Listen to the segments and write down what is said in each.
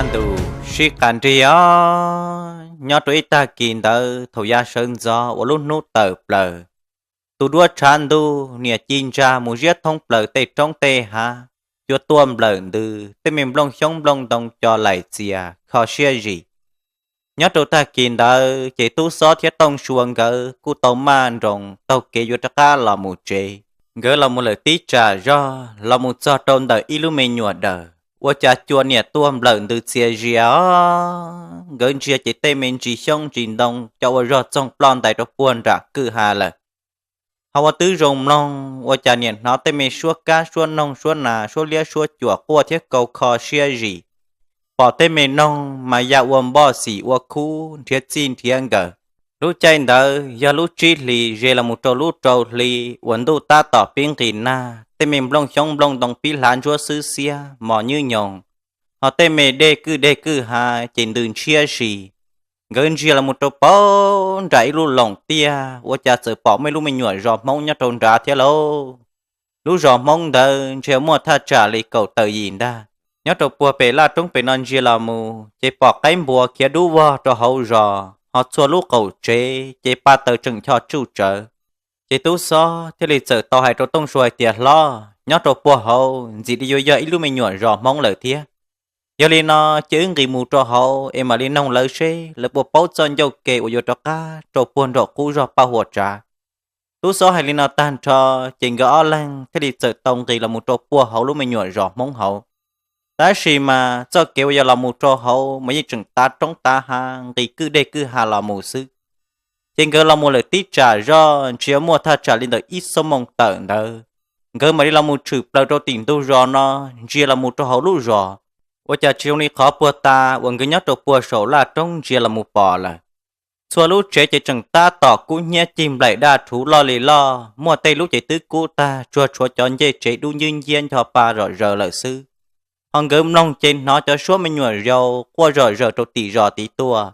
Ntuj sib qas nrig os. Nyob rau ib tag kis ntawd thaum yav sawv ntxov uas lub hnub tawm plaws, tu duab tshav ntuj niam ci ntsa mus ziab thoob plaws tej roob tej hav, cua tuaj nplawm ntws, tej me nplooj xyoob nplooj ntoo co laim txias kho siab zim. Nyob rau tag kis ntawd ces Tub Xob thiab Tooj Sua nkawd kuj tau maj nroos taug kev yuav rov qab los mus tsev. Nkawd los mus lawm tib tsam zog los mus txog rau ntawm ib lub me nyuam daws, ua cas cua niam tuaj nplawm ntws txias zias os. Nkawd ntsia ces tej me ntsis xyoob ntsis ntoo co ua zog txoog ploj ntais rau puag nram kwj ha lawm. Ho ua twb zoo mloog ua cas niam hnov tej me suab kab suab noog suab nas suab liab suab cuam quaj thiab kaus kho siab zim. Pom tej me noog mas ya ua npoj xim ua khub nrhiav txij nrhiav nkawm. Lub caij ntawd yog lub tsib hlis ze los mus rau lub rau hli uas ntuj tab tom pib nqis nag, tej me nplooj xyoob nplooj ntoo pib hlav ntsuab xwb xiab mos nyuj nyoos, ho tej me dej kwj deg kwj ha ces ntws ntshiab si. Nkawd ntsia los mus rau puag nram ib lub loos tiaj ua cas txawm pom muaj ib lub me nyuam zos Hmoob nyob rau nrad thiab lauj. Lub zos Hmoob ntawd ntshe muaj thaj tsam li kaum tawm yim ntag. Nyob rau puag pem laj roob pem no ntsia los mus ces pom qaib npua khiav dub vog rau hauv zos, ho txhua lub qaum tsev ces pa taws tseem ncho tsuj tsawv. Ces Tub Xob thiaj li txawm tau hais rau Tooj Sua hais tias, Hlob, nyob rau puag hauv ntxim li yuav yog ib lub me nyuam zos Hmoob lawm thiab. Yog li no cia wb nqis mus rau hauv es mam li noog lawv seb lawv puas paub txoj ncauj ke uas yuav rov qab rau puag nraum qub zog Paj Huam Tsav. Tub Xob hais li no tag nrho, ces nkawd ob leeg thiaj li txawm tau nqis los mus rau puag hauv lub me nyuam zos Hmoob hauv. Tab sis mas txoj kev uas yog los mus rau hauv mas yeej tseem tav roob tav hav nqis kwj deg kwj ha los mus xwb. Ces nkawd los mus lawm tib tsam zog ntshe muaj thaj tsam li ntawm ib xuab moos tawm ntawd, nkawd mam li los mus tshwm plaws rau tim ntug zos no, ntsia los mus rau hauv lub zos, ua cas tsis zoo li qhov puag ta uas nkawd nyob rau puag saum laj roob ntsia los mus pom lawm. Txhua lub tsev ces tseem tab tom kub hnyiab cig nplaim daj rhuv loj li loj, muaj tej lub ces twb kub tag tsuag tshuav cov ncej tsev dub nciab nciab ncho pa zom zaws lawm xwb. Ho nkawd mloog ces hnov cov suab me nyuam yaus quaj zom zaws rau tim zos tid tuaj.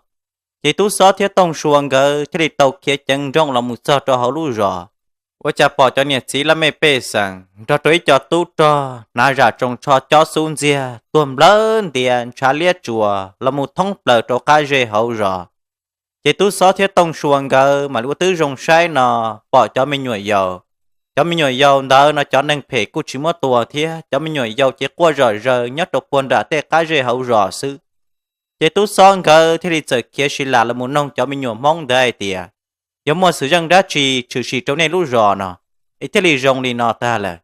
Ces Tub Xob thiab Tooj Sua nkawd thiaj li tau khiav ceev nrooj los mus txog rau hauv lub zos, ua cas pom cov niam txiv laj mej pej xeem nrog rau ib co tub rog hnav zam tsoos tsho cob xub ntxiag tuag nplawg ntias ntshav liab tsuas los mus thoob plaws rau qab zej hauv zos. Ces Tub Xob thiab Tooj Sua nkawd mam li ua twb zoo saib no, pom cov me nyuam yaus. Cov me nyuam yaus ntawd no cov neeg phem kuj tsis muab tua thiab, cov me nyuam yaus ces quaj zom zaws nyob rau puag nram tej qab zej hauv zos xwb. Ces Tub Xob nkawd thiaj li txawm khiav si lam los mus noog cov me nyuam Hmoob ntawd hais tias, Yog muaj xwm txheej dab tsi tshwm sim rau nej lub zos no es thiaj li zoo li no tag lawm?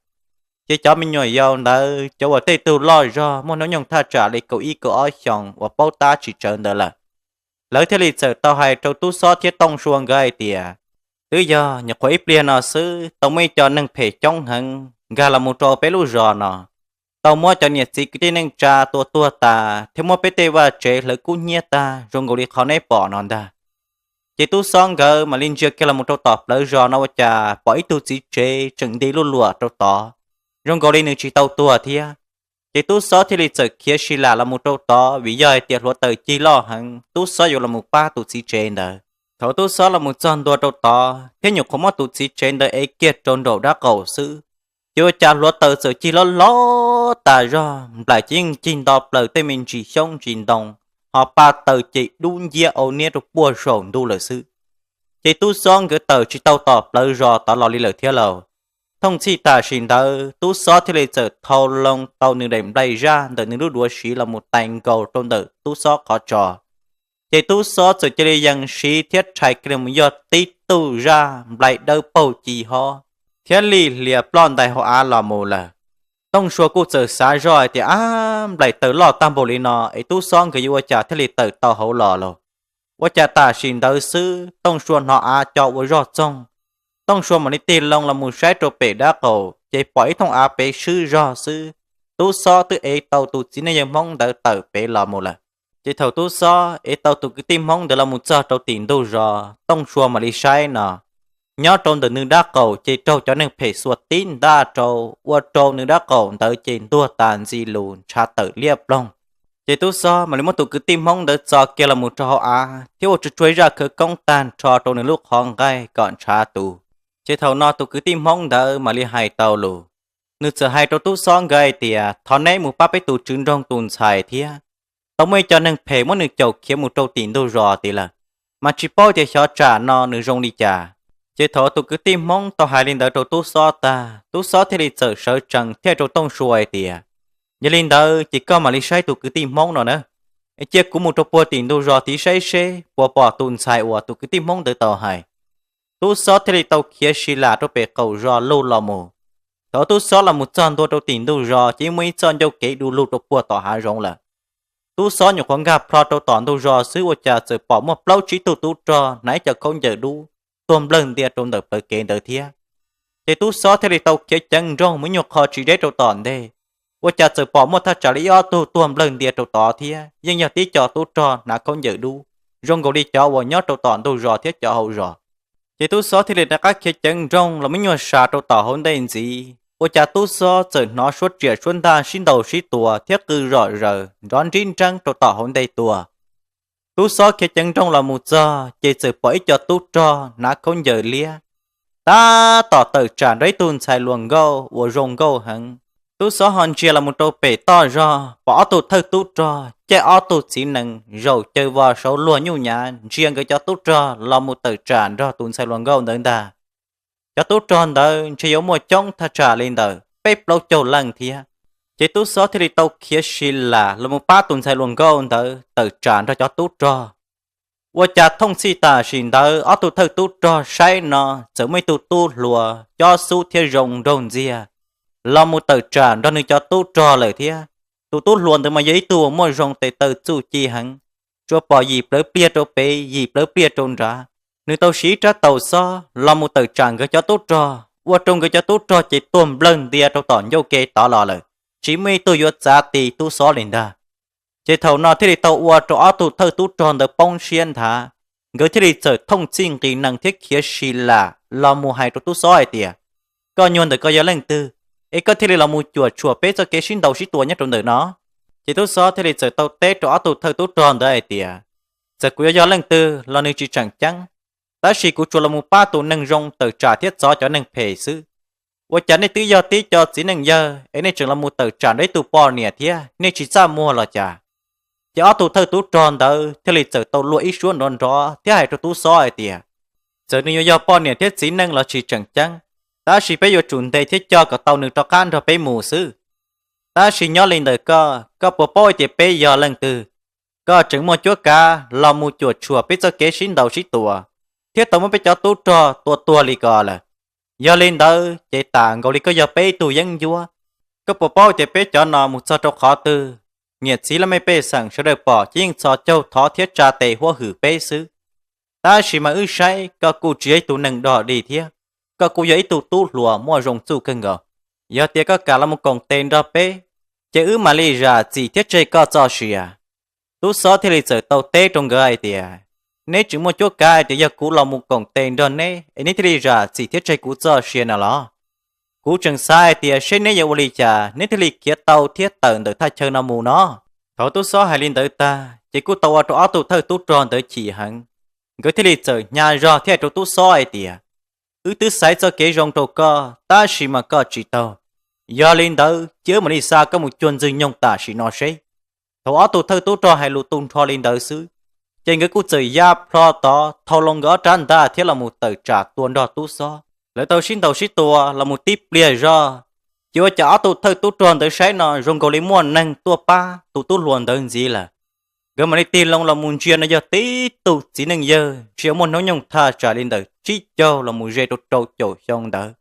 Ces cov me nyuam yaus ntawd cov uas tej tug loj zog muaj hnub nyoog thaj tsam li kaum ib kaum ob xyoos uas paub tab tsis tsawv ntawd lawm, lawv thiaj li txawm tau hais rau Tub Xob thiab Tooj Sua nkawd hais tias, Twb yog nyuam qhuav ib pliag no xwb tau muaj ib co neeg phem coob heev nkag los mus rau peb lub zos no, tau muab cov niam txiv kwv tij neej tsa tua tuag tas thiab muab peb tej vaj tsev hlawv kub hnyiab tag zoo nkaus li qhov neb pom no ntag. Ces Tub Xob nkawd mam li ntsia kiag los mus rau tom plawv zos no ua cas pom ib tug txiv tsev tseem nti luj luam rau tod, zoo nkaus li nws tsis tau tuag thiab. Ces Tub Xob thiaj li txawm khiav si lam los mus rau tod vim yog hais tias hluav taws cig loj heev, Tub Xob yuav los mus pab tus txiv tsev ntawd. Thaum Tub Xob los mus txog ntua rau tod thiab nyuam qhuav muab tus txiv tsev ntawd ev kiag rau nraum dab qaum xwb, ces ua cas hluav taws txawm cig loj loj tas zog, nplaim ces yeej cig nto plaws tej me ntsis xyoob ntsis ntoo, ho pa taws ces dub nciab au niab rau puag saum ntuj lawm xwb. Ces Tub Xob nkawd tawm tsis tau tom plawv zos tod los li lawm thiab lauj. Thooj txhij tam sim ntawd Tub Xob thiaj li txawm thau loo tau nws daim nplaig zaj ntawm nws lub duav siv los mus tais nkaus rau ntawm Tub Xob qhov tso. Ces Tub Xob txawm cia li yees siv thiab rhais kiag los mus yog tib tug zaj nplaig dawb paug ci hob thiab lim hlias ploj ntais hauv av los mus lawm. Tooj Sua kuj txawm xav zoj hais tias, Ab, nplaim taws loj tag npaum li no es Tub Xob nkawd yuav ua cas thiaj li tawm tau hauv los lauj? Ua cas tam sim ntawd xwb Tooj Sua hnov av co ua zog txoog. Tooj Sua mam li tig loo los mus saib rau pem dab qaum ces pom ib thooj av pem swb zog xwb, Tub Xob twb ev tau tus txiv neej yawg Hmoob ntawd tawm pem los mus lawm. Ces thaum Tub Xob ev tau tus kwv tij Hmoob ntawd los mus txog rau tim ntug zos, Tooj Sua mam li saib no, nyob rau ntawm nws dab qaum ces raug cov neeg phem xuas tib ntaj rau, ua rau nws dab qaum ntawd ces ntuag tas ntxi lus ntshav tawm liab ploog. Ces Tub Xob mam li muab tus kwv tij Hmoob ntawd txo kiag los mus rau hauv av thiab ua tsuag tsuag ib zaj khawv koob tag nrho rau nws lub qhov nqaij kom ntshav tu. Ces thaum no tus kwv tij Hmoob ntawd mam li hais tau lus, nws txawm hais rau Tub Xob nkawd hais tias, Thov neb mus pab peb tus tswv nroog tus ntxhais thiab. tau muaj ib co neeg phem muab nws caum khiav mus rau tim ntug zos tid lawm, mas tsis paub tias xyov tsam no nws zoo li cas. Ces thaum tus kwv tij Hmoob tau hais li ntawd rau tub xob tag, tub xob thiaj li txawm sawv tsees thiaj rau Tooj Sua hais tias, yog li ntawd ces koj mam li saib tus kwv tij Hmoob no na, cia kuv mus rau puag tim ntug zos tid saib seb puas pom tus ntxhais uas tus kwv tij Hmoob ntawd tau hais. Tub xob thiaj li tau khiav si lam rau pem qaum zos lug los mus. Thaum tub xob los mus txog ntua rau tim ntug zos ces muaj ib txoj ncauj kev du lug rau puag tom hav zoov lawm. Tub xob nyuam qhuav nkag plho rau tom ntug zos xwb ua cas txawm pom muaj plaub tsib tug tub rog hnav ib co khaub ncaws dub tuag nplawg ntia rau ntawm plawv kev ntawd thiab. Ces tub xob thiaj li tau khiav ceev nrooj mus ib nyuag qho tsis deb rau tom ntej, ua cas txawm pom muaj thaj tsam li ib ob tug tuag nplawg ntia rau tod thiab yeej yog tib co tub rog hnav khaub ncaws dub, zoo nkaus li cov uas nyob rau tom ntug zos thiab cov hauv zos. Ces tub xob thiaj li rov qab khiav ceev nrooj los mus ib nyuag sas rau tom hauv ntej ntxiv, ua cas tub xob txawm hnov suab riam suab ntaj sib ntaus sib tua thiab qw zom zaws nrov nrib nreeb rau tom hauv ntej tuaj. Tub xob khiav ceev nrooj los mus txog ces txawm pom ib co tub rog hnav khaub ncaws liab tab tom tawm tsam nrog ib tug ntxhais hluas nkauj uas zoo nkauj heev. Tub xob ho ntsia los mus rau pem toj zog pom ob tug thawj tub rog caij ob tug txiv nees zaum caws vos saud luag nyuj nyav ntsia nkawd cov tub rog los mus tawm tsam nrog tus ntxhais hluas nkauj ntawd ntag. Cov tub rog ntawd ntshe yuav muaj coob thaj tsam li ntawm peb plaub caug leej thiab. Ces tub xob thiaj li tau khiav si lam los mus pab tus ntxhais hluas nkauj ntawd tawm tsam nrog cov tub rog. Ua cas thooj txhij tam sim ntawd ob tug thawj tub rog saib no txawm muaj ib tug tub hluas cob xub thiab zoo nraug ntxiag los mus tawm tsam nrog nws cov tub rog lawm thiab. Tus tub hluas ntawd mas yog ib tug uas muaj zoo tes taw txuj ci heev, tsuas pom yim plawv pliag rau pem yim plawv pliag rau nrad. Nws tau siv ib rab taus xob los mus tawm tsam nkawd cov tub rog, ua rau nkawd cov tub rog ces tuag nplawg ntia rau tom ncauj ke tod los lawm, tsis muaj ib tug yuav txav ti tub xob li ntag. Ces thaum no thiaj li tau ua rau ob tug thawj tub rog ntawd poob siab nthav, nkawd thiaj li txawm thooj txhij nqis nees thiab khiav si lam los mus hais rau tub xob hais tias, koj nyuag ntawm koj yog leej twg, es koj thiaj li los mus cuam tshuam peb txoj kev sib ntaus sib tua nyob rau ntawm no? Ces tub xob thiaj li txawm tau teb rau ob tug thawj tub rog ntawd hais tias, txawm kuv yuav yog leej twg los nws tsis tseem ceeb, tab sis kuv tsuas los mus pab tus neeg zoo tawm tsam thiab txov cov neeg phem xwb. Ua cas nej twb yog tib co txiv neej yawg es nej tseem los mus tawm tsam nrog ib tug poj niam thiab nej tsis txaj muag los cas? Ces ob tug thawj tub rog ntawd thiaj li txawm tau luag ib suab nrov nrov thiab hais rau tub xob hais tias, txawm nws yuav yog poj niam thiab txiv neej los tsis tseem ceeb, tab sis peb yuav tsum ntes thiab coj kom tau nws rov qab nrog peb mus xwb. Tab sis nyob li ntawm koj, koj puas paub hais tias peb yog leej twg? Koj tseem muaj cuab kav los mus cuam tshuam peb txoj kev sib ntaus sib tua, thiab tau muab peb cov tub rog tua tuag li ko lawm. Yog li ntawd ces tam nkaus li koj yog peb ib tug yeeb ncuab. Koj puas paub tias peb cov no mus txog rau qhov twg, niam txiv laj mej pej xeem sawv daws pom ces yeej txhos caug thov thiab tsa tes huab hwm peb xwb. Tab sis mas wb saib koj kuj tsis yog ib tug neeg dog dig thiab, koj kuj yog ib tug tub hluas muaj zoo txuj kawg nkaus. Yog tias koj kam los mus koom tes nrog peb, ces wb mam li zam txim thiab tseg koj txoj sia. Tub xob thiaj li txawm tau teb rau nkawd hais tias, neb tseem muaj cuab kav hais tias yog kuv los mus koom tes nrog neb es neb thiaj li zam txim thiab tseg kuv txoj sia no los? Kuv tseem xav hais tias seb neb yuav ua li cas neb thiaj li khiav tau thiab tawm ntawm thaj chaw no mus no. Thaum tub xob hais li ntawd tag ces kuj tau ua rau ob tug thawj tub rog ntawd chim heev. Nkawd thiaj li txawm hnyav zog thiab hais rau tub xob hais tias, wb twb xaiv txoj kev zoo rau koj tab sis mas koj tsis taug. Yog li ntawd cia wb mam li xa koj mus cuag Ntxwg Nyoog tam sim no seb. Thaum ob tug thawj tub rog hais lus tu nrho li ntawd xwb, ces nkawd kuj txawm ya plho tod thau loo nkawd ob rab ntaj thiab los mus tawm tsam tua nrog tub xob. Lawv tau sib ntaus sib tua los mus tib pliag zog, ces ua cas ob tug thawj tub rog ntawd saib no zoo nkaus li muaj neeg tuaj pab tus tub hluas ntawd ntxiv lawm. Nkawd mam li tig loo los mus ntsia no yog tib tug txiv neej yawg ntshe muaj hnub nyoog thaj tsam li ntawm tsib caug los mus ze rau rau caum xyoo ntawd,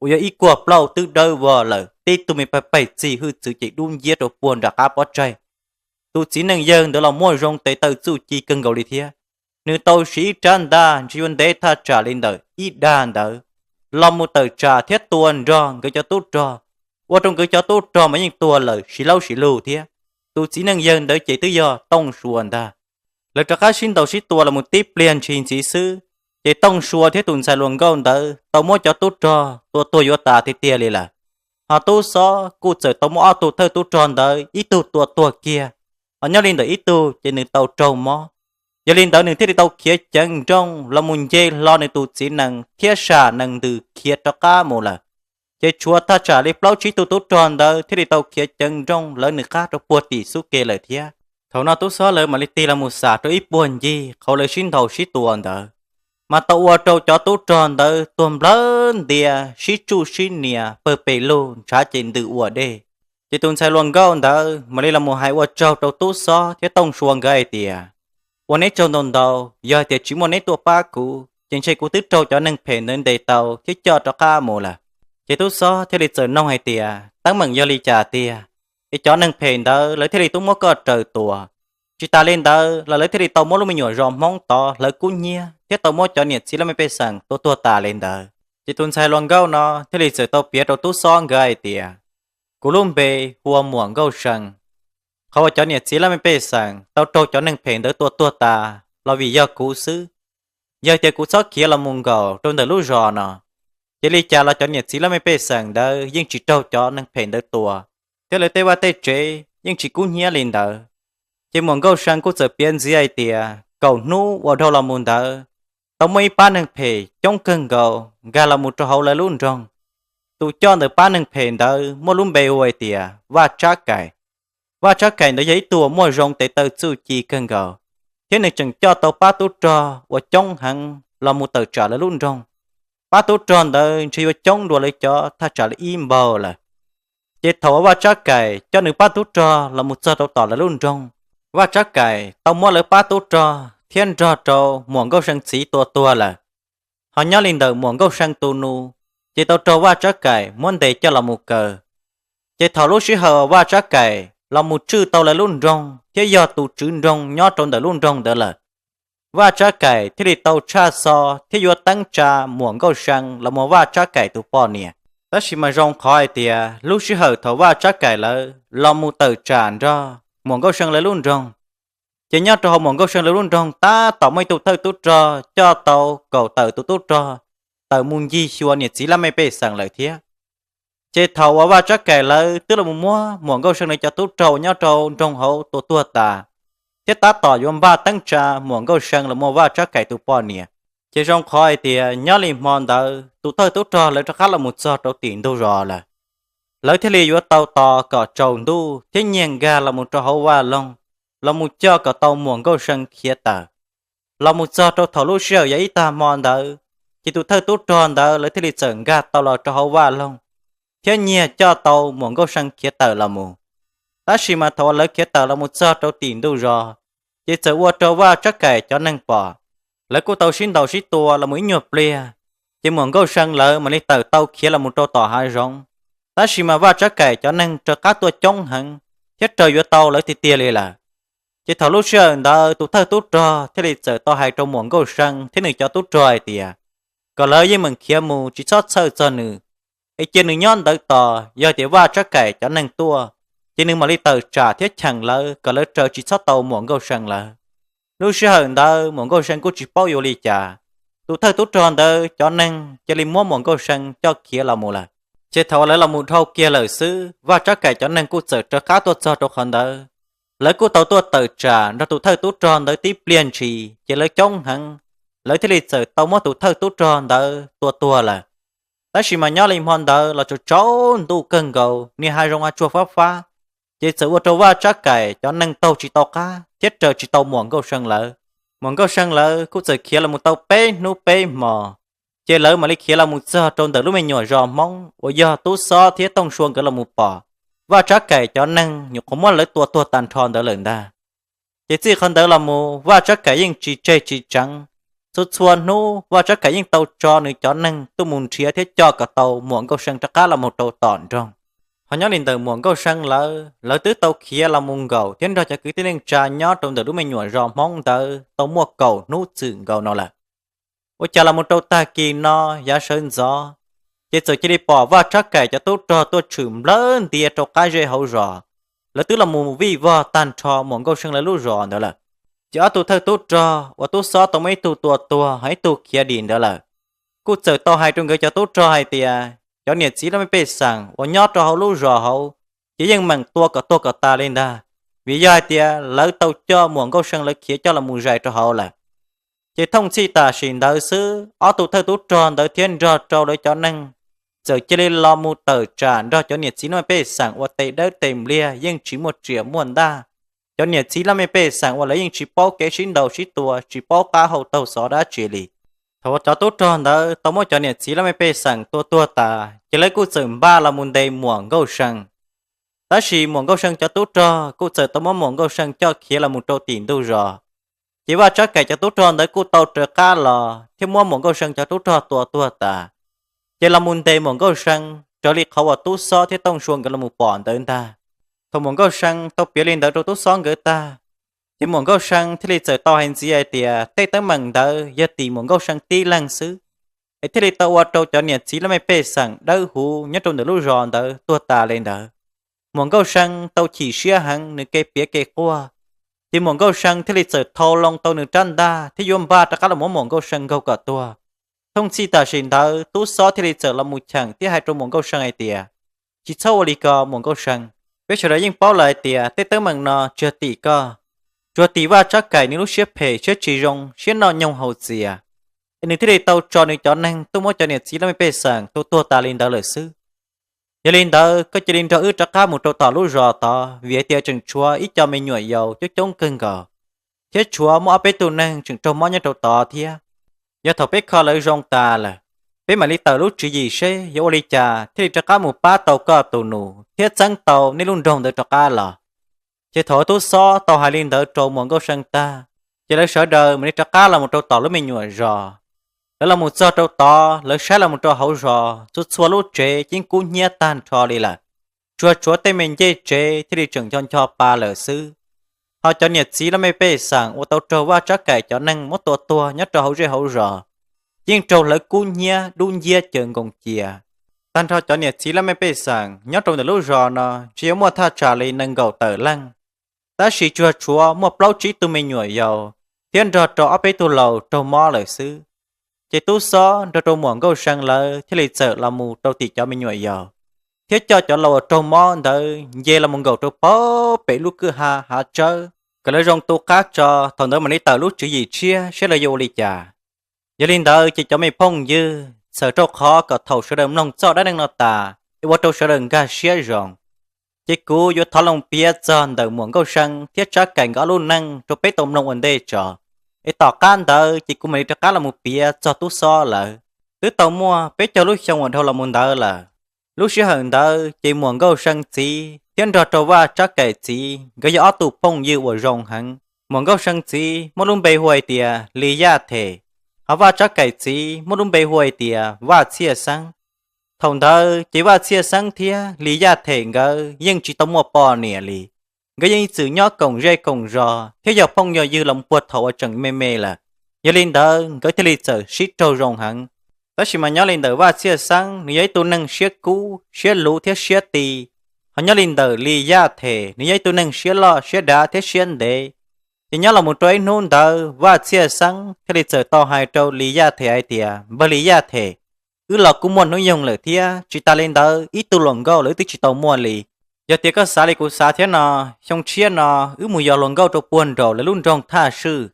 uas yog ib kuag plaub twb dawb vog lawm, tib tug me pawg peg txig hwj txwv ces dub nciab rau puag nram qab pob tsaig. Tus txiv neej yawg ntawd los muaj zoo tes taw txuj ci kawg nkaus li thiab. Nws tau siv ib rab ntaj ntshe yuav ntev thaj tsam li ntawm ib dag ntawd los mus tawm tsam thiab tua nrog nkawd cov tub rog, ua rau nkawd cov tub rog mas yeej tuag lawm siv laub siv lug thiab. Tus txiv neej yawg ntawd ces twb yog Tooj Sua ntag. Lawv rov qab sib ntaus sib tua los mus tib pliag ntshis ntxiv xwb, ces Tooj Sua thiab tus ntxhais hluas nkauj ntawd tau muab cov tub rog tua tuag yuav tas tiag tiag li lawm. Ho tub xob kuj txawm tau muab ob tug thawj tub rog ntawd ib tug tua tuag kiag, ho nyob li ntawm ib tug ces nws tau raug mob. Yog li ntawd nws thiaj li tau khiav ceev nrooj los mus nce hlo nws tus txiv nees thiab sam nees ntws khiav rov qab mus lawm. Ces tshuav thaj tsam li plaub tsib tug tub rog ntawd thiaj li tau khiav ceev nrooj lawv nws qab rau puag tim xub ke lawm thiab. Thaum no tub xob lawv mam li tig los mus xam rau ib puag ncig qhov lawv sib ntaus sib tua ntawd, mas tau ua rau cov tub rog ntawd tuag nplawg ntia, sib tsuj sib nias pawg pes lug, ntshav ces ntws ua dej. Ces tus ntxhais hluas nkauj ntawd mam li los mus hais ua tsaug rau tub xob thiab tooj sua nkawd hais tias, ua neb tsaug ntau ntau, yog hais tias tsis muaj neb tuaj pab kuv ces ntshe kuv twb raug cov neeg phem ntawd ntes tau thiab coj rov qab mus lawm. Ces tub xob thiaj li txawm noog hais tias, teeb meem yog li cas tiag, es cov neeg phem ntawd lawv thiaj li tuaj muab koj raws tua? Tsis tas li ntawd los lawv thiaj li tau muab lub me nyuam zos Hmoob tod hlawv kub hnyiab thiab tau muab cov niam txiv laj mej pej xeem tua tuag tas li ntawd. Ces tus ntxhais hluas nkauj no thiaj li txawm tau piav rau tub xob nkawd hais tias, kuv lub npe hu ua Muam Nkauj See. Qhov uas cov niam txiv laj mej pej xeem tau raug cov neeg phem ntawd tua tuag tas los vim yog kuv xwb. Yog hais tias kuv txhob khiav los mus nkaum rau ntawm lub zos no, ces li cas los cov niam txiv laj mej pej xeem ntawd yeej tsis raug cov neeg phem ntawd tua, thiab lawv tej vaj tej tsev yeej tsis kub hnyiab li ntawd. Ces Muam Nkauj See kuj txawm piav ntxiv hais tias kaum hnub uas dhau los mus ntawd, tau muaj ib pab neeg phem coob kawg nkaus nkag los mus rau hauv lawv lub nroog. Tus coj ntawm pab neeg phem ntawd muaj lub npe hu hais tias Vaj Tsab Kaim. Vaj Tsab Kaim ntawd yog ib tug uas muaj zoo tes taw txuj ci kawg nkaus, thiab nws tseem coj tau pab tub rog uas coob heev los mus tawm tsam lawv lub nroog. Pab tub rog ntawd ntshe yuav coob dua lawv cov thaj tsam li ib npaug lawm. Ces thaum uas Vaj Tsab Kaim coj nws pab tub rog los mus txog rau tom lawv lub nroog, Vaj Tsab Kaim tau muab lawv pab tub rog thiab nrog rau Muam Nkauj See txiv tua tuag lawm. Ho nyob li ntawm Muam Nkauj See tus nus, ces tau raug Vaj Tsab Kaim muab ntes coj los mus kaw. Ces thaum lub sij hawm Vaj Tsab Kaim los mus tswj tau lawv lub nroog thiab yog tus tswv nroog nyob rau ntawm lub nroog ntawd lawm, Vaj Tsab Kaim thiaj li tau tshaj xo thiab yuav teeb tsa Muam Nkauj See los mus Vaj Tsab Kaim tus poj niam. Tab sis mas zoo qhov hais tias lub sij hawm thaum Vaj Tsab Kaim lawv los mus tawm tsam nrog Muam Nkauj See lawv lub nroog, ces nyob rau hauv Muam Nkauj See lawv lub nroog tab tom muaj ib tug thawj tub rog coj tau kaum tawm tus tub rog tawm mus ncig xyuas niam txiv laj mej pej xeem lawm thiab. Ces thaum uas Vaj Tsab Kaim lawv twb los mus muab Muam Nkauj See lawv cov tub rog uas nyob rau nroog hauv tua tuag tas, thiab tab tom yuav npaj teeb tsa Muam Nkauj See los mus Vaj Tsab Kaim tus poj niam, ces zoo qhov hais tias nyob li hmo ntawd tus thawj tub rog lawv rov qab los mus txog rau tim ntug zos lawm. Lawv thiaj li yuav tau tos kom tsaus ntuj thiab nyiag nkag los mus rau hauv vaj loog, los mus coj kom tau Muam Nkauj See khiav tawm. Los mus txog rau thaum lub sij hawm yog ib tag hmo ntawd, ces tus thawj tub rog ntawd lawv thiaj li txawm nkag tau los rau hauv vaj loog, thiab nyiag coj tau Muam Nkauj See khiav tawm los mus. Tab sis mas thaum uas lawv khiav tawm los mus txog rau tim ntug zos, ces txawm ua rau Vaj Tsab Kaim cov neeg pom. Lawv kuj tau sib ntaus sib tua los mus ib nyuag pliag, ces Muam Nkauj See lawv mam li tawm tau khiav los mus rau tom hav zoov. Tab sis mas Vaj Tsab Kaim cov neeg raws qab tuaj coob heev, thiab raws yuav tau lawv tiag tiag li lawm. Ces thaum lub sij hawm ntawd tus thawj tub rog thiaj li txawm tau hais rau Muam Nkauj See thiab nws cov tub rog hais tias, kom lawv yeej meem khiav mus tsis txhob txhawj txog nws, es cia nws nyob ntawd tos, yog tias Vaj Tsab Kaim cov neeg tuaj, ces nws mam li tawm tsam thiab cheem lawv kom lawv raws tsis txhob tau Muam Nkauj See lawv. Lub sij hawm ntawd Muam Nkauj See kuj tsis paub yuav li cas, tus thawj tub rog ntawd cov neeg cia li muab Muam Nkauj See coj khiav los mus lawm. Ces thaum uas lawv los mus dhau kiag lawm xwb, Vaj Tsab Kaim cov neeg kuj txawm raws qab tuaj txog rau qhov ntawd. Lawv kuj tau tuaj tawm tsam nrog tus thawj tub rog ntawd tib pliag ntshis, ces lawv coob heev, lawv thiaj li txawm tau muab tus thawj tub rog ntawd tua tuag lawm. Tab sis mas nyob li hmo ntawd los tsaus tsaus ntuj kawg nkaus, niag hav zoov hav tsuag fab fab, ces txawm ua rau Vaj Tsab Kaim cov neeg taug tsis tau qab thiab raws tsis tau Muam Nkauj See lawv. Muam Nkauj See lawv kuj txawm khiav los mus tau peb hnub peb hmos, ces lawv mam li khiav los mus txog rau ntawm lub me nyuam zos Hmoob uas yog Tub Xob thiab Tooj Sua nkawd los mus pom Vaj Tsab Kaim cov neeg nyuam qhuav muab lawv tua tuag tag nrho ntawd lawm ntag. Ces txij qhov ntawd los mus Vaj Tsab Kaim yeej tsis tseg tsis tseev. Txhua txhua hnub Vaj Tsab Kaim yeej tau tso nws cov neeg tuaj mus nrhiav thiab coj kom tau Muam Nkauj See rov qab los mus rau tom nroog. Ho nyob li ntawm Muam Nkauj See lawv, lawv twb tau khiav los mus nkaum thiab nrog cov kwv tij neej tsa nyob rau ntawm lub me nyuam zos Hmoob ntawd tau muaj kaum hnub txwm nkaus no lawm. Ua cas los mus rau tag kis no yav sawv ntxov, ces txawm cia li pom Vaj Tsab Kaim cov tub rog tuaj tshwm nplawg ntia rau qab zej hauv zos. Lawv twb los mus vij vog tag nrho Muam Nkauj See lawv lub zos ntawd lawm. Ces ob tug thawj tub rog uas Tub Xob tau muaj ib tug tua tuag ho ib tug khiav dim ntawd lawm, kuj txawm tau hais rau nkawd cov tub rog hais tias, cov niam txiv laj mej pej xeem uas nyob rau hauv lub zos hauv, ces yeej meem tua kom tuag kom tas li ntag, vim yog hais tias lawv tau coj Muam Nkauj See lawv khiav coj los mus zais rau hauv lawm. Ces thooj txhij tam sim ntawd xwb, ob tug thawj tub rog ntawd thiab nrog rau lawv cov neeg txawm cia li los mus tawm tsam nrog cov niam txiv laj mej pej xeem uas tes dawb tes npliag yeej tsis muaj riam muaj ntaj, cov niam txiv laj mej pej xeem uas lawv yeej tsis paub kev sib ntaus sib tua, tsis paub qab hau taug xov dab tsi li. Thaum uas cov tub rog ntawd tau muab cov niam txiv laj mej pej xeem tua tuag tas, ces lawv kuj txawm npaj los mus ntes muam Nkauj See. Tab sis muam Nkauj See cov tub rog kuj txawm tau muab muam Nkauj See coj khiav los mus rau tim ntug zos. Ces Vaj Tsab Kaim cov tub rog ntawd kuj tau raws qab los thiab muab muam Nkauj See cov tub rog tua tuag tas, ces los mus ntes muam Nkauj See raws li qhov uas Tub Xob thiab Tooj Sua nkawd los mus pom ntawd ntag. Thaum muam Nkauj See tau piav li ntawd rau Tub Xob nkawd tag, ces muam Nkauj See thiaj li txawm tau hais ntxiv hais tias tej teeb meem ntawd yog tim muam Nkauj See tib leeg xwb, es thiaj li tau ua rau cov niam txiv laj mej pej xeem dawb huv nyob rau ntawm lub zos ntawd tuag tas li ntawd. Muam Nkauj See tau chim siab heev, nws kev piav kev quaj, ces muam Nkauj See thiaj li txawm thau loo tau nws rab ntaj thiab yuav npaj rov qab los muab muam Nkauj See nkaug kom tuag. Thooj txhij tam sim ntawd Tub Xob thiaj li txawm los mus cheem thiab hais rau muam Nkauj See hais tias, tsis txhob ua li ko muam Nkauj See. Peb sawv daws yeej paub lawm hais tias tej teeb meem no tsis yog tim koj, tsuas tim Vaj Tsab Kaim nws lub siab phem siab tsis zoo siab noj nyoog haus txias, es nws thiaj li tau tso nws cov neeg tuaj muab cov niam txiv laj mej pej xeem tua tuag tas li ntawd lawm xwb. Yog li ntawd koj cia li nrog wb rov qab mus rau tom lub zos tod, vim hais tias tseem tshuav ib co me nyuam yaus coob coob kawg nkaus, thiab tshuav muaj ob peb tug neeg tseem raug mob nyob rau tod thiab. Yog thaum peb kho lawv zoo tas lawm, peb mam li tawm lub tswv yim seb yuav ua li cas thiaj li rov qab mus pab tau koj tus nus thiab txeeb tau nej lub nroog ntawd rov qab los. Ces thaum Tub Xob tau hais li ntawd rau muam Nkauj See tag, ces lawv sawv daws mam li rov qab los mus rau tom lub me nyuam zos. Lawv los mus txog rau tod, lawv saib los mus rau hauv zos txhua txhua lub tsev yeej kub hnyiab tag nrho li lawm, tsuas tshuav tej me ncej tsev thiaj li tseem ncho ncho pa lawm xwb. Ho cov niam txiv laj mej pej xeem uas tau raug Vaj Tsab Kaim cov neeg muab tua tuag nyob rau hauv zej hauv zos, yeej raug hlawv kub hnyiab dub nciab caws nkoos cia. Tag nrho cov niam txiv laj mej pej xeem nyob rau ntawm lub zos no tsis yuav muaj thaj tsam li nees nkaum tawm leej, tab sis tsuas tshuav muaj plaub tsib tug me nyuam yaus thiab nrog rau ob peb tug laus raug mob lawm xwb. Ces Tub Xob nrog rau muam Nkauj See lawv thiaj li txawm los mus rau tim cov me nyuam yaus, thiab coj cov laus uas raug mob ntawd nce los mus nkaum rau pem lub kwj ha hav tsawb kom lawv zoo tu qab tso, thaum ntawd mam li tawm lub tswv yim tshiab seb lawv yuav ua li cas. Yog li ntawd ces cov me phooj ywg, txhawm rau qhov kom thaum sawv daws mloog txoj dab neeg no tas es ua rau sawv daws nkag siab zoo, ces kuv yuav thov loo piav txog ntawm muam Nkauj See thiab Tsab Kaim nkawd ob lub neej rau peb tau mloog ua ntej tso. Es tom qab ntawd ces kuv mam li rov qab los mus piav txog Tub Xob lawv. Twb tau muaj peb caug lub xyoo uas dhau los mus ntawd lawm. Lub sij hawm ntawd ces muam Nkauj See txiv thiab nrog rau Vaj Tsab Kaim txiv nkawd yog ob tug phooj ywg uas zoo heev. Muam Nkauj See txiv muaj lub npe hu hais tias Lis Yaj Them, ho Vaj Tsab Kaim txiv muaj lub npe hu hais tias Vaj Txhiaj Xeeb. Thaum ntawd ces Vaj Txhiaj Xeeb thiab Lis Yaj Them nkawd yeej tsis tau muaj poj niam li. Nkawd yeej ib txwm nyob koom zej koom zos thiab yog phooj yog ywg los puag thaum uas tseem me me lawm. Yog li ntawd nkawd thiaj li txawm sib raug zoo heev. Tab sis mas nyob li ntawm Vaj Txhiaj Xeeb, nws yog ib tug neeg siab kub, siab luv thiab siab ti. Ho nyob li ntawm Lis Yaj Them, nws yog ib tug neeg siab loj, siab dav thiab siab ntev. Ces nyob los mus rau ib hnub ntawd Vaj Txhiaj Xeeb thiaj li txawm tau hais rau Lis Yaj Them hais tias, npawg Lis Yaj Them, wb los kuj muaj hnub nyoog lawm thiab, tsis tas li ntawd ib tug hluas nkauj los wb twb tsis tau muaj li. Yog tias koj xav li kuv xav thiab no, xyoo tshiab no wb mus yos hluas nkauj rau puag nraum lawv lub nroog Thaj Swj.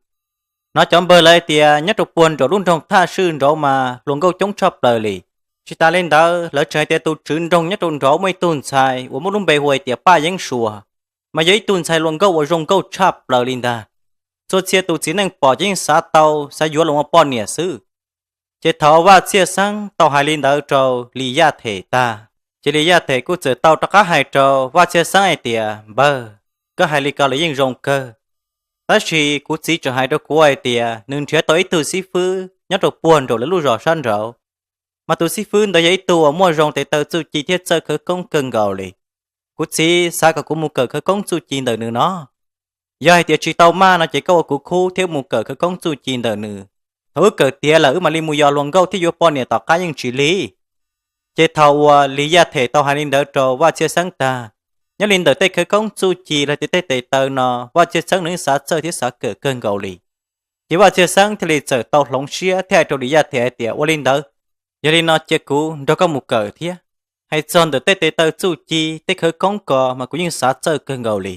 Hnov cov npawg lawv hais tias nyob rau puag nraum lub nroog Thaj Swj nraud mas hluas nkauj coob tshaj plaws li. Tsis tas li ntawd lawv tseem hais tias tus tswv nroog nyob rau nraud muaj ib tug ntxhais uas muaj lub npe hu hais tias Paj Yeeb Suas, mas yog ib tug ntxhais hluas nkauj uas zoo nkauj tshaj plaws li ntag. Txhua txhia tus txiv neej pom ces yeej xav tau, xav yuav los ua poj niam xwb. Ces thaum Vaj Txhiaj Xeeb tau hais li ntawd rau Lis Yaj Them tag, ces Lis Yaj Them kuj txawm tau rov qab hais rau Vaj Txhiaj Xeeb hais tias, npawg, koj hais li ko los yeej zoo kawg. Tab sis kuv txiv tseem hais rau kuv hais tias nws nrhiav tau ib tug xib fwb nyob rau puag nraum lawv lub zos sab nraud, mas tus xib fwb ntawd yog ib tug uas muaj zoo tes taw txuj ci thiab txawj khawv koob kawg nkaus li. Kuv txiv xav kom kuv mus kawm khawv koob txuj ci ntawm nws no. Yog hais tias tsis tau maj no ces koj ua kuv khub thiab mus kawm khawv koob txuj ci ntawm nws. Thaum wb kawm tiav lawm wb mam li mus yos hluas nkauj thiab yuav poj niam tom qab yeej tsis lig. Ces thaum uas Lis Yaj Them tau hais li ntawd rau Vaj Txhiaj Xeeb tag, nyob li ntawm tej khawv koob txuj ci los tias tej tes taw no Vaj Txhiaj Xeeb nws xav txawj thiab xav kawm kawg nkaus li. Ces Vaj Txhiaj Xeeb thiaj li txawm tau hloov siab thiab hais rau Lis Yaj Them hais tias, ua li ntawd, yog li no cia kuv nrog koj mus kawm thiab. Hais txog ntawm tej tes taw txuj ci tej khawv koob ko mas kuv yeej xav txawj kawg nkaus li.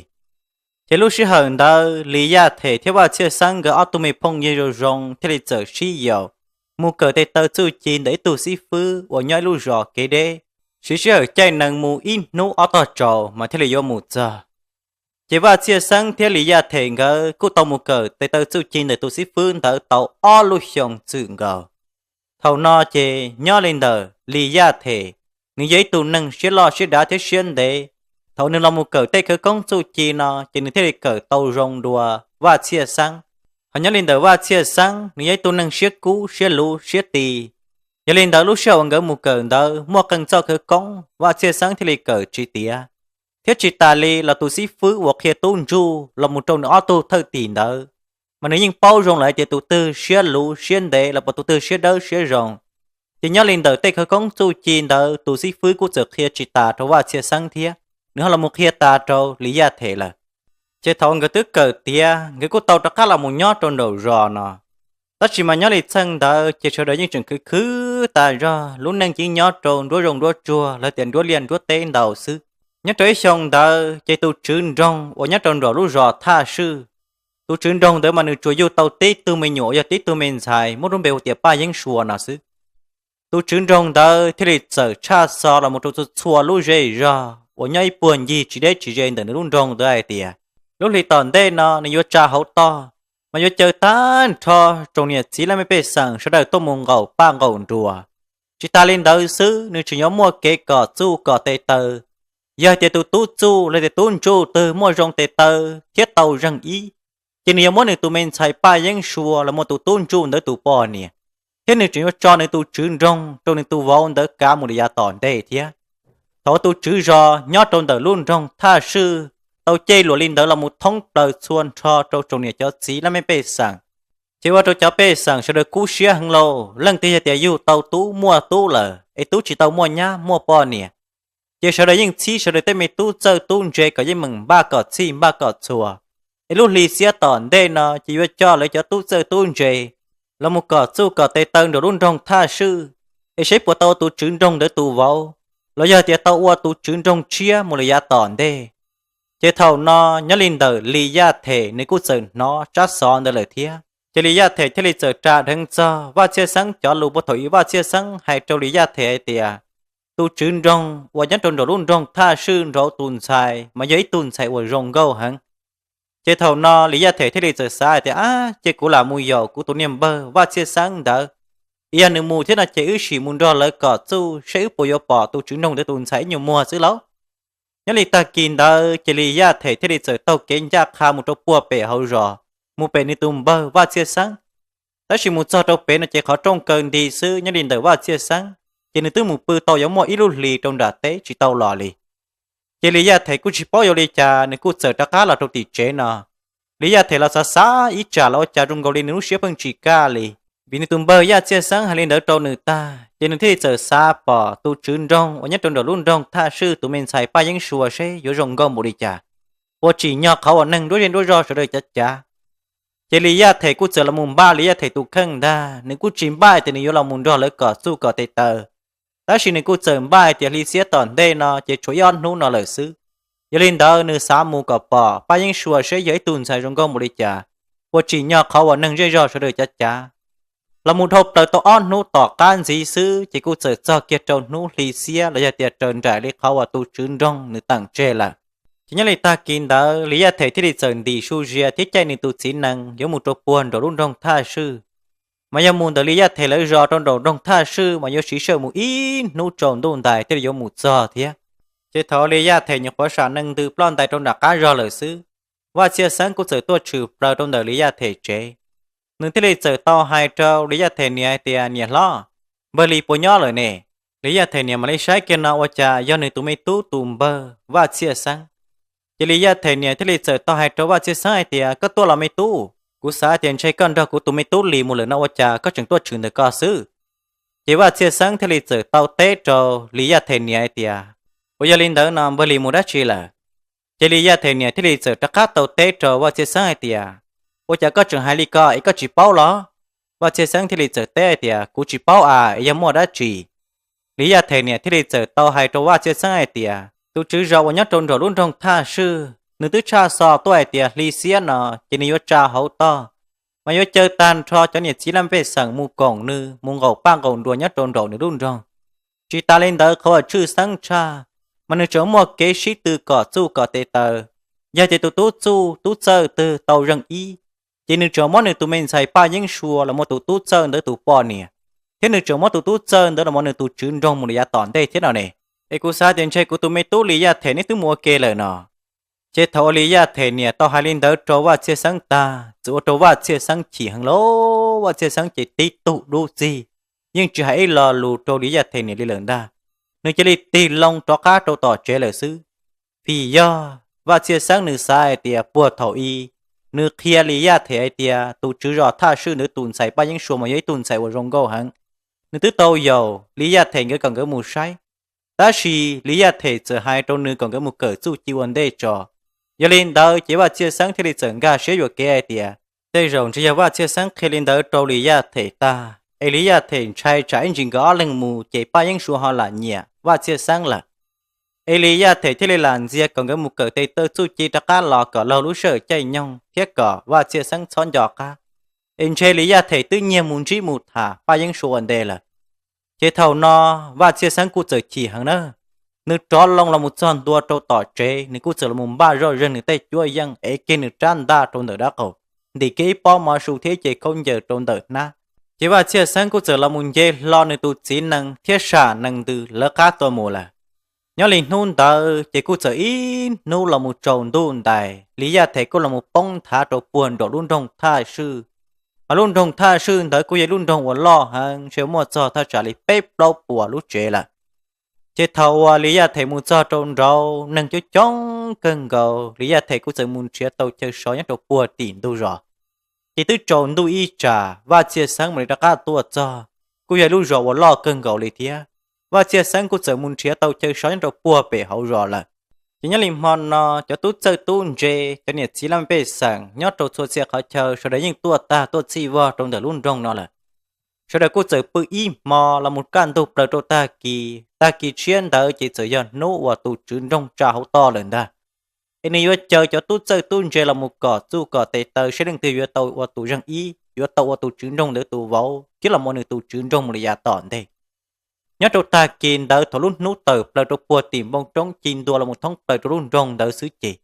Ces lub sij hawm ntawd Lis Yaj Them thiab Vaj Txhiaj Xeeb nkawd ob tug me phooj ywg zoo zoo thiaj li txawm sib yaum mus kawm tes taw txuj ci ntawm ib tug xib fwb uas nyob ib lub zos kev deb, siv sij hawm caij nees mus ib hnub ob tog tsaus mas thiaj li yuav mus txog. Ces Vaj Txhiaj Xeeb thiab Lis Yaj Them nkawd kuj tau mus kawm tes taw txuj ci ntawm tus xib fwb ntawd tau ob lub xyoo txwm nkaus. Thaum no ces nyob li ntawm Lis Yaj Them, nws yog ib tug neeg siab loj siab dav thiab siab ntev. Thaum nws los mus kawm tej khawv koob txuj ci no ces nws thiaj li kawm tau zoo dua Vaj Txhiaj Xeeb. Ho nyob li ntawm Vaj Txhiaj Xeeb, nws yog ib tug neeg siab kub siab luv siab ti. Yog li ntawd lub sij hawm uas nkawd mus kawm ntawd muaj qee txoj khawv koob Vaj Txhiaj Xeeb thiaj li kawm tsis tiav, thiab tsis tas li los tus xib fwb uas qhia tub ntsuj los mus rau nws ob tug thwj tim ntawd, mas nws yeej paub zoo lawm hais tias tus twg siab luv siab ntev los puas tus twg siab dawb siab zoo. Ces nyob li ntawm tej khawv koob txuj ci ntawd tus xib fwb kuj txawm qhia tsis tas rau Vaj Txhiaj Xeeb thiab, nws ho los mus qhia tas rau Lis Yaj Them lawm. Ces thaum nkawd twb kawm tiav, nkawd kuj tau rov qab los mus nyob rau nraum zos no. Tab sis mas nyob li txheej ntawd ces sawv daws yeej tseem khwv khwv tas zog, lub neej ces nyob rau nruab zoov nruab tsuag los tias nruab liaj nruab teb ntau xwb. Nyob rau ib xyoo ntawd ces tus tswv nroog uas nyob rau nraum lub zos Thaj Swj, tus tswv nroog ntawd mas nws tsuas yug tau tib tug me nyuam uas yog tib tug me ntxhais muab lub npe hu tias Paj Yeeb Sua no xwb. Tus tswv nroog ntawd thiaj li txawm tshaj xov los mus rau txhua txhua lub zej zog uas nyob ib puag ncig tsis deb tsis ze ntawm nws lub nroog ntawd hais tias lub hli tom ntej no nws yuav tsa hauv toj, mas yuav caw tag nrho tsoom niam txiv laj mej pej xeem sawv daws tuaj mus nqaum paj nqaum nruas. Tsis tas li ntawd xwb, nws tseem yuav muaj kev kom txuj kom tes taw. Yog tias tus tub txuj los tias tub ntsuj twg muaj zoo tes taw thiab tau zeeg ib, ces nws yuav muab nws tus me ntxhais Paj Yeeb Sua los mus tus tub ntsuj ntawd tus poj niam, thiab nws tseem yuav tso nws tus tswv nroog rau nws tus vauv ntawd kav mus li yav tom ntej thiab. Thaum tus tswv zos nyob rau ntawm lub nroog Thaj Swj tau cej luam li ntawd los mus thoob plaws txhua nrho rau tsoom niam cov txiv laj mej pej xeem, ces ua rau cov pej xeem sawv daws kub siab heev lauj. Leej twg yog tias yug tau tub muaj tub lawm es tub tsis tau muaj nyab muaj poj niam, ces sawv daws yeej txhib sawv daws tej me tub txawj tub ntse kom yeej meem npaj kom txhij npaj kom txhua, es lub hli xiab tom ntej no ces yuav coj lawv cov tub txawj tub ntse los mus kom txuj kom tes taw nraum lub nroog Thaj Swj, es seb puas tau tus tswv nroog ntawd tus vauv, los yog tias tau ua tus tswv nroog tshiab mus li yav tom ntej. Ces thaum no nyob li ntawm Lis Yaj Them nws kuj txawm hnov tsab xov ntawd lawm thiab. Ces Lis Yaj Them thiaj li txawm ras dheev txog Vaj Txhiaj Xeeb cov lus puag thaum ub Vaj Txhiaj Xeeb hais rau Lis Yaj Them hais tias tus tswv nroog uas nyob rau nraum lub nroog Thaj Swj nrauv tus ntxhais mas yog ib tug ntxhais uas zoo nkauj heev. Ces thaum no Lis Yaj Them thiaj li txawm xav hais tias, ab, ces kuv lam mus yaum kuv tus niag npawg Vaj Txhiaj Xeeb ntawd, yog nws mus thiab no ces wb sim mus nrog lawv kom txuj seb wb puas yuav pom tus tswv nroog ntawd tus ntxhais ib nyuag muag xwb lauj. Nyob li tag kis ntawd ces Lis Yaj Them thiaj li txawm taug kev ncaj qha mus rau puag pem hauv zos, mus pem nws tus npawg Vaj Txhiaj Xeeb. Tab sis mus txog rau pem no ces qhov rooj kaw nti xwb, nyob li ntawm Vaj Txhiaj Xeeb ces nws twb mus pw tau yuav muaj ib lub hlis rau nram teb tsis tau los li. Ces Lis Yaj Them kuj tsis paub yuav li cas, nws kuj txawm rov qab los rau tim tsev no. Lis Yaj Them los xav xav ib tsam los ua cas zoo nkaus li nws lub siab pheej tsis kaj li, vim nws tus npawg Vaj Txhiaj Xeeb hais li ntawd rau nws tag, ces nws thiaj li txawm xav pom tus tswv nroog uas nyob rau nraum lub nroog Thaj Swj tus me ntxhais Paj Yeeb Sua seb yuav zoo nkauj npaum li cas, puas tsim nyog qhov uas neeg nruab zej nruab zog sawv daws cav cav. Ces Lis Yaj Them kuj txawm los mus npaj Lis Yaj Them tus kheej ntag, nws kuj tsis npaj tias nws yuav los mus nrog lawv kom txuj kom tes taw. Tab sis nws kuj txawm npaj tias hli xiab tom ntej no ces tshuav ib ob hnub no lawm xwb. Yog li ntawd nws xav mus kom pom Paj Yeeb Sua seb yog ib tug ntxhais zoo nkauj npaum li cas, puas tsim nyog qhov uas neeg zej zog sawv daws cav cav. Los mus dhau plaws tau ob hnub tom qab ntxiv xwb ces kuj txawm txog kiag rau hnub hli xiab los yog tias raws nraim li qhov uas tus tswv nroog nws teem tseg lawm. Ces nyob li tag kis ntawd Lis Yaj Them thiaj li txawm ntim su zias thiab caij nws tus txiv nees yuav mus rau puag nraum lub nroog Thaj Swj. Mas yog mus ntawm Lis Yaj Them lawv zos rau nraum nroog Thaj Swj mas yuav siv sij hawm mus ib hnub tsaus ntuj ntais thiaj li yuav mus txog thiab. Ces thaum Lis Yaj Them nyuam qhuav sam nees ntws ploj ntais rau nram qab zog lawm xwb, Vaj Txhiaj Xeeb kuj txawm tuaj tshwm plaws rau ntawm Lis Yaj Them tsev. Nws thiaj li txawm tau hais rau Lis Yaj Them niam hais tias, niam hlob, npawg Lis puas nyob lawm ne? Lis Yaj Them niam mam li saib kiag no ua cas yog nws tus me tub tus npawg Vaj Txhiaj Xeeb. Ces Lis Yaj Them niam thiaj li txawm tau hais rau Vaj Txhiaj Xeeb hais tias, koj tuaj los me tub, kuv xav tias ntshe koj nrog kuv tus me tub Lis mus lawm no ua cas koj tseem tuaj tshwm ntawm ko xwb? Ces Vaj Txhiaj Xeeb thiaj li txawm tau teb rau Lis Yaj Them niam hais tias, puas yog li ntawd no npawg Lis mus dab tsi lawm? Ces Lis Yaj Them niam thiaj li txawm rov qab tau teb rau Vaj Txhiaj Xeeb hais tias, ua cas koj tseem hais li ko es koj tsis paub los? Vaj Txhiaj Xeeb thiaj li txawm teb hais tias, kuv tsis paub as, es yog muaj dab tsi? Lis Yaj Them niam thiaj li txawm tau hais rau Vaj Txhiaj Xeeb hais tias, tus tswv zos uas nyob rau nraum lub nroog Thaj Swj nws twb tshaj xov tuaj hais tias hli xiab no ces nws yuav tsa hauv toj, mas yuav caw tag nrho cov niam txiv laj mej pej xeem mus koom nws mus nqaum paj nqaum nruas nyob rau nraum nws lub nroog. Tsis tas li ntawd qhov uas tshwj xeeb tshaj, mas nws tseem muaj kev sib tw kom txuj kom tes taw. Yog ces tus tub txuj tub txawj twg tau zeeg ib, ces nws tseem muab nws tus me ntxhais Paj Yeeb Sua los mus tus tub txawj ntawd tus poj niam, thiab nws tseem muab tus tub txawj ntawd los mus nws tus tswv nroog mus li yav tom ntej thiab no ne. Es kuv xav tias ntshe kuv tus me tub Lis Yaj Them neb twb mus ua ke lawm no. Ces thaum uas Lis Yaj Them niam tau hais li ntawd rau Vaj Txhiaj Xeeb tag, txawm ua rau Vaj Txhiaj Xeeb chim heev lauj. Vaj Txhiaj Xeeb ces tib tug dub txig, yeej tsis hais ib lo lus rau Lis Yaj Them niam li lawm ntag. Nws cia li tig loo rov qab rau tom tsev lawm xwb. Vim yog Vaj Txhiaj Xeeb nws xav hais tias puag thaum i nws qhia Lis Yaj Them hais tias tus tswv zos Thaj Swj ntawd tus ntxhais Paj Yeeb Sua mas yog ib tug ntxhais uas zoo nkauj heev, nws twb tau yaum Lis Yaj Them nkawd kom nkawd mus saib. Tab sis Lis Yaj Them txawm hais rau nws kom nkawd mus kawm txuj ci ua ntej tso. Yog li ntawd ces Vaj Txhiaj Xeeb thiaj li txawm nkag siab yuam kev hais tias tej zaum ntshe yog Vaj Txhiaj Xeeb qhia li ntawd rau Lis Yaj Them tag es Lis Yaj Them ntshai tsam ib ntsis nkawd ob leeg mus ces Paj Yeeb Sua ho lam nyiam Vaj Txhiaj Xeeb lawm. Es Lis Yaj Them thiaj li lam ntxias kom nkawd mus kawm tes taw txuj ci rov qab los kom laug lub sij hawm caij nyoog thiab kom Vaj Txhiaj Xeeb txhob nco qab. Es ntshe Lis Yaj Them twb nyiag mus ntsib mus tham Paj Yeeb Sua ua ntej lawm. Ces thaum no Vaj Txhiaj Xeeb kuj txawm chim heev na. Nws rov loo los mus txog ntua rau tom tsev, nws kuj txawm los mus npaj zoj zeeg nws tej cuab yeej, ev kiag nws rab ntaj rau ntawm dab qaum, ntim kiag ib pob mov su thiab ib ce khaub ncaws rau ntawm hnab. Ces Vaj Txhiaj Xeeb kuj txawm los mus nce hlo nws tus txiv nees thiab sam nees ntws lawv qab tuaj mus lawm. Nyob li hnub ntawd ces kuj txawm ib hnub los mus tsaus ntuj ntais, Lis Yaj Them kuj los mus poob nthav rau puag nraum lub nroog Thaj Swj. Hos lub nroog Thaj Swj ntawd kuj yog lub nroog uas loj heev, ntshe muaj txog thaj tsam li peb plaub puas lub tsev lawm. Ces thaum uas Lis Yaj Them mus txog rau nraud, neeg coob coob kawg nkaus, Lis Yaj Them kuj txawm mus nrhiav tau chaw sov nyob rau puag tim ntug zos. Ces twb tsaus ntuj ib tsam Vaj Txhiaj Xeeb mam li rov qab tuaj txog, kuj yog lub zos uas loj kawg nkaus li thiab. Vaj Txhiaj Xeeb kuj txawm mus nrhiav tau chaw sov nyob rau puag pem hauv zos lawm. Ces nyob li hmo no cov tub txawj tub ntse, cov niam txiv laj mej pej xeem nyob rau txhua txhia qhov chaw sawv daws yeej tuaj tag tuaj txhij vog rau ntawm lub nroog no lawm. Sawv daws kuj txawm pw ib hmo los mus kaj ntug plaws rau tag kis. Tag kis tshiab ntawd ces txawm yog hnub uas tus tswv nroog tsa hauv toj lawm ntag. Es nws yuav caw cov tub txawj tub ntse los mus kom txuj kom tes taw saib leej twg yuav tau ua tus zeeg ib, yuav tau ua tus tswv nroog ntawd tus vauv thiab los mus nws tus tswv nroog mus li yav tom ntej. Nyob rau tag kis ntawd thaum lub hnub tawm plaws rau puag tim npoo roob ci ntua los mus thoob plaws rau lub nroog ntawd xwb ces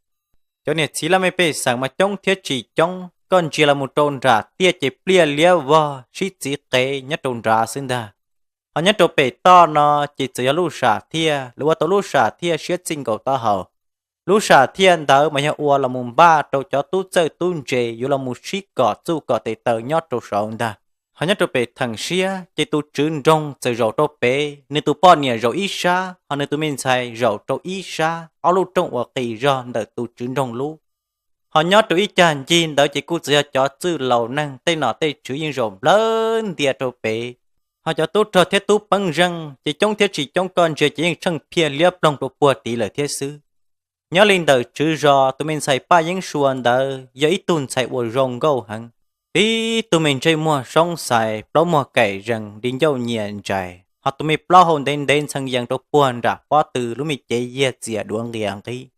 cov niam txiv laj mej pej xeem mas coob thiab tsis coob, koj ntsia los mus rau nram tiaj ces pliaj liab vog sib txiv qev nyob rau nrad xwb ntag. Ho nyob rau pem toj no ces txawm yog lub sam thiaj, lawv ua tau lub sam thiaj siab txij nkaus taub hau. Lub sam thiaj ntawd mas yog ua los mus npaj rau cov tub txawj tub ntse yuav los mus sib kom txuj kom tes taw nyob rau saud ntag. Ho nyob rau pem theem siab ces tus tswv nroog txawm zaum rau pem, nws tus poj niam zaum ib sab, ho nws tus me ntxhais zaum rau ib sab, ob lub rooj uas qis zog ntawm tus tswv nroog lub. Ho nyob rau ib cag ncig ntawd ces kuj txawm yog cov txwj laus neeg tej nom tej tswv yeej zaum nplawg ntia rau pem. Ho cov tub rog thiab tub peeb zeej ces coob thiab tsis coob koj ntsia ces yeej tsheej phiaj liab ploog rau puag tid lawm thiab xwb. Nyob li ntawm tswv zos tus me ntxhais Paj Yeeb Sua ntawd yog ib tug ntxhais uas zoo nkauj heev, tib tug me ntsej muag soob xais, plaub muag kaim zees, di ncauj nyias ntsais, ho tus me plaub hau ntev ntev ntxhee yees rau puag nram pob tw, lub me cev yiag txias duav nqias nqib.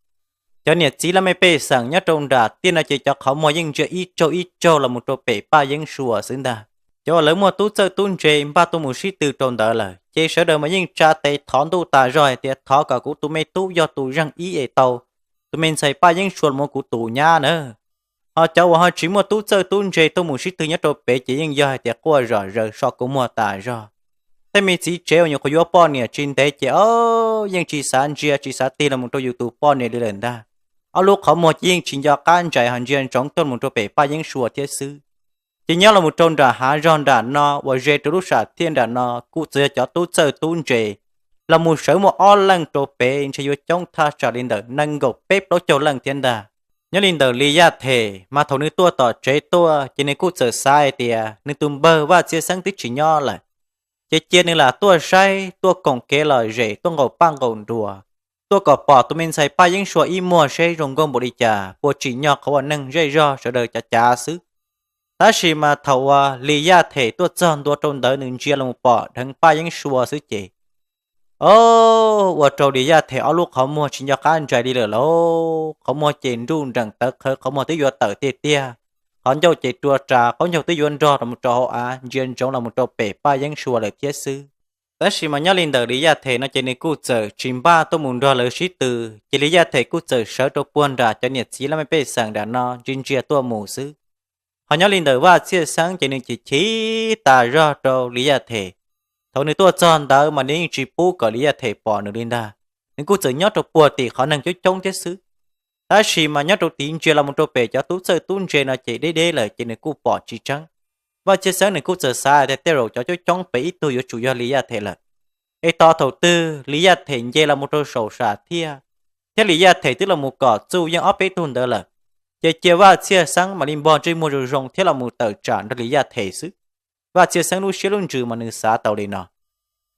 Cov niam txiv laj mej pej xeem nyob rau nram tiaj no ces cov qhov muag yeej ntsia ib tsaug ib tsaug los mus rau pem Paj Yeeb Sua xwb ntag. Cov uas lawv muaj tub txawj tub ntse npaj tuaj mus sib tw rau ntawd lawm ces sawv daws mas yeej tsa tes thov ntuj tas zog hais tias thov kom kuv tus me tub yog tus zeeg ib es tau tus me ntxhais Paj Yeeb Sua los ua kuv tus nyab na. Ho cov uas ho tsis muaj tub txawj tub ntse tuaj mus sib tw nyob rau pem ces yeej yog hais tias quaj zom zaws so kua muag tas zog. Tej me txiv tsev uas nyuam qhuav yuav poj niam tsis ntev ces o yeej tsis xav ntsia tsis xav tig los mus rau yus tus poj niam li lawm ntag. Ob lub qhov muag ces yeej tsis nco qab ntsais ho ntsia ntsoov tuaj mus rau pem Paj Yeeb Sua thiab xwb. Ces nyob los mus rau nram hav zog nram no uas ze rau lub sam thiaj nram no kuj txawm yog cov tub txawj tub ntse los mus sawv muaj ob leej rau pem, ntshe yuav coob thaj tsam li ntawm nees nkaum peb plaub caug leej thiab ntag. Nyob li ntawm Lis Yaj Them mas thaum nws tuaj tom tsev tuaj ces nws kuj txawm xav hais tias nws tus npawg Vaj Txhiaj Xeeb twb tsis nyob lawm, ces cia nws lam tuaj saib, tuaj koom kev lom zem, tuaj nqaum paj nqaum nruas, tuaj kom pom tus me ntxhais Paj Yeeb Sua ib muag seb zoo nkauj npaum li cas, puas tsim nyog qhov uas neeg zej zog sawv daws cav cav xwb. Tab sis mas thaum uas Lis Yaj Them tuaj txog ntua rau ntawd nws ntsia los mus pom dheev Paj Yeeb Sua xwb ces o ua rau Lis Yaj Them ob lub qhov muag tsis nco qab ntsais li lawm lauj. Qhov muag ces nruj nreem tawv qhawv, qhov muag twb yuav tawm tiag tiag, qhov ncauj ces rua ras, qaub ncaug twb yuav nrog los mus rau hauv av, ntsia ntsoov los mus rau pem Paj Yeeb Sua lawm thiab xwb. Tab sis mas nyob li ntawm Lis Yaj Them no ces nws kuj txawm tsis npaj tuaj mus nrog lawv sib tw, ces Lis Yaj Them kuj txawm sawv rau puag nram cov niam txiv laj mej pej xeem nram no ntsia ntsia tuaj mus xwb. Ho nyob li ntawm Vaj Txhiaj Xeeb ces nws chim chim tas zog rau Lis Yaj Them. Thaum nws tuaj txog ntawd mas nws yeej tsis pub kom Lis Yaj Them pom nws li ntag. Nws kuj txawm nyob rau puag tim qhov neeg coob coob thiab xwb. Tab sis mas nyob rau tid ntsia los mus rau pem cov tub txawj tub ntse no ces deb deb lawm ces nws kuj pom tsis tseeb. Vaj Txhiaj Xeeb nws kuj txawm xav tias tej zaum cov coob coob pem ib tug yuav tsum yog Lis Yaj Them lawm. Es tos thaum twg Lis Yaj Them nce los mus rau saum sam thiaj, thiab Lis Yaj Them twb los mus kom txuj yeej ob peb tug ntawd lawm, ces cia Vaj Txhiaj Xeeb mam li npog ntsej muag zoo zoo thiab los mus tawm tsam nrog Lis Yaj Them xwb. Vaj Txhiaj Xeeb lub siab lub ntsws mas nws xav tau li no.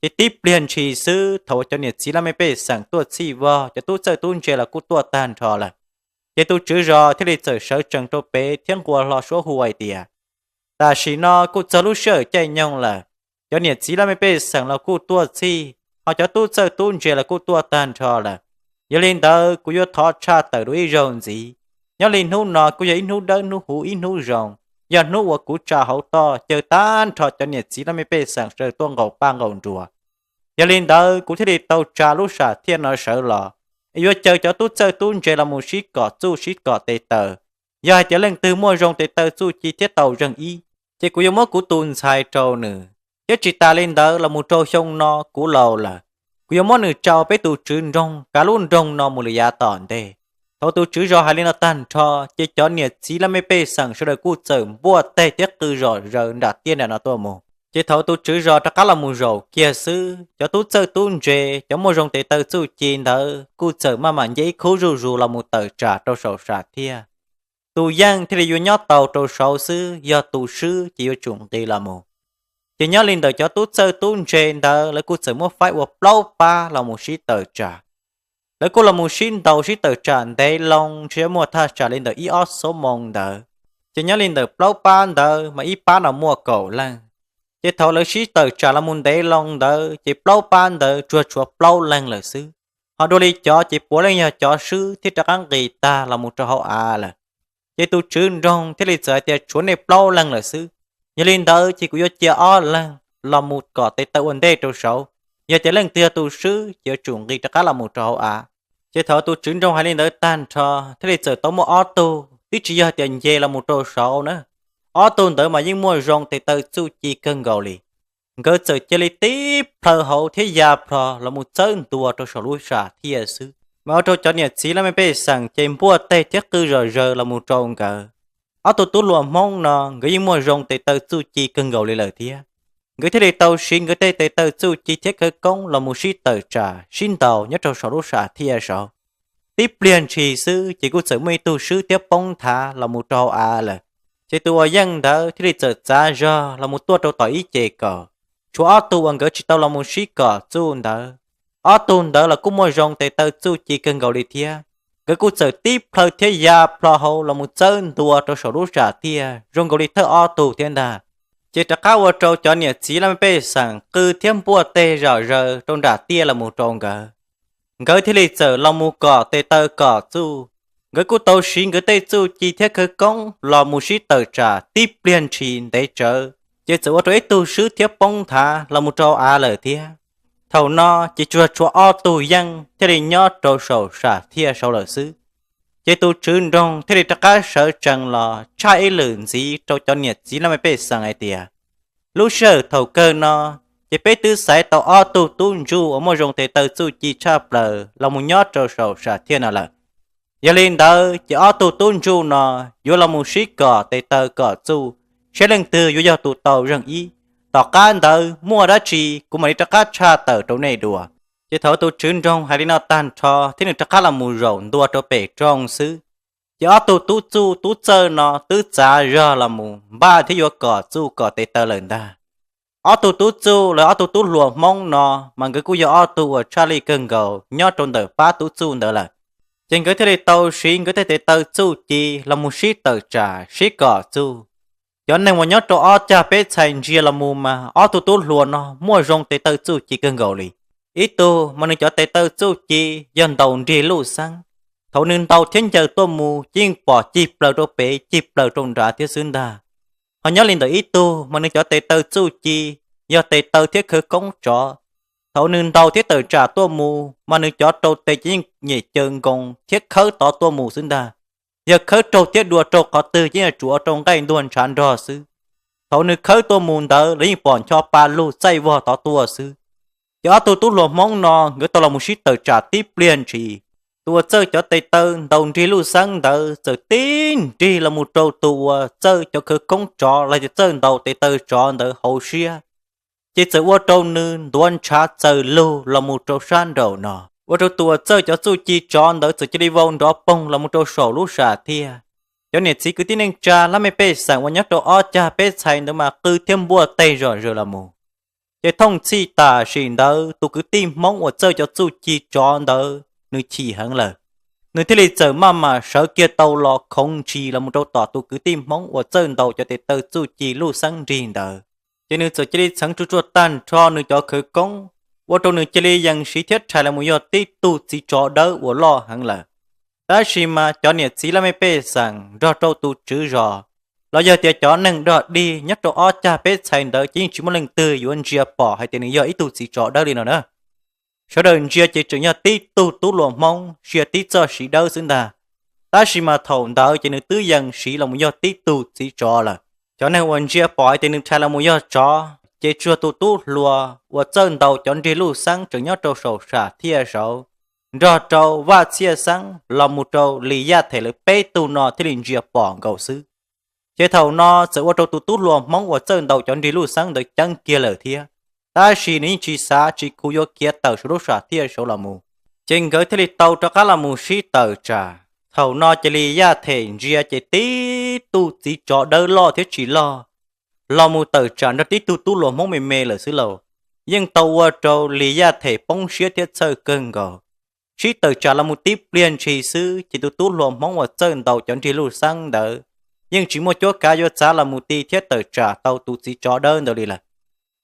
Ces tib pliag ntshis xwb thaum uas cov niam txiv laj mej pej xeem tuaj txhij vog, cov tub txawj tub ntse los kuj tuaj tag nrho lawm, ces tus tswv zos thiaj li txawm sawv tsees rau pem thiab nqua hlo suab hu hais tias, tam sim no kuj txog lub sij hawm caij nyoog lawm, cov niam txiv laj mej pej xeem los kuj tuaj txhij, ho cov tub txawj tub ntse los kuj tuaj tag nrho lawm. Yog li ntawd kuv yuav thov tshaj tawm dua ib zaug ntxiv. Nyob li hnub no kuj yog ib hnub dawb hnub huv ib hnub zoo, yog hnub uas kuv tsa hauv toj caw tag nrho cov niam txiv laj mej pej xeem sawv daws tuaj nqaus paj nqaus nruas. Yog li ntawd kuv thiaj li tau tsa lub sam thiaj no sawv los, es yuav caw cov tub txawj tub ntse los mus sib kom txuj sib kom tes taw. Yog hais tias leej twg muaj zoo tes taw txuj ci thiab tau zeeg ib, ces kuv yuav muab kuv tus ntxhais rau nws, thiab tsis tas li ntawd los mus rau xyoo no kuv laus lawm, kuv yuav muab nws tsa ua peb tus tswv nroog kav lub nroog no mus li yav tom ntej. Thaum tus tswv zos hais li no tag nrho, ces cov niam txiv laj mej pej xeem sawv daws kuj txawm npuaj teg thiab qw zom zaws nram tiaj nram no tuaj mus. Ces thaum tus tswv zos rov qab los mus zaum kiag xwb, cov tub txawj tub ntse, cov muaj zoo tes taw txuj ci ntawd kuj txawm maj mam nce ib khub zuj zus los mus tawm tsam rau saum sam thiaj. Tus yeej thiaj li yuav nyob tau rau saud xwb, yog tus swb ces yuav tsum nqis los mus. Ces nyob li ntawm cov tub txawj tub ntse ntawd lawv kuj txawm muab faib ua plaub pab los mus sib tawm tsam. Lawv kuj los mus sib ntaus sib tawm tsam ntev loo ntshe muaj thaj tsam li ntawm ib ob xuab moos ntawd. Ces nyob li ntawm plaub pab ntawd mas ib pab no muaj kaum leej. Ces thaum lawv sib tawm tsam los mus ntev loo ntawd ces plaub pab ntawd tsuag tshuav plaub leeg lawm xwb. Ho dua li cov ces puav leej yog cov swb thiab rov qab nqis tag los mus rau hauv av lawm. Ces tus tswv nroog thiaj li txawm hais tias tshuav nej plaub leeg lawm xwb. Yog li ntawd ces kuv yuav cia ob leeg los mus kom tes taw ua ntej rau saud. Yog tias leej twg yog tus swb ces yuav tsum nqis rov qab los mus rau hauv av. Ces thaum tus tswv nroog hais li ntawd tag nrho, thiaj li txawm tau muaj ob tug twb tsis yog tias nce los mus rau saud na. Ob tug ntawd mas yeej muaj zoo tes taw txuj ci kawg nkaus li. Nkawd txawm cia li tib plhaw hauv thiab ya plho los mus txawb ntua rau saum lub sam thiaj xwb, mas ua rau cov niam txiv laj mej pej xeem ces npuaj teg thiab qw zom zaws los mus rau nkawd. Ob tug tub hluas Hmoob no nkawd yeej muaj zoo tes taw txuj ci kawg nkaus li lawm thiab. Nkawd thiaj li tau siv nkawd tej tes taw txuj ci thiab khawv koob los mus sib tawm tsam sib ntaus nyob rau saum lub sam thiaj saud. Tib pliag ntshis xwb ces kuj txawm muaj ib tug swb thiab poob nthav los mus rau hauv av lawm. Ces tus uas yeej ntawd thiaj li txawm txav zog los mus tuaj rau tom ib ce kaum, tshuav ob tug uas nkawd tsis tau los mus sib kom txuj ntawd. Ob tug ntawd los kuj muaj zoo tes taw txuj ci kawg nkaus li thiab. Nkawd kuj txawm tib plhaw thiab ya plho hauv los mus txawb ntua rau saum lub sam thiaj zoo nkaus li thawj ob tug thiab ntag. Ces rov qab ua rau cov niam txiv laj mej pej xeem qw thiab npuaj teg zom zaws rau nram tiaj los mus rau nkawd. Nkawd thiaj li txawm los mus kom tes taw kom txuj. Nkawd kuj tau siv nkawd tej txuj ci thiab khawv koob los mus sib tawm tsam tib pliag ntshis ntev tsawv, ces txawm ua rau ib tug swb thiab poob nthav los mus rau av lawm thiab. Thaum no ces tsuas tshuav ob tug yeej thiaj li nyob rau saum sam thiaj saud lawm xwb. Ces tus tswv nroog thiaj li rov qab sawv tsees los tshaj ib lwm ntxiv rau cov niam txiv laj mej pej xeem hais tias, lub sij hawm thaum kawg no, ces peb twb xaiv tau ob tug tub ntsuj uas muaj zoo tes taw txuj ci tshaj plaws los mus nyob rau saum sam thiaj no lawm. Yog li ntawd ces ob tug tub ntsuj no yuav los mus sib kom tes taw kom txuj, saib leej twg yuav yog tus tau zeeg ib. Tom qab ntawd muaj dab tsi kuv mam li rov qab tshaj tawm rau nej dua. Ces thaum tus tswv nroog hais li no tag nrho thiab nws rov qab los mus zaum ntua rau pem rooj xwb, ces ob tug tub txuj tub txawj no twb txav zog los mus npaj thiab yuav kom txuj kom tes taw lawm ntag. Ob tug tub txuj los ob tug tub hluas Hmoob no mas nkawd kuj yog ob tug uas tshaj lij kawg nkaus nyob rau ntawm pab tub txuj ntawd lawm. Ces nkawd thiaj li tau siv nkawd tej tes taw txuj ci los mus sib tawm tsam sib kom txuj. Cov neeg uas nyob rau ob cag peb txhais ntsia los mus mas ob tug tub hluas no muaj zoo tes taw txuj ci kawg nkaus li. Ib tug mas nws cov tes taw txuj ci yog ntaus nrig luj xeeb, thaum nws ntaus thiab ncaws tuaj mus ces yeej pom cig plaws rau pem cig plaws rau nrad thiab xwb ntag. Ho nyob li ntawm ib tug mas nws cov tes taw txuj ci yog tes taw thiab khawv koob tsov, Thaum nws ntaus thiab tawm tsam tuaj mus mas nws cov rau tes ces yeej nyem caws nkoos thiab khawb tod tuaj mus xwb ntag. Yog khawb raug thiab dua raug qhov twg ces yeej tsuas ua rau nqaij ntuag ntshav nrog xwb. Thaum nws khawb tuaj mus ntawd los yeej pom ncho pa lug txaij vog tod tuaj xwb. Ces ob tug tub hluas Hmoob no nkawd tau los mus sib tawm tsam tib pliag ntshis, tus uas txawj cov tes taw ntaus nrig luj xeeb ntawd txawm tib nrig los mus rau tus uas txawj cov khawv koob tsov los tias txawj ntaus tes taw tsov ntawd hauv siab, ces txawm ua rau nws ntuav ntshav txawm lug los mus rau sab nraum no, ua rau tus uas txawj cov txuj ci tsov ntawd txawm cia li vau nrov poog los mus rau saum lub sam thiaj. Cov niam txiv kwv tij neej tsa laj mej pej xeem uas nyob rau ob cag peb txhais ntawd mas qw thiab npuaj teg zom zaws los mus. Ces thooj txhij tam sim ntawd tus kwv tij Hmoob uas txawj cov txuj ci tsov ntawd nws chim heev lawm, nws thiaj li txawm maj mam sawv kiag tau los khoov ntshis los mus rau tom tus kwv tij Hmoob uas txawj ntaus cov tes taw txuj ci luj xeeb nrig ntawd. Ces nws txawm cia li txheev tsuag tsuag tag nrho nws cov khawv koob, ua rau nws cia li yees siv thiab rhais los mus yog tib tug txiv tsov dawb uas loj heev lawm. Tab sis mas cov niam txiv laj mej pej xeem nrog rau tus tswv zos los yog tias cov neeg dog dig nyob rau ob cag peb txhais ntawd ces yeej tsis muaj leej twg yuav ntsia pom hais tias nws yog ib tug txiv tsov dawb li no na. Sawv daws ntsia ces tseem yog tib tug tub hluas Hmoob sia tib txoj siv dawb xwb ntag. Tab sis mas thaum ntawd ces nws twb yees siv los mus yog tib tug txiv tsov lawm. Cov neeg uas ntsia pom hais tias nws rhais los mus yog tsov ces tsuas tus tub hluas uas txawj ntaus cov nrig luj xeeb tseem nyob rau saum sam thiaj saud, nrog rau Vaj Txhiaj Xeeb los mus rau Lis Yaj Them lawv peb tug no thiaj li ntsia pom nkaus xwb. Ces thaum no txawm ua rau tus tub hluas Hmoob uas txawj ntaus cov nrig luj xeeb ntawd ceeb kiag lawm thiab, tab sis nws yeej tsis xav tsis khuv yuav khiav tawm saum lub sam thiaj saud los mus. Ces nkawd thiaj li tau rov qab los mus sib tawm tsam. Thaum no ces Lis Yaj Them ntsia ces tib tug txiv tsov dawb loj thiab tsis loj los mus tawm tsam nrog tib tug tub hluas Hmoob me me lawm xwb lauj, yeej tau ua rau Lis Yaj Them poob siab thiab txhawj kawg nkaus. Sib tawm tsam los mus tib pliag ntshis xwb ces tus tub hluas Hmoob uas txawj ntaus cov nrig luj xeeb ntawd yeej tsis muaj cuab kav yuav txav los mus ti thiab tawm tsam tau tus txiv tsov dawb ntawd li lawm.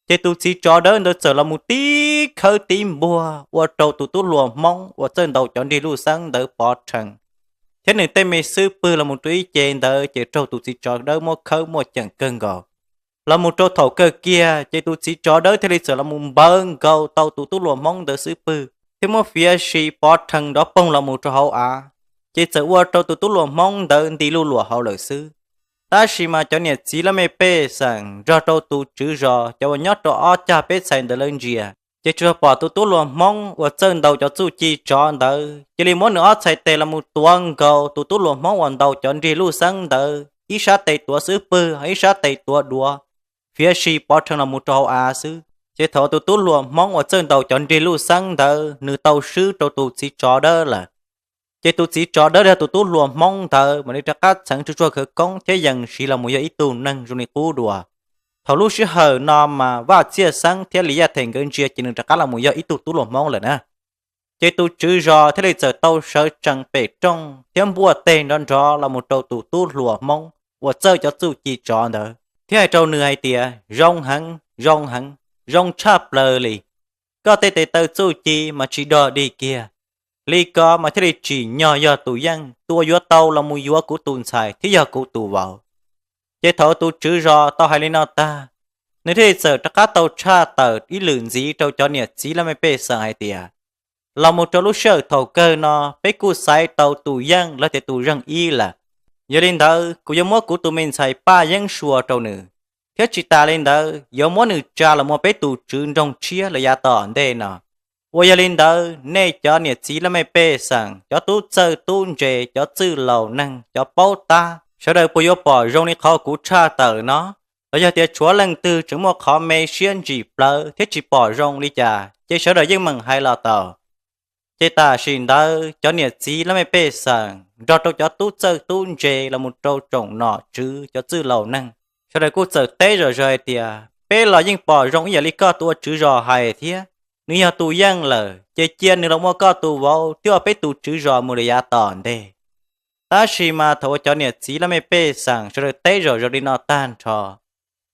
Ces tus txiv tsov dawb ntawd txawm los mus tib khawb tib npuag ua rau tus tub hluas Hmoob uas txawj ntaus cov nrig luj xeeb ntawd pov rhees, thiab nws tej me xub pwg los mus rau ib ce ntawd ces raug tus txiv tsov dawb muab khawb muaj ceem kawg nkaus. Los mus rau thaum kawg kiag ces tus txiv tsov dawb thiaj li txawm los mus npawv nkaus tau tus tub hluas Hmoob ntawd xub pwg thiab muab fiav sim pov rhees nrov poog los mus rau hauv av, ces txawm ua rau tus tub hluas Hmoob ntawd nti luj luam hauv lawm xwb. Tab sis mas cov niam txiv laj mej pej xeem nrog rau tus tswv zos cov uas nyob rau ob cag peb txhais ntawd lawv ntsia, ces tsuas pom tus tub hluas Hmoob uas txawj ntaus cov txuj ci tsov ntawd cia li muab nws ob txhais tes los mus tuav nkaus tus tub hluas Hmoob uas ntaus cov nrig luj xeeb ntawd, ib sab tes tuav xub pwg, ib sab tes tuav duav, fiav sim pov rhees los mus rau hauv av xwb. Ces thaum tus tub hluas Hmoob uas txawj ntaus cov nrig luj xeeb ntawd nws tau swb rau tus txiv tsov dawb lawm, ces tus txiv tsov dawb thiab tus tub hluas Hmoob ntawd mam li rov qab txheev tsuag tsuag khawv koob thiab yees siv los mus yog ib tug neeg zoo li qub dua. Thaum lub sij hawm no mas Vaj Txhiaj Xeeb thiab Lis Yaj Them nkawd ntsia ces nws rov qab los mus yog ib tug tub hluas Hmoob lawm na. Ces tus tswv zos thiaj li txawm tau sawv tsees pem rooj thiab npuaj teg nrov nrov los mus rau tus tub hluas Hmoob uas txawj cov txuj ci tsov ntawd thiab hais rau nws hais tias, zoo heev, zoo heev, zoo tshaj plaws li. Koj tej tes taw txuj ci mas tsis dog dig kiag li ko mas thiaj li tsim nyog yog tus yeej tus uas yuav tau los mus yuav kuv tus ntxhais thiab yog kuv tus vauv. Ces thaum tus tswv zos tau hais li no tag, nws thiaj li txawm rov qab tau tshaj tawm ib lwm ntxiv rau cov niam txiv laj mej pej xeem hais tias, los mus rau lub sij hawm thaum kawg no peb kuj xaiv tau tus yeej los tias tus zeeg ib lawm. Yog li ntawd kuv yuav muab kuv tus me ntxhais Paj Yeeb Sua rau nws, thiab tsis tas li ntawd yuav muab nws tsa los mus ua peb tus tswv nroog tshiab lawm yav tom ntej no. Uas yog li ntawd nej cov niam txiv laj mej pej xeem, cov tub txawj tub ntse, cov txwj laus neeg, cov paub tab, sawv daws puas yuav pom zoo li qhov kuv tshaj tawm no? Los yog tias tshuav leej twg tseem muaj qhov me siab ntsim plawv thiab tsis pom zoo li cas ces sawv daws yeej meem hais los tau. Ces tam sim ntawd cov niam txiv laj mej pej xeem nrog rau cov tub txawj tub ntse los mus rau tsoom nom tswv cov txwj laus neeg, sawv daws kuj txawm teb zom zaws hais tias, peb los yeej pom zoo ib yam li koj tus ua tswv zos hais thiab. Nws yog tus yeej lawm ces cia nws los ua koj tus vauv thiab ua peb tus tswv zos mus lawm yav tom ntej. Tab sis mas thaum uas cov niam txiv laj mej pej xeem sawv daws teb zom zaws li no tag nrho,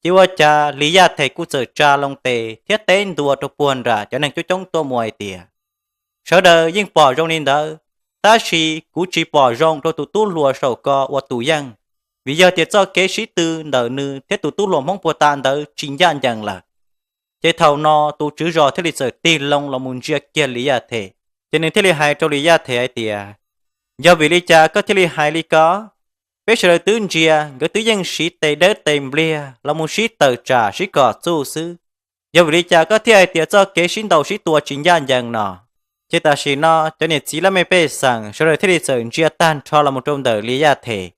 ces ua cas Lis Yaj Them kuj txawm tsa loo tes thiab teb ntua rau puag nram cov neeg coob coob tuaj mus hais tias, sawv daws yeej pom zoo li ntawd, tab sis kuv tsis pom zoo rau tus tub hluas saum ko ua tus yeej, vim yog tias txoj kev sib tw ntawm nws thiab tus tub hluas Hmoob puag ta ntawd tsis ncaj ncees lawm. Ces thaum no tus tswv zos thiaj li txawm tig loo los mus ntsia kiag Lis Yaj Them. Ces nws thiaj li hais rau Lis Yaj Them hais tias, yog vim li cas koj thiaj li hais li ko? Peb sawv daws twb ntsia, nkawd twb yeej siv tes dawb tes npliag los mus sib tawm tsam sib kom txuj xwb. Yog vim li cas koj thiaj hais tias txoj kev sib ntaus sib tua tsis ncaj ncees no? Ces tam sim no cov niam txiv laj mej pej xeem sawv daws thiaj li txawm ntsia tag nrho los mus rau ntawm Lis Yaj Them.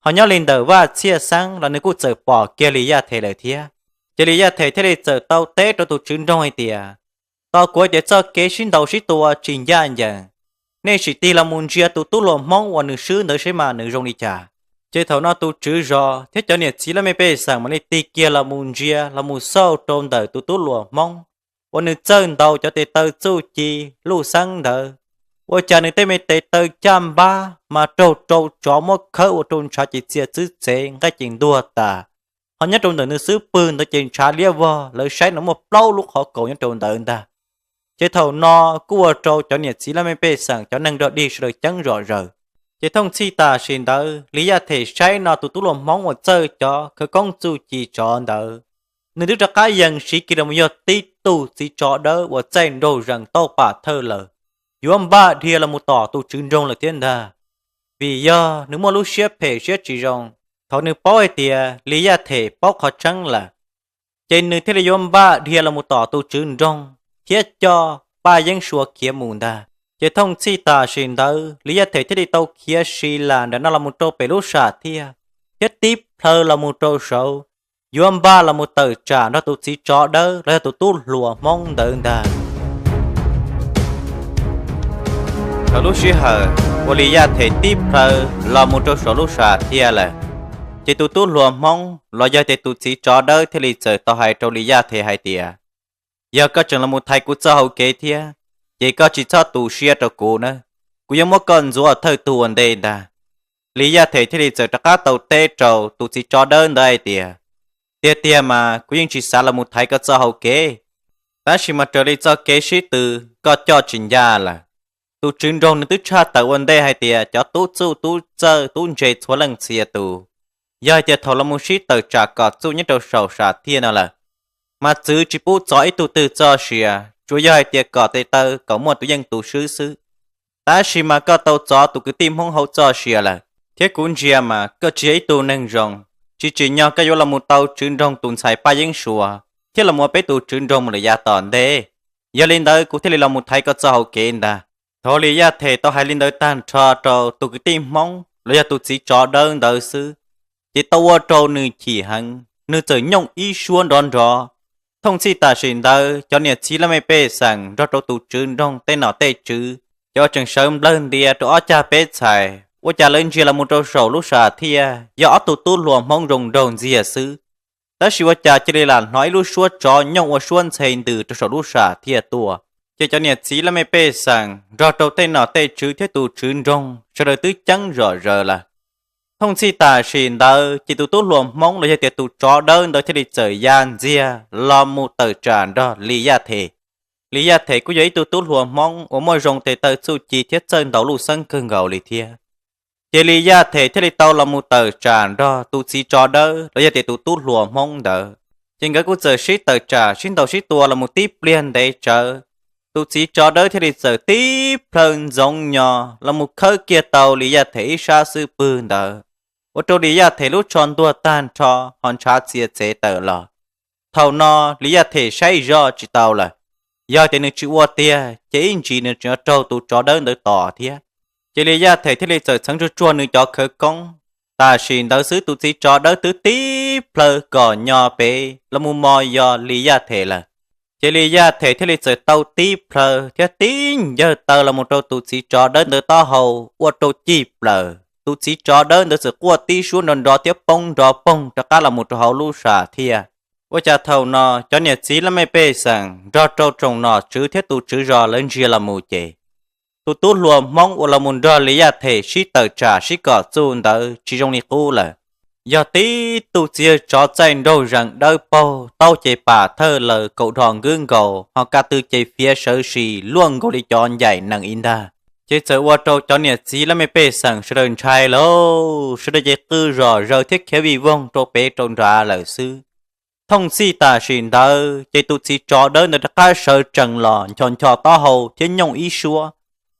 Ho nyob li ntawm Vaj Txhiaj Xeeb los nws kuj txawm pom kiag Lis Yaj Them lawm thiab. Ces Lis Yaj Them thiaj li txawm tau teb rau tus tswv nroog hais tias, tos kuv hais tias txoj kev sib ntaus sib tua tsis ncaj ncees, nej sim tig los mus ntsia tus tub hluas Hmoob uas nws swb ntawd seb mas nws zoo li cas. Ces thaum no tus tswv zos thiab cov niam txiv laj mej pej xeem mam li tig kiag los mus ntsia los mus xauj rau ntawm tus tub hluas Hmoob uas nws txawj ntaus cov tes taw txuj ci luj xeeb ntawd. Ua cas nws tej me tes taw caj npab mas raug rau tsov muab khawb ua rau ntshav ces txia txwb txev nqaij ces ntuag tas. Ho nyob rau ntawm nws xub pwg ntawd ces ntshav liab vog, lawv saib no muaj plaub lub qhov kaus nyob rau ntawd ntag. Ces thaum no kuj ua rau cov niam txiv laj mej pej xeem cov neeg dog dig sawv daws ceeb zom zaws. Ces thooj txhij tam sim ntawd Lis Yaj Them saib no tus tub hluas Hmoob uas txawj cov khawv koob txuj ci tsov ntawd, nws twb rov qab yees siv kiag los yog tib tug txiv tsov dawb uas txaij nraug zees tauj pam thawj lawm, yuav npaj dhia los mus tom tus tswv nroog lawm thiab ntag. Vim yog nws muaj lub siab phem siab tsis zoo, thaum nws paub hais tias Lis Yaj Them paub qhov tseeb lawm, ces nws thiaj li yuav npaj dhia los mus tom tus tswv nroog thiab coj Paj Yeeb Sua khiav mus ntag. Ces thooj txhij tam sim ntawd Lis Yaj Them thiaj li tau khiav si las ntawm no los mus rau pem lub sam thiaj, thiab tib plhaw los mus rau saud, yuav npaj los mus tawm tsam nrog tus txiv tsov dawb los yog tus tub hluas Hmoob ntawd ntag. Thaum lub sij hawm uas Lis Yaj Them tib plhaw los mus rau saum lub sam thiaj lawm, ces tus tub hluas Hmoob los yog tias tus txiv tsov dawb thiaj li txawm tau hais rau Lis Yaj Them hais tias, yog koj tseem los mus thaiv kuv txoj hau kev thiab, ces koj tsis txhob tu siab rau kuv na, kuv yuav muab koj ntxuav thawj tug ua ntej ntag. Lis Yaj Them thiaj li txawm rov qab tau teb rau tus txiv tsov dawb ntawd hais tias, tiag tiag mas kuv yeej tsis xav los mus thaiv koj txoj hau kev, tab sis mas raws li txoj kev sib tw koj coj tsis ncaj lawm. Tus tswv nroog nws twb tshaj tawm ua ntej hais tias cov tub txuj tub txawj tub ntse txhua leej txhia tus, yog hais tias thaum los mus sib tawm tsam kom txuj nyob rau saum sam thiaj no lawm, mas txwv tsis pub txov ib tug twg txoj sia, tsuas yog hais tias kom tes taw kom muaj tus yeej tus swb xwb. Tab sis mas koj tau txov tus kwv tij Hmoob hauv txoj sia lawm, thiab kuv ntsia mas koj tsis yog ib tug neeg zoo, tsis tsim nyog koj yuav los mus tau tswv nroog tus ntxhais Paj Yeeb Sua, thiab los mus ua peb tus tswv nroog mus lawm yav tom ntej. Yog li ntawd kuv thiaj li los mus thaiv koj txoj hau kev ntag. Thaum Lis Yaj Them tau hais li ntawd tag nrho rau tus kwv tij Hmoob los yog tus txiv tsov dawb ntawd xwb, ces tau ua rau nws chim heev, nws txawm nyooj ib suab nrov nrov. Thooj txhij tam sim ntawd cov niam txiv laj mej pej xeem nrog rau tus tswv nroog tej nom tej tswv, cov uas tseem sawv nplawg ntias rau ob cag peb txhais, ua cas lawv ntsia los mus rau saum lub sam thiaj yog ob tug tub hluas Hmoob zoo nraug ntxiag xwb. Tab sis ua cas cia li lam hnov ib lub suab tsov nyooj ua suab ntxhe ntws rau saum lub sam thiaj tuaj. Ces cov niam txiv laj mej pej xeem nrog rau tej nom tej tswv thiab tus tswv nroog sawv daws twb ceeb zom zaws lawm. Thooj txhij tam sim ntawd ces tus tub hluas Hmoob los yog tias tus tsov dawb ntawd thiaj li txawm ya ntxiag los mus tawm tsam nrog Lis Yaj Them. Lis Yaj Them kuj yog ib tug tub hluas Hmoob uas muaj zoo tes taw txuj ci thiab txawj ntaus luj xeeb kawg nkaus li thiab. Ces Lis Yaj Them thiaj li tau los mus tawm tsam nrog tus txiv tsov dawb los yog tias tus tub hluas Hmoob ntawd. Ces nkawd kuj txawm sib tawm tsam sib ntaus sib tua los mus tib pliag ntev tsawv, tus txiv tsov dawb thiaj li txawm tib plhaw ntxoov nyo los mus khawb kiag tau Lis Yaj Them ib sab xub pwg ntawd, ua rau Lis Yaj Them lub tsho ntuag tag nrho ho ntshav txia txev tawm los. Thaum no Lis Yaj Them saib zoj tsis tau lawm, yog tias nws tsis ua tiag ces ib ntsis nws tseem yuav raug tus tsov dawb ntawd tom thiab. Ces Lis Yaj Them thiaj li txawm txheev tsuag tsuag nws cov khawv koob. Tam sim ntawd xwb tus txiv tsov dawb twb tib plhaw kom nyo pem los mus mos yos Lis Yaj Them lawm. Ces Lis Yaj Them thiaj li txawm tau tib plhaw thiab tib ncawg taw los mus rau tus txiv tsov dawb ntawd taub hau ua rau cig plaws. Tus txiv tsov dawb ntawd txawm quaj tib suab nrov nrov thiab poob nrov poog rov qab los mus rau hauv lub sam thiaj. Ua cas thaum no cov niam txiv laj mej pej xeem nrog rau tsoom nom tswv thiab tus tswv zos lawv ntsia los mus ces tus tub hluas Hmoob uas los mus nrog Lis Yaj Them sib tawm tsam sib kom txuj ntawd tsis zoo li qub lawm. Yog tib tug txiv yawg tsov txaij nraug zees dawb paug, taub ces pam thawj laws, kaum dhos nkwb nkaus, ho ka tw ces fiav sawv si luaj nkaus li cov ncaim nees ib ntag. Ces txawm ua rau cov niam txiv laj mej pej xeem sawv daws ntshai lauj, sawv daws ces qw zom zaws thiab khiav vij voog rau pem rau nrad lawm xwb. Thooj txhij tam sim ntawd ces tus txiv tsov dawb ntawd rov qab sawv tsees los ncho ncho taub hau thiab nyooj ib suab,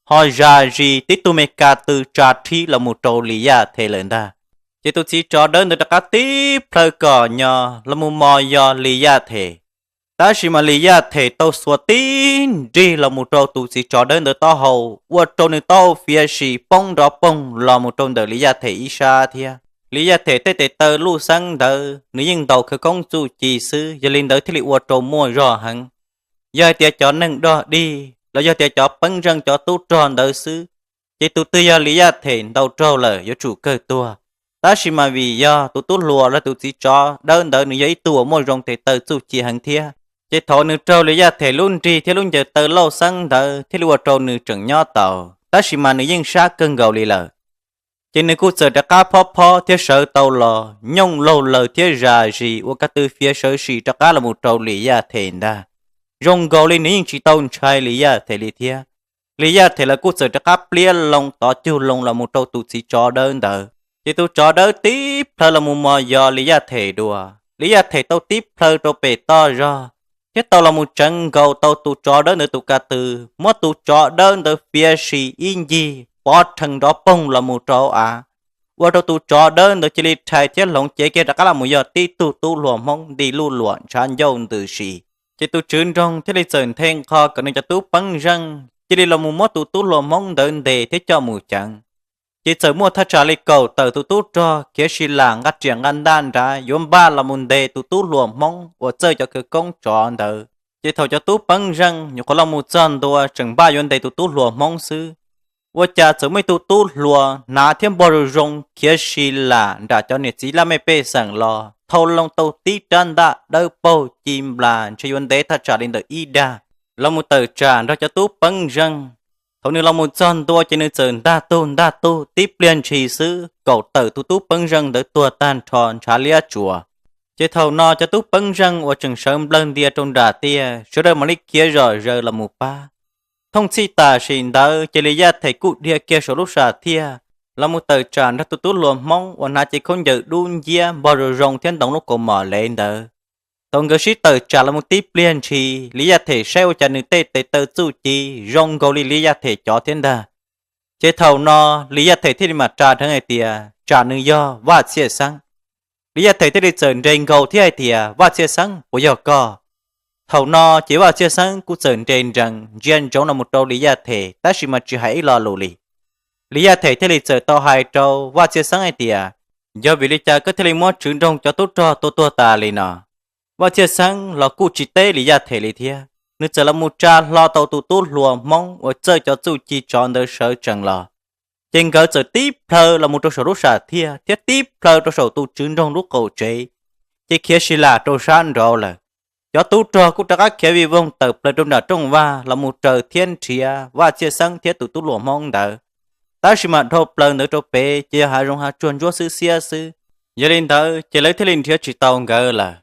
ho zam zis tib tug me ka tw tsa rhib los mus rau Lis Yaj Them lawm ntag. Ces tus txiv tsov dawb ntawd rov qab tib plhaw kom nyo los mus mos yos Lis Yaj Them. Tab sis mas Lis Yaj Them tau xuas tib nrig los mus rau tus txiv tsov dawb ntawd taub hau, ua rau nws taub hau fiav sim poob nrov poog los mus rau ntawm Lis Yaj Them ib sab thiab. Lis Yaj Them tej tes taw luj xeeb ntawd nws yeej ntaus khawv koob txuj ci xwb, yog li ntawd thiaj li ua rau muaj zog heev. Yog hais tias cov neeg dog dig los yog tias cov peeb zeej cov tub rog ntawd xwb, ces tus twg yog Lis Yaj Them ntaus raug lawm yuav tsum kawg tuag. Tab sis mas vim yog tus tub hluas los tus txiv tsov dawb ntawd nws yog ib tug uas muaj zoo tes taw txuj ci heev thiab, ces thaum nws raug Lis Yaj Them lub nrig thiab lub ncaws taw lauj xeeb ntawd thiaj li ua rau nws tseem nyob taus, tab sis mas nws yeej sab kawg nkaus li lawm. Ces nws kuj txawm rov qab phob phob thiab sawv tau los nyooj laug lawm thiab zam zis ua ka tw fiav sawv sim rov qab los mus rau Lis Yaj Them ntag. Zoo nkaus li nws yeej tsis tau ntshai Lis Yaj Them li thiab. Lis Yaj Them los kuj txawm rov qab pliab loo tov cug loo los mus rau tus txiv tsov dawb ntawd. Ces tus tsov dawb tib plhaw los mus mos yos Lis Yaj Them dua. Lis Yaj Them tau tib plhaw rau pem toj zog thiab tau los mus tseev nkaus tau tus tsov dawb ntawd tus ka tw, muab tus tsov dawb ntawd fiav sim ib ncig pov rhees nrov poog los mus rau av, ua rau tus tsov dawb ntawd cia li rhais thiab hloov cev kiag rov qab los mus yog tib tug tub hluas Hmoob nti luj luam ntshav ncauj ntws si. Ces tus tswv nroog thiaj li txawm nthe nqho kom nws cov tub peeb zeej cia li los mus muab tus tub hluas Hmoob ntawd ntes thiab coj mus ceev. Ces txawm muaj thaj tsam li kaum tawm tus tub rog khiav si lam nqa riam nqa ntaj nrad yuav npaj los mus ntes tus tub hluas Hmoob uas txawj cov khawv koob tsov ntawd. Ces thaum cov tub peeb zeej nyuam qhuav los mus txog ntua tseem npaj yuav ntes tus tub hluas Hmoob xwb, ua cas txawm muaj ib tug tub hluas hnav thiab npog zoo zoo khiav si lam nram cov niam txiv laj mej pej xeem los thau loo tau tib rab ntaj dawb paug ci nplas ntshe yuav ntev thaj tsam li ntawm ib dag los mus tawm tsam nrog cov tub peeb zeej. Thaum nws los mus txog ntua ces nws txawm ntag tug ntag tug tib pliag ntshis xwb kaum tawm tus tub peeb zeej ntawd tuag tag nrho ntshav liab tsuas. Ces thaum no cov tub peeb zeej uas tseem sawv nplawg ntia rau nram tiaj sawv daws mam li khiav zom zaws los mus pab. Thooj txhij tam sim ntawd ces Lis Yaj Them kuj dhia kiag saum lub sam thiaj los mus tawm tsam nrog tus tub hluas Hmoob uas hnav cev khaub ncaws dub nciab npog zoo zoo thiab ntoos lub kaus mom lev ntawd. Thaum nkawd sib tawm tsam los mus tib pliag ntshis, Lis Yaj Them saib ua cas nws tej tes taw txuj ci zoo nkaus li Lis Yaj Them cov thiab ntag. Ces thaum no Lis Yaj Them thiaj li mam tsa dheev hais tias tsam nws yog Vaj Txhiaj Xeeb. Lis Yaj Them thiaj li txawm nres nkaus thiab hais tias, Vaj Txhiaj Xeeb, puas yog koj? Thaum no ces Vaj Txhiaj Xeeb kuj txawm nres nrees ntsia ntsoov los mus rau Lis Yaj Them tab sis mas tsis hais ib lo lus li. Lis Yaj Them thiaj li txawm tau hais rau Vaj Txhiaj Xeeb hais tias, Yog vim li cas koj thiaj li muab tswv nroog cov tub rog tua tuag tas li no? Vaj Txhiaj Xeeb los kuj tsis teb Lis Yaj Them li thiab, nws txawm los mus tsa hlo tau tus tub hluas Hmoob uas txawj cov txuj ci tsov ntawd sawv tsees los. Ces nkawd txawm tib plhaw los mus rau saum lub sam thiaj thiab tib plhaw rau saum tus tswv nroog lub qaum tsev, ces khiav si lam rau sab nraud lawm. Cov tub rog kuj rov qab khiav vij voog tawm plaws rau nram rooj vag los mus raws thiab nrhiav Vaj Txhiaj Xeeb thiab tus tub hluas Hmoob ntawd. Tab sis mas dhau plaws ntawd rau pem ces yog hav zoov hav tsuag ntsuab xwb xiab xwb, yog li ntawd ces lawv thiaj li nrhiav tsis tau nkawd lawm.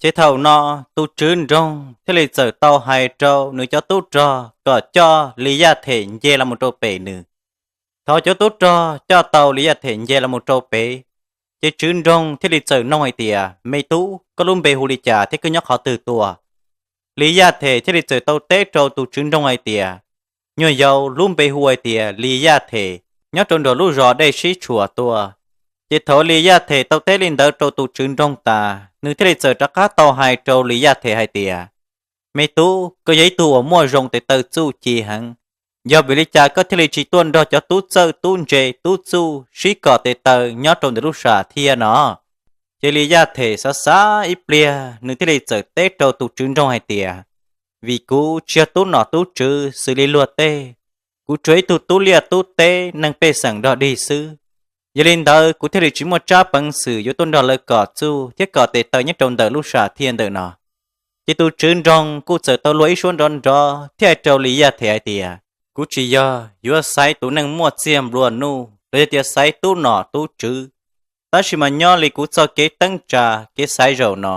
Ces thaum no tus tswv nroog thiaj li txawm tau hais rau nws cov tub rog kom coj Lis Yaj Them nce los mus rau pem nws. Thaum cov tub rog coj tau Lis Yaj Them nce los mus rau pem, ces tswv nroog thiaj li txawm noog hais tias, Me tub, koj lub npe hu li cas thiab koj nyob qhov twg tuaj? Lis Yaj Them thiaj li txawm tau teb rau tus tswv nroog hais tias, Nyuag yau, lub npe hu hais tias Lis Yaj Them, nyob rau nram lub zos Dej Sib Tshuam tuaj. Ces thaum Lis Yaj Them tau teb li ntawd rau tus tswv nroog tas, nws thiaj li txawm rov qab tau hais rau Lis Yaj Them hais tias, Me tub, koj yog ib tug uas muaj zoo tes taw txuj ci heev, yog vim li cas koj thiaj li tsis tuaj nrog cov tub txawj tub ntse tub txuj sib kom tes taw nyob rau ntawm lub sam thiaj no? Ces Lis Yaj Them xav xav ib pliag, nws thiaj li txawm teb rau tus tswv nroog hais tias, Vim kuv tsis yog tub nom tub tswv xws li luag tej, kuv tsuas ib tug tub liaj tub teb neeg pej xeem dog dig xwb. Yog li ntawd kuv thiaj li tsis muaj tsab peev xwm yuav tuaj nrog lawv kom txuj thiab kom tes taw nyob rau ntawm lub sam thiaj ntawm no. Ces tus tswv nroog kuj txawm tau luag ib suab nrov nrov thiab hais rau Lis Yaj Them hais tias, Kuv tsis yog yuav xaiv tus neeg muaj txiag nplua nuj los yog tias xaiv tub nom tub tswv, tab sis mas nyob li kuv txoj kev teeb tsa kev xaiv zaum no,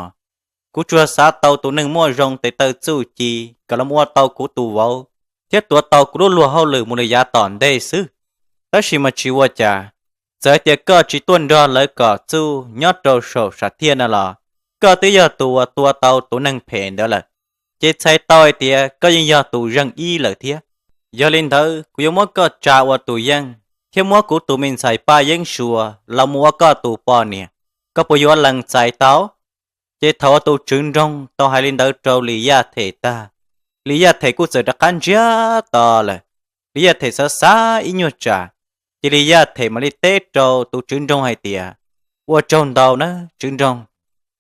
kuv tsuas xav tau tus neeg muaj zoo tes taw txuj ci kom los ua tau kuv tus vauv thiab tuav tau kuv lub luag hauj lwm mus li yav tom ntej xwb. Tab sis mas tsis ua cas, txawm hais tias koj tsis tuaj nrog lawv kom txuj nyob rau saum sam thiaj no los, Koj twb yog tus uas tua tau tus neeg phem ntawd lawm, ces txhais tau hais tias koj yeej yog tus zeej ib lawm thiab. Yog li ntawd kuv yuav muab koj tsa ua tus yeej, thiab muab kuv tus me ntxhais Paj Yeeb Suas los mus ua koj tus poj niam. Koj puas yuav lees txais tau? Ces thaum uas tus tswv nroog tau hais li ntawd rau Lis Yaj Them tag, Lis Yaj Them kuj txawm rov qab ntsiag to lawm. Lis Yaj Them xav xav ib nyuag tsam, ces Lis Yaj Them mam li teb rau tus tswv nroog hais tias, Ua tsaug ntau na tswv nroog,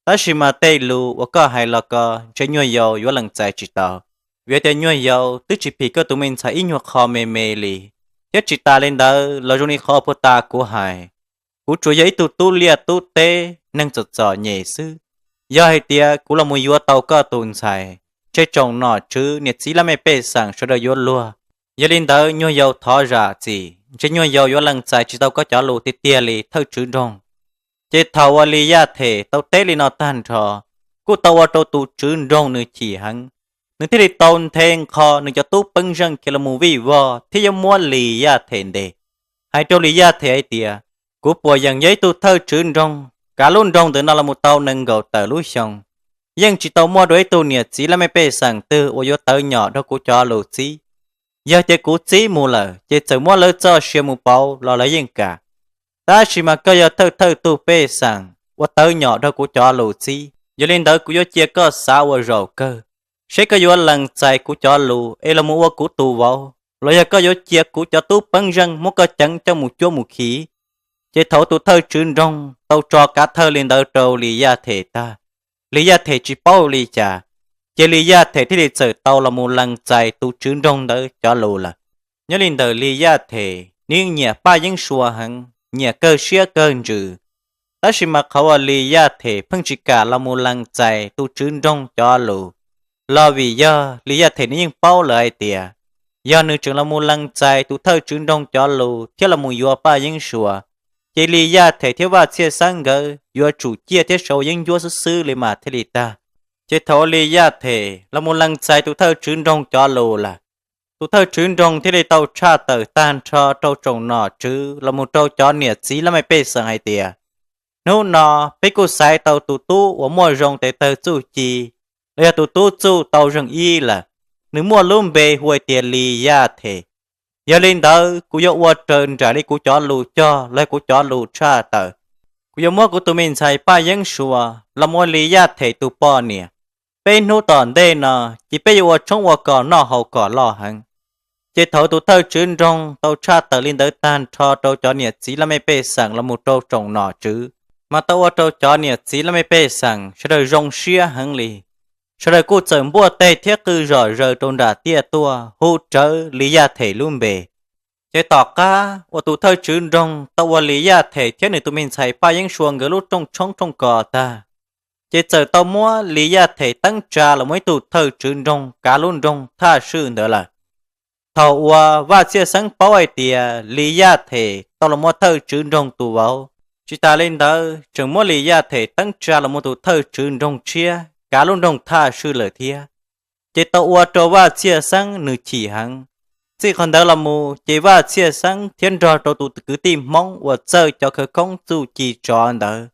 tab sis mas tej lus uas koj hais los ko ntshe nyuag yaus yuav lees txais tsis tau, vim tias nyuag yaus twb tsis phim koj tus me ntxhais ib nyuag qho me me li. Thiab tsis tas li ntawd los zoo li qhov puag ta kuv hais, kuv tsuas yog ib tug tub liaj tub teb neeg txom txom nyem xwb. Yog hais tias kuv los mus yuav tau koj tus ntxhais, ntshe tsoom nom tswv niam txiv laj mej pej xeem sawv daws yuav luag. Yog li ntawd nyuag yaus thov zam txim, ntshe nyuag yaus yuav lees txais tsis tau koj cov lus tiag tiag li thawj tswv nroog. Ces thaum uas Lis Yaj Them tau teb li no tag nrho, kuj tau ua rau tus tswv nroog nws chim heev, nws thiaj li tau nthe nqho nws cov tub peeb zeej khiav los mus vij vog thiab yuav muab Lis Yaj Them ntes, hais rau Lis Yaj Them hais tias, Kuv puas yeem yog ib tug thawj tswv nroog kav lub nroog ntawm no los mus tau nees nkaum tawm lub xyoo, yeej tsis tau muaj dua ib tug niam txiv laj mej pej xeem twg uas yuav tawv nyom rau kuv cov lus txib. Yog tias kuv txib mus lawm ces txawm muab lawv txoj sia mus pauv los lawv yeej kam. Tab sis mas koj yog thawj thawj tug pej xeem uas tawv nyom rau kuv cov lus txib, yog li ntawd kuv yuav cia koj xav ua zaum kawg, seb koj yuav lees txais kuv cov lus es los mus ua kuv tus vauv, los yog koj yuav cia kuv cov tub peeb zeej muab koj ceev coj mus cuab mus khi. Ces thaum tus thawj tswv nroog tau tso kav thawj li ntawd rau Lis Yaj Them tag, Lis Yaj Them tsis paub li cas, ces Lis Yaj Them thiaj li txawm tau los mus lees txais tus tswv nroog ntawd cov lus lawm. Nyob li ntawm Lis Yaj Them nws yeej nyiam Paj Yeeb Suas heev, nyiam kawg siab kawg ntsws. Tab sis mas qhov uas Lis Yaj Them pheej tsis kam los mus lees txais tus tswv nroog cov lus, los vim yog Lis Yaj Them nws yeej paub lawm hais tias, yog nws tseem los mus lees txais tus thawj tswv nroog cov lus thiab los mus yuav Paj Yeeb Suas, ces Lis Yaj Them thiab Vaj Txhiaj Xeeb nkawd yuav tsum ciaj thiab sau yeeb ncuab xwb xwb li mas thiaj li tag. Ces thaum uas Lis Yaj Them los mus lees txais tus thawj tswv nroog cov lus lawm, tus thawj tswv nroog thiaj li tau tshaj tawm tag nrho rau tsoom nom tswv los mus rau cov niam txiv laj mej pej xeem hais tias, hnub no peb kuj xaiv tau tus tub uas muaj zoo tes taw txuj ci, los yog tus tub txuj tau zeeg ib lawm. Nws muaj lub npe hu hais tias Lis Yaj Them. Yog li ntawd kuv yuav ua raws nraim li kuv cov lus cog los yog kuv cov lus tshaj tawm. Kuv yuav muab kuv tus me ntxhais Paj Yeeb Suas los mus ua Lis Yaj Them tus poj niam. Peb hnub tom ntej no ces peb yuav ua tshoob ua kos noj haus kom loj heev. Ces thaum tus thawj tswv nroog tau tshaj tawm li ntawd tag nrho rau cov niam txiv laj mej pej xeem los mus rau tsoom nom tswv, mas tau ua rau cov niam txiv laj mej pej xeem sawv daws zoo siab heev li. Sawv daws kuj txawm npuaj teg thiab qw zom zaws rau nram tiaj tuaj hu rawv Lis Yaj Them lub npe. Ces tom qab uas tus thawj tswv nroog tau ua Lis Yaj Them thiab nws tus me ntxhais Paj Yeeb Suas nkawd lub rooj tshoob rooj kos tag, ces txawm tau muab Lis Yaj Them teeb tsa los mus ib tug thawj tswv nroog kav lub nroog Thaj Swj ntawd lawm. Thaum uas Vaj Txhiaj Xeeb paub hais tias Lis Yaj Them tau los muaj thawj tswv nroog tus vauv, tsis tas li ntawd tseem muab Lis Yaj Them teeb tsa los mus tus thawj tswv nroog tshiab kav lub nroog Thaj Swj lawm thiab, ces tau ua rau Vaj Txhiaj Xeeb nws chim heev. Txij qhov ntawd los mus ces Vaj Txhiaj Xeeb thiab nrog rau tus kwv tij Hmoob uas txawj cov khawv koob txuj ci tsov ntawd,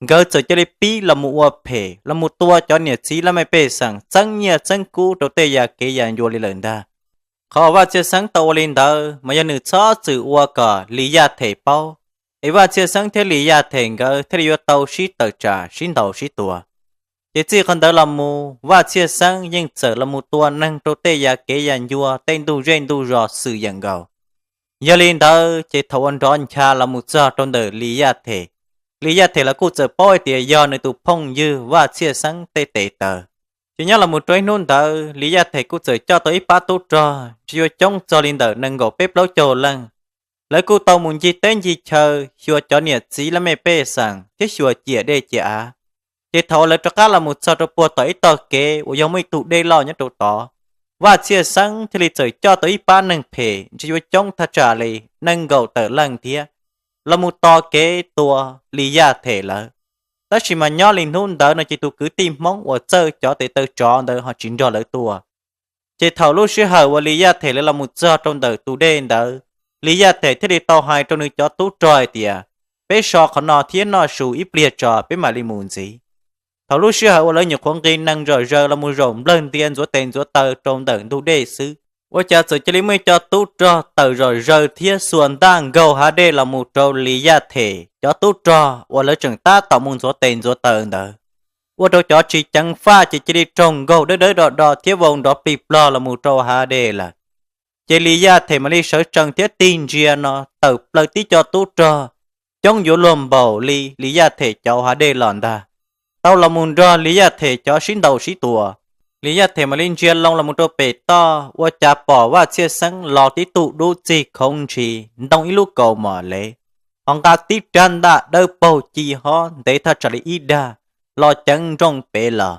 nkawd txawm cia li pib los mus ua phem los mus tua cov niam txiv laj mej pej xeem txeeb nyiaj txeeb kub rau tej yam kev yam ncua li lawm ntag. Qhov uas Vaj Txhiaj Xeeb tau ua li ntawd mas yog nws txhob txwm ua kom Lis Yaj Them paub, es Vaj Txhiaj Xeeb thiab Lis Yaj Them nkawd thiaj li yuav tau sib tawm tsam sib ntaus sib tua. Ces txij qhov ntawd los mus Vaj Txhiaj Xeeb yeej txawm los mus tua neeg rau tej yam kev yam ncua tej ntuj zej ntuj zos xwm yeem nkaus. Yog li ntawd ces thaum uas nrov ncha los mus txog rau ntawm Lis Yaj Them, Lis Yaj Them los kuj txawm paub hais tias yog nws tus phooj ywg Vaj Txhiaj Xeeb tej tes taw. Ces nyob los mus rau ib hnub ntawd Lis Yaj Them kuj txawm coj tau ib pab tub rog ntshe yuav coob txog li ntawm nees nkaum peb plaub caug leej. Lawv kuj tau mus ncig teb ncig chaw xyuas cov niam txiv laj mej pej xeem thiab xyuas ciam dej ciam av. Ces thaum uas lawv rov qab los mus txog rau puag tom ib tog kev uas yog muaj ib tug dej loj nyob rau tod, Vaj Txhiaj Xeeb thiaj li txawm coj tau ib pab neeg phem ntshe yuav coob thaj tsam li nees nkaum tawm leej thiab, los mus tos kev tua Lis Yaj Them lawv. Tab sis mas nyob li hnub ntawd no ces tus kwv tij Hmoob uas txawj cov tes taw tsov ntawd ho tsis nrog lawv tuaj. Ces thaum lub sij hawm uas Lis Yaj Them lawv los mus txog rau ntawm tus dej ntawd, Lis Yaj Them thiaj li tau hais rau nws cov tub rog hais tias, peb so qhov no thiab noj su ib pliag tso peb mam li mus ntxiv. Thaum lub sij hawm uas lawv nyuam qhuav nqis nees zom zaws los mus zaum nplawg ntia ntxuav tes ntxuav taw rau ntawm ntug dej xwb, ua cas txawm cia li muaj ib co tub rog tawm zom zaws thiab xuas ntaj nkaug hav dej los mus rau Lis Yaj Them cov tub rog uas lawv tseem tab tom mus ntxuav tes ntxuav taw ntawd. Ua rau cov tsis ceev faj ces cia li raug nkaug dawb dawb do do thiab vau nrov plig plog los mus rau hav dej lawm. Ces Lis Yaj Them mam li sawv tsees thiab tig ntsia no tawm plaws tib co tub rog coob yuav luag npaum li Lis Yaj Them cov hav dej los ntag, tau los mus nrog Lis Yaj Them cov sib ntaus sib tua. Lis Yaj Them mam li ntsia loo los mus rau pem toj ua cas pom Vaj Txhiaj Xeeb los tib tug dub txig khoov ntshis ntoo ib lub kaus mom lev, ho nqa tib rab ntaj dawb paug ci hob ntev thaj tsam li ib dag los ceev nrooj pem los.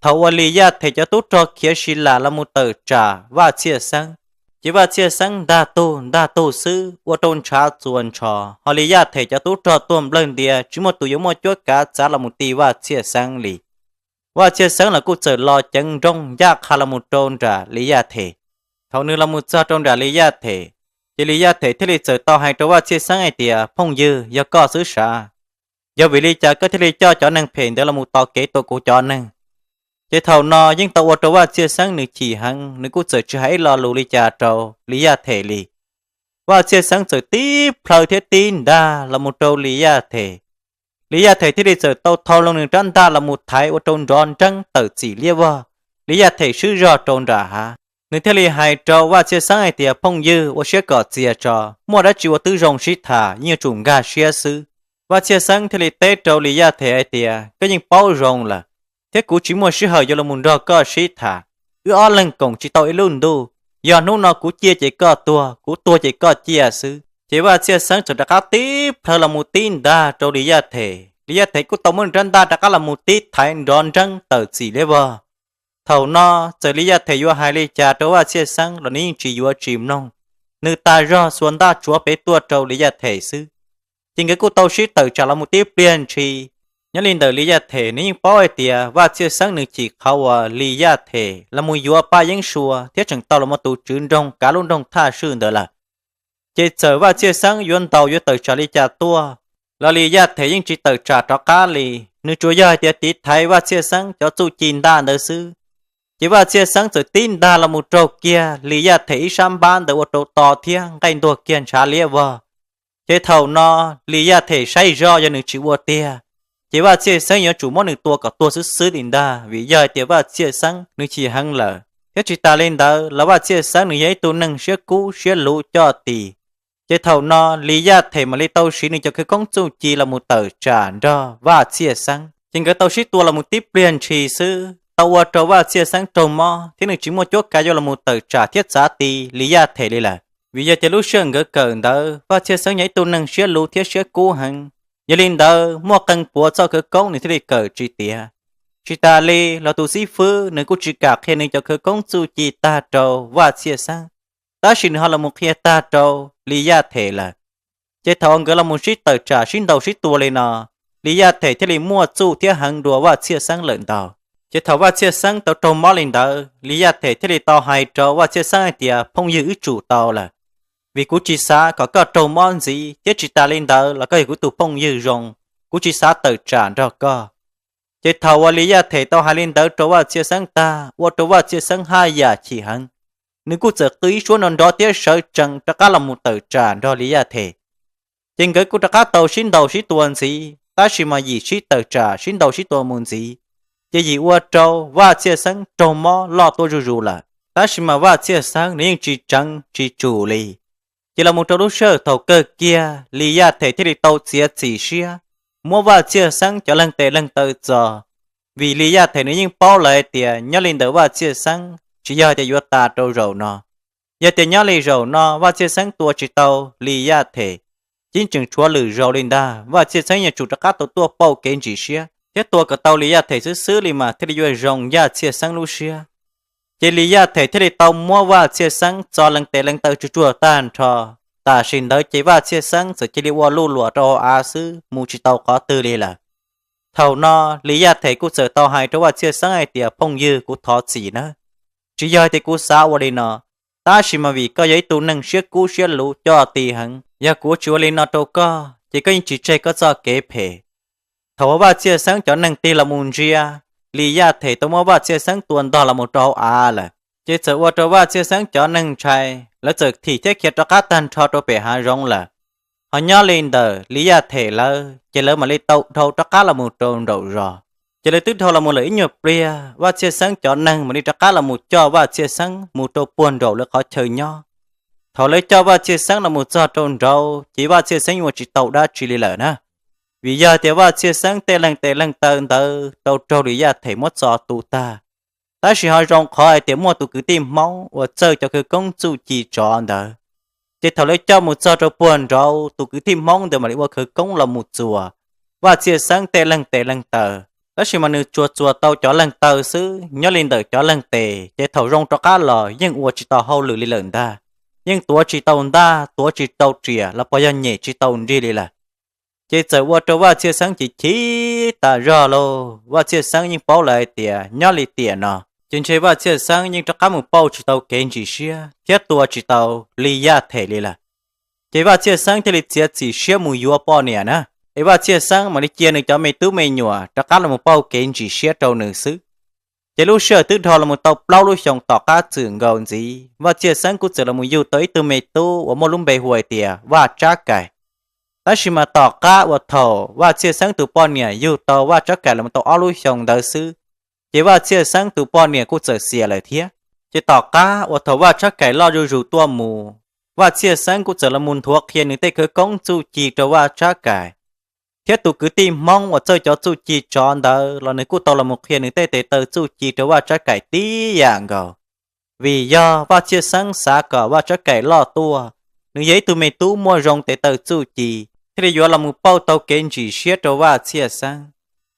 Thaum uas Lis Yaj Them cov tub rog khiav si las los mus tawm tsam Vaj Txhiaj Xeeb, ces Vaj Txhiaj Xeeb ntag tug ntag tug xwb ua rau ntshav txuas ntsho, ho Lis Yaj Them cov tub rog tuag nplawg ntia tsis muaj tus yuav muaj cuab kav txav los mus ti Vaj Txhiaj Xeeb li. Vaj Txhiaj Xeeb los kuj txawm los ceev nrooj ncaj qha los mus rau nram Lis Yaj Them. Thaum nws los mus txog rau nram Lis Yaj Them, ces Lis Yaj Them thiaj li txawm tau hais rau Vaj Txhiaj Xeeb hais tias, Phooj ywg, yog koj xwb sav, yog vim li cas koj thiaj li coj cov neeg phem ntawd los mus tos kev tua kuv cov neeg? Ces thaum no yeej tau ua rau Vaj Txhiaj Xeeb nws chim heev, nws kuj txawm tsis hais ib lo lus li cas rau Lis Yaj Them li. Vaj Txhiaj Xeeb txawm tib plhaw thiab tib ntag los mus rau Lis Yaj Them. Lis Yaj Them thiaj li txawm tau thau loo nws rab ntaj los mus thaiv ua rau nrov nreeb tawm txim liab vog. Lis Yaj Them swb zog rau nram hav, nws thiaj li hais rau Vaj Txhiaj Xeeb hais tias, Phooj ywg, ua siab kom txias tso, muaj dab tsi ua twb zoo sib tham, yeej yuav tsum nkag siab xwb. Vaj Txhiaj Xeeb thiaj li teb rau Lis Yaj Them hais tias, Koj yeej paub zoo lawm, thiab kuv tsis muaj sij hawm yuav los mus nrog koj sib tham. Wb ob leeg koom tsis tau ib lub ntuj, yog hnub no kuv ciaj ces koj tuag, kuv tuag ces koj ciaj xwb. Ces Vaj Txhiaj Xeeb txawm rov qab tib plhaw los mus tib ntag rau Lis Yaj Them. Lis Yaj Them kuj tau muab nws rab ntaj rov qab los mus tib thaiv nrov nreeb tawm txim liab vog. Thaum no txawm Lis Yaj Them yuav hais li cas rau Vaj Txhiaj Xeeb los nws yeej tsis yuav tsis mloog, nws tas zog xuas ntaj tsuav pem tuaj rau Lis Yaj Them xwb. Ces nkawd kuj tau sib tawm tsam los mus tib pliag ntshis. Nyob li ntawm Lis Yaj Them nws yeej paub hais tias Vaj Txhiaj Xeeb nws chim qhov uas Lis Yaj Them los mus yuav Paj Yeeb Sua thiab tseem tau los mus tus tswv nroog kav lub nroog Thaj Swj ntawd lawm. Ces txawm Vaj Txhiaj Xeeb yuav ntaus yuav tawm tsam li cas tuaj los Lis Yaj Them yeej tsis tawm tsam rov qab li. Nws tsuas yog hais tias tiv thaiv Vaj Txhiaj Xeeb cov txuj ci ntaj ntawd xwb. Ces Vaj Txhiaj Xeeb txawm tib ntag los mus raug kiag Lis Yaj Them ib sab npab ntawd ua rau to thiab nqaij ntuag kiag ntshav liab vog. Ces thaum no Lis Yaj Them saib zoj yog nws tsis ua tiag, ces Vaj Txhiaj Xeeb yuav tsum muab nws tua kom tuag xwb xwb li ntag, vim yog hais tias Vaj Txhiaj Xeeb nws chim heev lawm. Thiab tsis tas li ntawd los Vaj Txhiaj Xeeb nws yog ib tug neeg siab kub siab luv coj tis. Ces thaum no Lis Yaj Them mam li tau siv nws cov khawv koob txuj ci los mus tawm tsam nrog Vaj Txhiaj Xeeb, ces nkawd tau sib tua los mus tib pliag ntshis xwb, tau ua rau Vaj Txhiaj Xeeb raug mob thiab nws tsis muaj cuab kav yuav los mus tawm tsam thiab txav ti Lis Yaj Them li lawm. Vim yog tias lub sij hawm nkawd kawm ntawd Vaj Txhiaj Xeeb yog ib tug neeg siab luv thiab siab kub heev, yog li ntawd muaj qee puav txoj khawv koob nws thiaj li kawm tsis tiav. Tsis tas li los tus xib fwb nws kuj tsis kam qhia nws cov khawv koob txuj ci tag rau Vaj Txhiaj Xeeb, tab sis nws ho los mus qhia tag rau Lis Yaj Them lawm. Ces thaum uas nkawd los mus sib tawm tsam sib ntaus sib tua li no, Lis Yaj Them thiaj li muaj txuj thiab heev dua Vaj Txhiaj Xeeb lawm ntau. Ces thaum Vaj Txhiaj Xeeb tau raug mob li ntawd, Lis Yaj Them thiaj li tau hais rau Vaj Txhiaj Xeeb hais tias, Phooj ywg, wb tsum tau lawm, vim kuv tsis xav kom koj raug mob ntxiv, thiab tsis tas li ntawd los koj yog kuv tus phooj ywg zoo, kuv tsis xav tawm tsam nrog koj. Ces thaum uas Lis Yaj Them tau hais li ntawd rau Vaj Txhiaj Xeeb tag, ua rau Vaj Txhiaj Xeeb haj yam chim heev, nws kuj txawm qw ib suab nrov nrov thiab sawv tsees rov qab los mus tawm tsam nrog Lis Yaj Them. Ces nkawd kuj rov qab tau sib ntaus sib tua ntxiv, tab sis mas yim sib tawm tsam sib ntaus sib tua mus ntxiv, ces yim ua rau Vaj Txhiaj Xeeb raug mob loj tuaj zuj zus lawm. Tab sis mas Vaj Txhiaj Xeeb nws yeej tsis tseev tsis tsum li. Ces los mus rau lub sij hawm thaum kawg kiag, Lis Yaj Them thiaj li tau txiav txim siab muab Vaj Txhiaj Xeeb cov leeg tes leeg taw txo, vim Lis Yaj Them nws yeej paub lawm hais tias nyob li ntawm Vaj Txhiaj Xeeb tsis yog tias yuav tas rau zaum no. Yog tias nyob li zaum no Vaj Txhiaj Xeeb tua tsis tau Lis Yaj Them, ces tseem tshuav lwm zaus li ntag, Vaj Txhiaj Xeeb yuav tsum rov qab tau tuaj pauj kev ntsim siab thiab tua kom tau Lis Yaj Them xwb xwb li mas thiaj li yuav zoo Yaj Txhiaj Xeeb lub siab. Ces Lis Yaj Them thiaj li tau muab Vaj Txhiaj Xeeb txo leej tes leej taw tsuag tsuag tag nrho. Tam sim ntawd ces Vaj Txhiaj Xeeb txawm cia li ua luj luam rau hauv av xwb, mus tsis tau qhov twg li lawm. Thaum no Lis Yaj Them kuj txawm tau hais rau Vaj Txhiaj Xeeb hais tias, Phooj ywg, kuv thov txim nawb, tsis yog tias kuv xav ua li no, tab sis mas vim koj yog ib tug neeg siab kub siab luv coj ti heev, yog kuv tsis ua li no rau koj ces koj yeej tsis tseg koj txoj kev phem. Thaum uas Vaj Txhiaj Xeeb cov neeg tig los mus ntsia, Lis Yaj Them tau muab Vaj Txhiaj Xeeb tua ntog los mus rau hauv av lawm, ces txawm ua rau Vaj Txhiaj Xeeb cov neeg ntshai, lawv txawm thim thiab khiav rov qab tag nrho rau pem hav zoov lawm. Ho nyob li ntawm Lis Yaj Them lawv ces lawv mam li tau dhau rov qab los mus rau nraum zos. Ces lawv twb dhau los mus lawm ib nyuag pliag, Vaj Txhiaj Xeeb cov neeg mam li rov qab los mus coj Vaj Txhiaj Xeeb mus rau puag nraum lawv qhov chaw nyob. Thaum lawv coj Vaj Txhiaj Xeeb los mus txog rau nraud ces Vaj Txhiaj Xeeb yeej ua tsis tau dab tsi li lawm na, vim yog tias Vaj Txhiaj Xeeb tej leeg tes leeg taw ntawd tau raug Lis Yaj Them muab txo tu tag. Tab sis ho zoo qhov hais tias muaj tus kwv tij Hmoob uas txawj cov khawv koob txuj ci tsov ntawd, ces thaum lawv coj mus txog rau puag nraud, tus kwv tij Hmoob ntawd mam li ua khawv koob los mus txuas Vaj Txhiaj Xeeb tej leeg tes leeg taw. Tab sis mas nws tsuas txuas tau cov leeg taw xwb, nyob li ntawm cov leeg tes ces thaum zoo rov qab los yeej ua tsis tau hauj lwm li lawm ntag, yeej tuav tsis tau ntaj, tuav tsis tau riam los puas yog nyem tsis tau nrig li lawm. Ces txawm ua rau Vaj Txhiaj Xeeb chim chim tas zog lauj. Vaj Txhiaj Xeeb yeej paub lawm hais tias nyob li tiam no ces ntshe Vaj Txhiaj Xeeb yeej rov qab mus pauj tsis tau kev ntsim siab thiab tua tsis tau Lis Yaj Them li lawm. Ces Vaj Txhiaj Xeeb thiaj li txiav txim siab mus yuav poj niam na, es Vaj Txhiaj Xeeb mam li cia nws cov me tub me nyuam rov qab los mus pauj kev ntsim siab rau nws xwb. Ces lub sij hawm twb dhau los mus tau plaub lub xyoos tom qab txwm nkaus ntxiv, Vaj Txhiaj Xeeb kuj txawm los mus yug tau ib tug me tub uas muaj lub npe hu hais tias Vaj Tsab Kaim. Tab sis mas tom qab uas thaum Vaj Txhiaj Xeeb tus poj niam yug tau Vaj Tsab Kaim los mus tau ob lub xyoos ntawd xwb, ces Vaj Txhiaj Xeeb tus poj niam kuj txawm xiam lawm thiab. Ces tom qab uas thaum Vaj Tsab Kaim loj zuj zus tuaj mus, Vaj Txhiaj Xeeb kuj txawm los mus nthuav qhia nws tej khawv koob txuj ci rau Vaj Tsab Kaim. Thiab tus kwv tij Hmoob uas txawj cov txuj ci tsov ntawd los nws kuj tau los mus qhia nws tej tes taw txuj ci rau Vaj Tsab Kaim tib yam nkaus. Vim yog Vaj Txhiaj Xeeb xav kom Vaj Tsab Kaim loj tuaj, nws yog ib tug me tub muaj zoo tes taw txuj ci, thiaj li yuav los mus pauj tau kev ntsim siab rau Vaj Txhiaj Xeeb.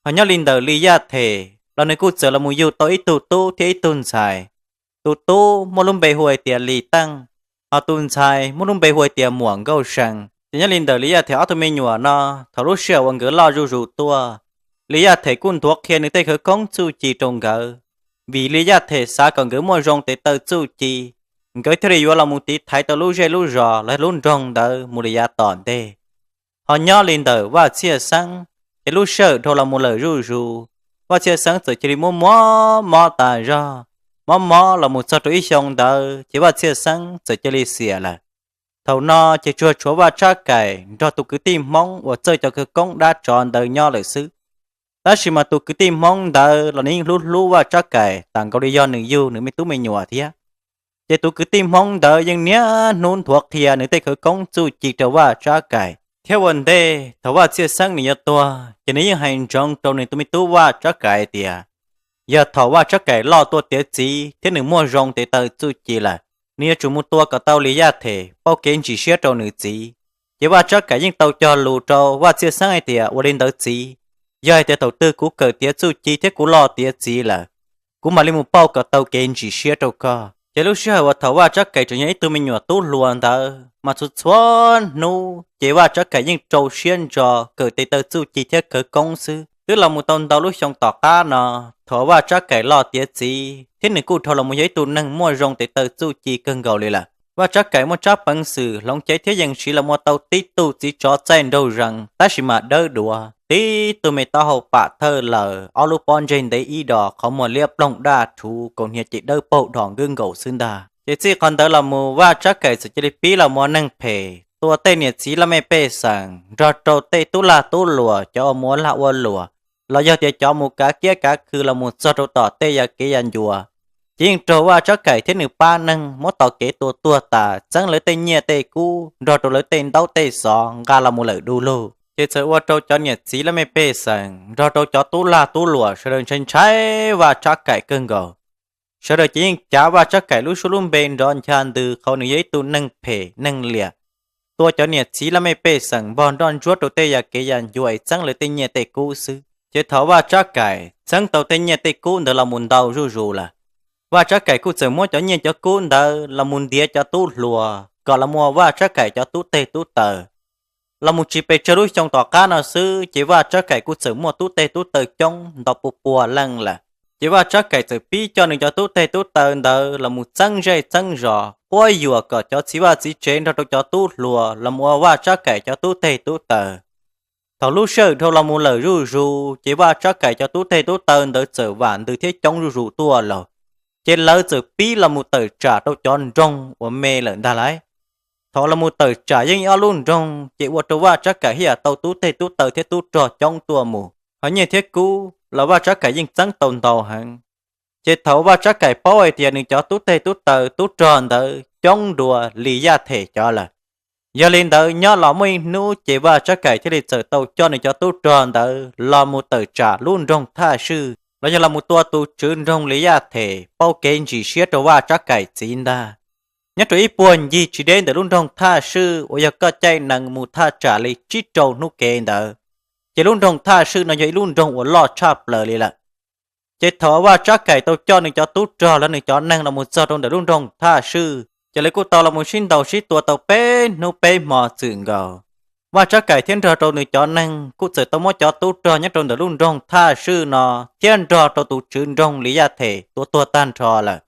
Ho nyob li ntawm Lis Yaj Them los nws kuj txawm los mus yug tau ib tug tub thiab ib tug ntxhais. Tus tub muaj lub npe hu hais tias Lis Teej, ho tus ntxhais muaj lub npe hu hais tias Muam Nkauj See. Ces nyob li ntawm Lis Yaj Them ob tug me nyuam no, thaum lub sij hawm uas nkawd loj zuj zus tuaj, Lis Yaj Them kuj nthuav qhia nws tej khawv koob txuj ci rau nkawd. Vim Lis Yaj Them xav kom nkawd muaj zoo tes taw txuj ci, nkawd thiaj li yuav los mus tiv thaiv tau lub zej lub zos los lub nroog ntawd mus li yav tom ntej. Ho nyob li ntawm Vaj Txhiaj Xeeb, ces lub sij hawm dhau los mus lawm zuj zus, Vaj Txhiaj Xeeb txawm cia li muab mob mob tas zog. Mob mob los mus txog rau ib xyoo ntawd ces Vaj Txhiaj Xeeb txawm cia li xiam lawm. Thaum no ces tsuas tshuav Vaj Tsab Kaim nrog tus kwv tij Hmoob uas txawj cov khawv koob dab tsov ntawd nyob lawm xwb. Tab sis mas tus kwv tij Hmoob ntawd los nws yeej hlub hlub Vaj Tsab Kaim tas nkaus li yog nws yug nws me tub me nyuam thiab. Ces tus kwv tij Hmoob ntawd yeej niaj hnub nthuav qhia nws tej khawv koob txuj ci rau Vaj Tsab Kaim. Thiab ua ntej thaum Vaj Txhiaj Xeeb nws yuav tuag ces nws yeej hais ntsoov rau nws tus me tub Vaj Tsab Kaim tias, yog thaum Vaj Tsab Kaim loj tuaj tiav txiv thiab nws muaj zoo tes taw txuj ci lawm, nws yuav tsum mus tua kom tau Lis Yaj Them pauj kev ntsim siab rau nws txiv. Ces Vaj Tsab Kaim yeej tau cog lus rau Vaj Txhiaj Xeeb hais tias, ua li ntawd txiv, yog hais tias thaum twg kuv kawm tiav txuj ci thiab kuv loj tiav txiv lawm, kuv mam li mus pauj kom tau kev ntsim siab rau koj. Ces lub sij hawm uas thaum Vaj Tsab Kaim tseem yog ib tug me nyuam tub hluas ntawd mas txhua txhua hnub ces Vaj Tsab Kaim yeej rau siab ntso kawm tes taw txuj ci thiab khawv koob xwb. Twb los mus tau ntau lub xyoo tom qab no, thaum Vaj Tsab Kaim loj tiav txiv thiab nws kuj dhau los mus yog ib tug neeg muaj zoo tes taw txuj ci kawg nkaus li lawm. Vaj Tsab Kaim muaj tsab peev xwm hloov cev thiab yees siv los mus tau tib tug txiv tsov txaij nraug zees tab sis mas dawb duav, tib tug me taub hau pam thawj lawm, ob lub pob ntseg ntev ib dos, qhov muag liab ploog daj rhuv, kaus hniav ces dawb paug dhos nkwb nkaus xwb ntag. Ces txij qhov ntawd los mus Vaj Tsab Kaim txawm cia li pib los mus ua neeg phem, tua tej niam txiv laj mej pej xeem nrog rau tej tub lag tub luam, cov uas mus ua lag ua luam, los yog tias cov mus kav kiab kav khw los mus txog rau tom tej yam kev yam ncua, ces yeej raug Vaj Tsab Kaim thiab nws pab neeg muab tom kev tua tuag tas, txeeb lawv tej nyiaj tej kub nrog rau lawv tej ntaub tej xov nqa los mus lawm du lug. Ces txawm ua rau cov niam txiv laj mej pej xeem nrog rau cov tub lag tub luam sawv daws ntshai ntshai Vaj Tsab Kaim kawg nkaus. Sawv daws ces yeej cav Vaj Tsab Kaim lub suab lub npe nrov ncha ntws qhov nws yog ib tug neeg phem neeg liam, tua cov niam txiv laj mej pej xeem npog nroj ntsuab rau tej yam kev yam ncua es txeeb lawv tej nyiaj tej kub xwb. Ces thaum Vaj Tsab Kaim txeeb tau tej nyiaj tej kub ntawd los mus ntau zuj zus lawm, Vaj Tsab Kaim kuj txawm muab cov nyiaj cov kub ntawd los mus ntiav cov tub hluas kom los mus ua Vaj Tsab Kaim cov tub teg tub taw. Los mus tsis pes tsawg lub xyoo tom qab no xwb ces Vaj Tsab Kaim kuj txawm muaj tub teg tub taw coob ntau pua pua leej lawm. Ces Vaj Tsab Kaim txawm pib coj nws cov tub teg tub taw ntawd los mus txeeb zej txeeb zos, quab yuam kom cov txiv vaj txiv tsev nrog rau cov tub hluas los mus ua Vaj Tsab Kaim cov tub teg tub taw. Thaum lub sij hawm dhau los mus lawm zuj zus, ces Vaj Tsab Kaim cov tub teg tub taw ntawd txawm vam ntws thiab coob zuj zus tuaj lawm. Ces lawv txawm pib los mus tawm tsam rau cov nroog uas me lawm ntag lauj. Thaum los mus tawm tsam yeej ib ob lub nroog, ces ua rau Vaj Tsab Kaim thiaj yam tau tub teg tub taw thiab tub rog coob tuaj mus. Ho nyiaj thiab kub los Vaj Tsab Kaim yeej txeeb tau ntau heev. Ces thaum Vaj Tsab Kaim paub hais tias nws cov tub teg tub taw tub rog ntawd coob dua li Yaj Them cov lawm, yog li ntawd nyob los muaj ib hnub ces Vaj Tsab Kaim thiaj li txawm tau coj nws cov tub rog ntawd los mus tawm tsam lub nroog Thaj Swj, los yog los mus tua tus tswv nroog li Yaj Them paub kev ntsis siab rau Vaj Tsab Kaim txiv ntag. Nyob rau ib puag ncig tsis deb ntawm lub nroog Thaj Swj uas yog koj caij nees mus thaj tsam li tsib rau hnub kev ntawd, ces lub nroog Thaj Swj no yog ib lub nroog uas loj tshaj plaws li lawm. Ces thaum Vaj Tsab Kaim tau coj nws cov tub rog los nws cov neeg los mus txog rau ntawm lub nroog Thaj Swj, ces lawv kuj tau los mus sib ntaus sib tua tau peb hnub peb hmo txwm nkaus. Vaj Tsab Kaim thiab nrog rau nws cov neeg kuj txawm tau muab cov tub rog nyob rau ntawm lub nroog Thaj Swj no thiab nrog rau tus tswv nroog li Yaj Them tua tuag tag nrho lawm.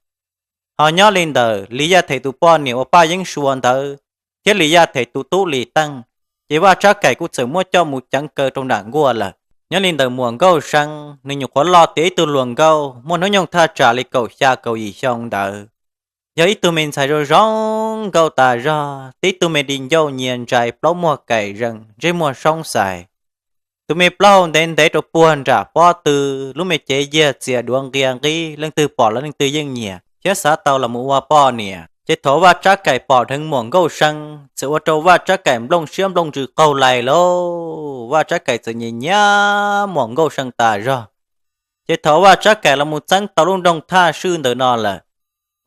Ho nyob li ntawm li Yaj Them tus poj niam uas Paj Yeeb Sua ntawd thiab li Yaj Them tus tub li Teej, ces Vaj Tsab Kaim kuj txawm muab coj mus ceev kaw rau nram nkuaj lawm. Nyob li ntawm Muam Nkauj See, nws nyuam qhuav loj tiav ib tug hluas nkauj muaj hnub nyoog thaj tsam li kaum xya kaum yim xyoo ntawd, yog ib tug me ntxhais zoo zoo nkauj tas zog, tib tug me di ncauj nyias ntsais plaub muag kaim zees ntsej muag soob xais. Tus me plaub hau ntev ntev rau puag nram pob tw, lub me cev yiag txias duav nqia nqib, leej twg pom los leej twg yeej nyiam thiab xav tau los mus ua poj niam. Ces thaum Vaj Tsab Kaim pom dheev Muam Nkauj See, txawm ua rau Vaj Tsab Kaim nplooj siab nplooj ntsws qaug lais lauj. Vaj Tsab Kaim txawm nyiam nyiam Muam Nkauj See tas zog. Ces thaum Vaj Tsab Kaim los mus txeeb tau lub nroog Thaj Swj ntawm no lawm,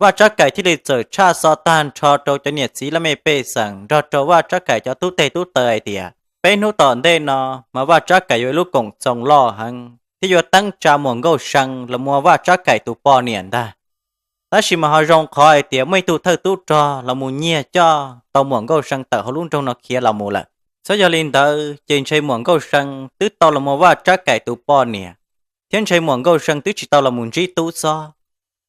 Vaj Tsab Kaim thiaj li txawm tshaj xov tag nrho rau cov niam txiv laj mej pej xeem nrog rau Vaj Tsab Kaim cov tub teg tub taw hais tias peb hnub tom ntej no mas Vaj Tsab Kaim yuav ib lub koom txoos loj heev thiab yuav teeb tsa Muam Nkauj See los mus ua Vaj Tsab Kaim tus poj niam ntag. Tab sis mas ho zoo qhov hais tias muaj ib tug thawj tub rog los mus nyiag coj tau Muam Nkauj See tawm hauv lub nroog no khiav los mus lawm. Txhob yog li ntawd ces ntshe Muam Nkauj See twb tau los mus ua Vaj Tsab Kaim tus poj niam, thiab ntshe Muam Nkauj See twb tsis tau los mus ntsib Tub Xob.